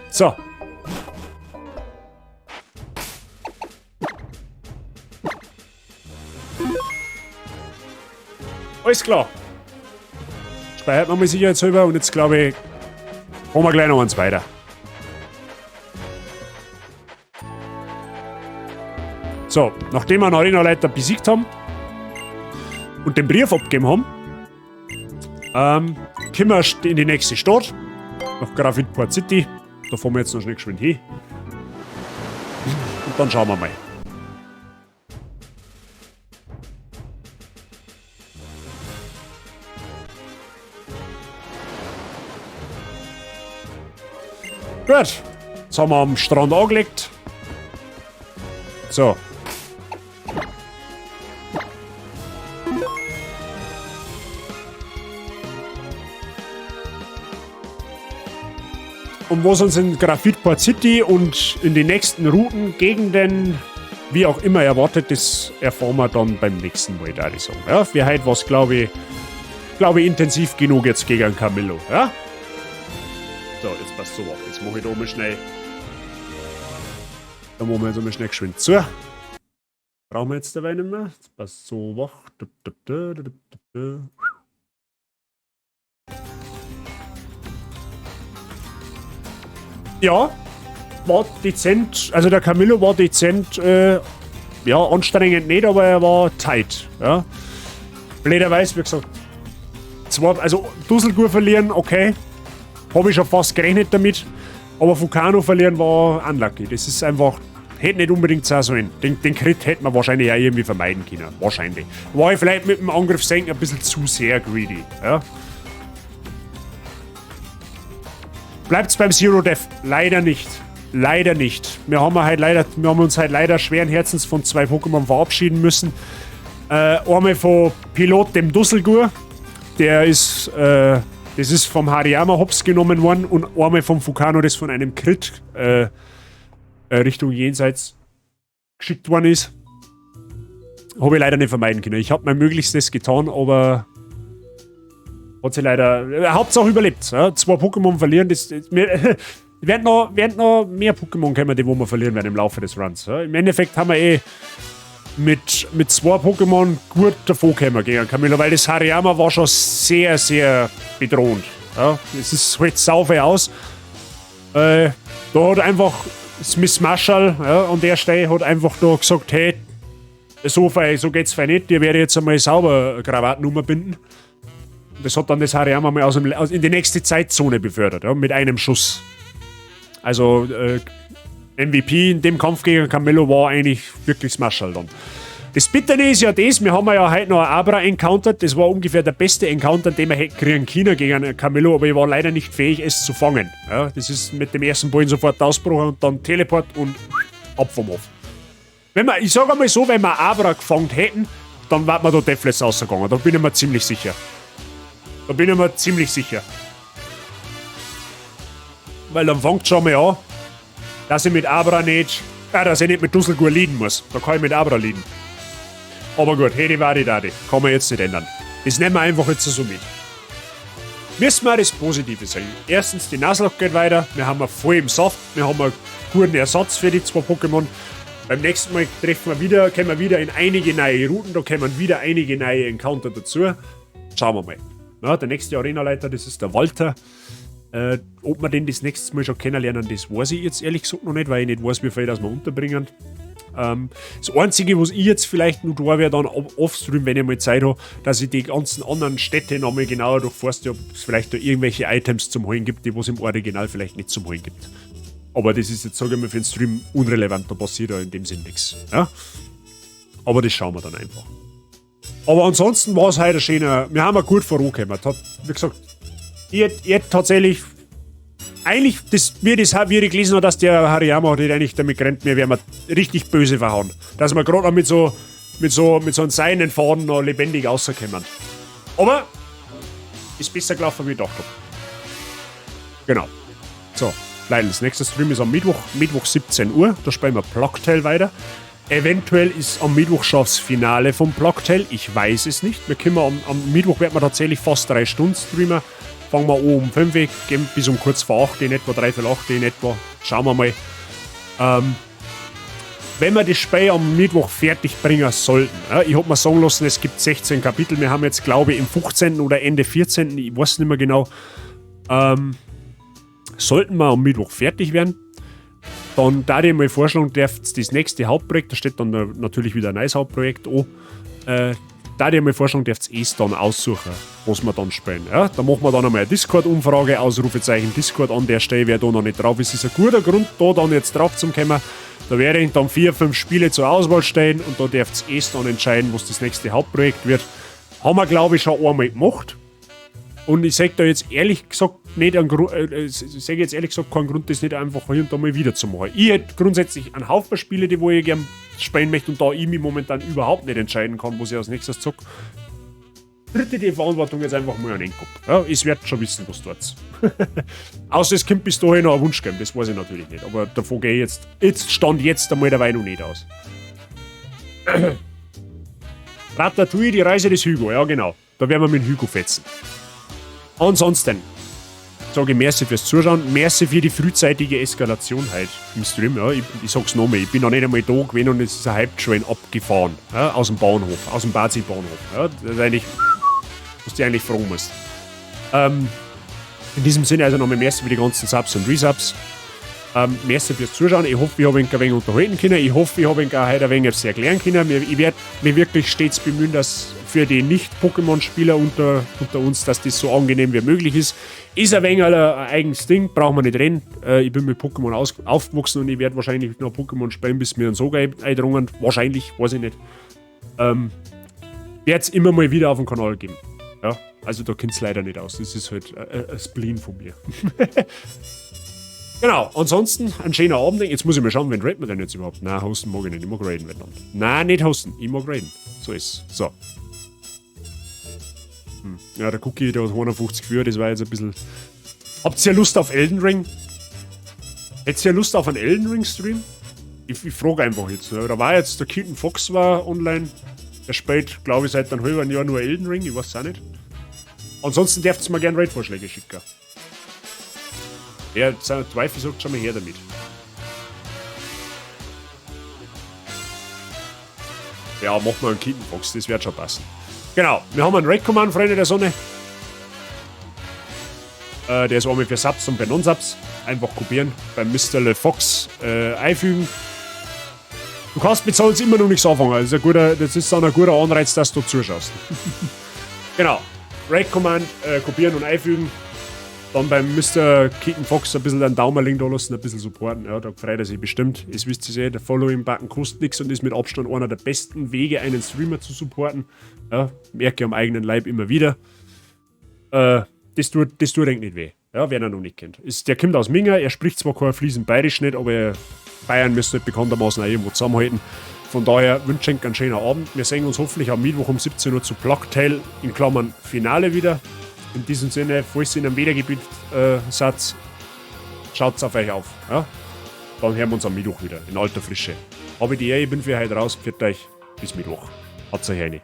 So. Alles klar. Speichert man mal sicherheitshalber und jetzt glaube ich, kommen wir gleich noch eins weiter. So, nachdem wir einen Arenaleiter besiegt haben und den Brief abgegeben haben, kommen wir in die nächste Stadt, nach Graphitport City. Da fahren wir jetzt noch schnell geschwind hin. Und dann schauen wir mal. Gut, jetzt haben wir am Strand angelegt. So. Und was uns in Graphitport City und in den nächsten Routen, Gegenden, wie auch immer erwartet, das erfahren wir dann beim nächsten Mal, da ich sagen. Ja, für heute war's, glaub ich, intensiv genug jetzt gegen Camillo. Ja? So, jetzt passt so auf. Jetzt mach ich da mal schnell. Da machen wir jetzt mal schnell geschwind zu. Brauchen wir jetzt dabei nicht mehr. Jetzt passt so wach. Ja, war dezent, also der Camillo war dezent, ja, anstrengend nicht, aber er war tight, ja. Blöderweise, wie gesagt, zwei, also Dusselgur verlieren, okay, hab ich schon fast gerechnet damit, aber Fukano verlieren war unlucky, das ist einfach, hätte nicht unbedingt sein sollen. Den Crit hätte man wahrscheinlich auch irgendwie vermeiden können, wahrscheinlich. War ich vielleicht mit dem Angriff senken ein bisschen zu sehr greedy, ja. Bleibt's beim Zero Death? Leider nicht. Leider nicht. Wir haben halt leider, wir haben uns halt leider schweren Herzens von zwei Pokémon verabschieden müssen. Einmal von Pilot, dem Dusselgur. Der ist, das ist vom Hariyama hops genommen worden. Und einmal vom Fukano, das von einem Crit Richtung Jenseits geschickt worden ist. Habe ich leider nicht vermeiden können. Ich habe mein Möglichstes getan, aber hat sie leider. Hauptsache überlebt. Ja? Zwei Pokémon verlieren, das werden noch mehr Pokémon kommen, die wo wir verlieren werden im Laufe des Runs. Ja? Im Endeffekt haben wir eh mit zwei Pokémon gut davon gekommen gegen Camillo, weil das Hariyama war schon sehr, sehr bedrohend. Ja? Es ist halt saufe aus. Da hat einfach Miss Marshall, ja, an der Stelle hat einfach da gesagt: „Hey, so, so geht's fein nicht, dir werde ich jetzt einmal sauber Krawatten binden.“ Und das hat dann das Hariyama mal in die nächste Zeitzone befördert, ja, mit einem Schuss. Also MVP in dem Kampf gegen Camillo war eigentlich wirklich Smasherl dann. Das Bittere ist ja das, wir haben ja heute noch ein Abra encountered, das war ungefähr der beste Encounter, den wir hätten kriegen können gegen Camillo, aber ich war leider nicht fähig, es zu fangen. Ja, das ist mit dem ersten Ballen sofort ausgebrochen und dann Teleport und ab vom Hof. Wenn wir, ich sage einmal so, wenn wir Abra gefangen hätten, dann wäre man da deathless rausgegangen, da bin ich mir ziemlich sicher. Da bin ich mir ziemlich sicher. Weil dann fängt schon mal an, dass ich nicht mit Dusselgur leaden muss. Da kann ich mit Abra leaden. Aber gut, hey, war die Dadi. Kann man jetzt nicht ändern. Das nehmen wir einfach jetzt so mit. Müssen wir das Positive sehen. Erstens, die Nuzlocke geht weiter. Wir haben voll im Saft. Wir haben einen guten Ersatz für die zwei Pokémon. Beim nächsten Mal treffen wir wieder, kommen wir wieder in einige neue Routen. Da kommen wieder einige neue Encounter dazu. Schauen wir mal. Ja, der nächste Arenaleiter, das ist der Walter. Ob wir den das nächste Mal schon kennenlernen, das weiß ich jetzt ehrlich gesagt noch nicht, weil ich nicht weiß, wie viel das wir unterbringen. Das Einzige, was ich jetzt vielleicht noch da wäre, dann offstream, wenn ich mal Zeit habe, dass ich die ganzen anderen Städte nochmal genauer durchforste, ob es vielleicht da irgendwelche Items zum Holen gibt, die was im Original vielleicht nicht zum Holen gibt. Aber das ist jetzt, sage ich mal, für den Stream unrelevant, da passiert ja in dem Sinn nichts. Ja? Aber das schauen wir dann einfach. Aber ansonsten war es heute ein schöner, wir haben auch gut vorangekommen. Hat, wie gesagt, ich hätt tatsächlich eigentlich, wie ich gelesen habe, dass der Hariyama hat eigentlich damit gerannt, mir wären wir richtig böse verhauen. Dass wir gerade noch mit so einem seidenen Faden noch lebendig rauskommen. Aber ist besser gelaufen, wie ich gedacht habe. Genau. So, Leute, das nächste Stream ist am Mittwoch, Mittwoch 17 Uhr. Da spielen wir Plague Tale weiter. Eventuell ist am Mittwoch schon das Finale vom Plague Tale. Ich weiß es nicht. Wir können am Mittwoch werden wir tatsächlich fast 3 Stunden streamen. Fangen wir an um 5 Uhr, gehen bis um kurz vor 8 in etwa, dreiviertel 8 in etwa. Schauen wir mal. Wenn wir das Spiel am Mittwoch fertig bringen sollten, ja, ich habe mir sagen lassen, es gibt 16 Kapitel. Wir haben jetzt, glaube ich, im 15. oder Ende 14., ich weiß nicht mehr genau, sollten wir am Mittwoch fertig werden, dann da ich mal vorschlagen, darf das nächste Hauptprojekt, da steht dann natürlich wieder ein neues Hauptprojekt an, da ich mal vorschlagen, dürft ihr es dann aussuchen, was wir dann spielen. Ja, da machen wir dann einmal eine Discord-Umfrage, Ausrufezeichen Discord an der Stelle, wer da noch nicht drauf ist, ist ein guter Grund, da dann jetzt drauf zu kommen. Da werde ich dann vier, fünf Spiele zur Auswahl stellen und da dürft ihr es dann entscheiden, was das nächste Hauptprojekt wird. Haben wir, glaube ich, schon einmal gemacht. Und ich sage da jetzt ehrlich gesagt nicht einen Grund, ich sage jetzt ehrlich gesagt keinen Grund, das nicht einfach hier und da mal wieder zu machen. Ich hätte grundsätzlich einen Haufen Spiele, die wo ich gern spielen möchte, und da ich mich momentan überhaupt nicht entscheiden kann, was ich als Nächstes zock, tritt die Verantwortung jetzt einfach mal an den Kopf. Ja, ich werde schon wissen, was dort. Außer es kommt bis dahin noch ein Wunschgame, das weiß ich natürlich nicht. Aber davon gehe ich jetzt Stand jetzt einmal dabei noch nicht aus. Ratatouille, die Reise des Hugo, ja genau. Da werden wir mit Hugo fetzen. Ansonsten sage ich merci fürs Zuschauen, merci für die frühzeitige Eskalation heute im Stream. Ja, ich sag's nochmal, ich bin noch nicht einmal da gewesen und es ist ein Hype-Train abgefahren. Ja, aus dem Bahnhof, aus dem Bazi-Bahnhof. Ja, das ist eigentlich, was du eigentlich fragen musst. In diesem Sinne also nochmal merci für die ganzen Subs und Resubs. Merci fürs Zuschauen. Ich hoffe, ich habe ihn ein wenig unterhalten können. Ich hoffe, ich habe ihn auch heute ein wenig erklären können. Ich werde mich wirklich stets bemühen, dass für die Nicht-Pokémon-Spieler unter uns, dass das so angenehm wie möglich ist. Ist ein wenig ein eigenes Ding, brauchen wir nicht reden. Ich bin mit Pokémon aufgewachsen und ich werde wahrscheinlich noch Pokémon spielen, bis mir ein Sog eindrungen. Wahrscheinlich, weiß ich nicht. Werde es immer mal wieder auf dem Kanal geben. Ja, also da kennt es leider nicht aus. Das ist halt ein Spleen von mir. Genau, ansonsten ein schöner Abend. Jetzt muss ich mal schauen, wen raiden wir denn jetzt überhaupt? Nein, hosten mag ich nicht. Ich mag raiden, wenn dann. Nein, nicht hosten. Ich mag raiden. So ist So. Ja, der Cookie, der hat 150 für, das war jetzt ein bisschen. Habt ihr Lust auf Elden Ring? Hättet ihr Lust auf einen Elden Ring Stream? Ich frage einfach jetzt. Ne? Da war jetzt der Keaton Fox war online. Der spielt, glaube ich, seit einem halben Jahr nur Elden Ring. Ich weiß es auch nicht. Ansonsten dürft ihr mir gerne Raid-Vorschläge schicken. Ja, Zweifel sagt schon mal her damit. Ja, machen wir einen Keaton Fox, das wird schon passen. Genau, wir haben einen Raid-Command, Freunde der Sonne. Der ist einmal für Subs und für Non-Subs. Einfach kopieren, beim Mr. Le Fox einfügen. Du kannst mit Souls immer noch nichts anfangen. Das ist, ein guter, das ist dann ein guter Anreiz, dass du zuschaust. Genau. Raid Command kopieren und einfügen. Dann beim Mr. Keaton Fox ein bisschen einen Daumenling da lassen, ein bisschen supporten. Ja, da freut er sich bestimmt. Es wisst ihr eh, der Following-Button kostet nichts und ist mit Abstand einer der besten Wege, einen Streamer zu supporten. Ja, merke ich am eigenen Leib immer wieder. Das tut eigentlich nicht weh. Ja, wer ihn noch nicht kennt. Der kommt aus Minga, er spricht zwar kein fließend Bayerisch nicht, aber Bayern müsste halt bekanntermaßen auch irgendwo zusammenhalten. Von daher wünsche ich einen schönen Abend. Wir sehen uns hoffentlich am Mittwoch um 17 Uhr zu Plague Tale in Klammern Finale wieder. In diesem Sinne, falls ihr in einem Wedergebiet seid, schaut auf euch auf. Ja? Dann hören wir uns am Mittwoch wieder in alter Frische. Habe die Ehre, ich bin für heute raus. Pfiat euch. Bis Mittwoch. Hat's euch eine.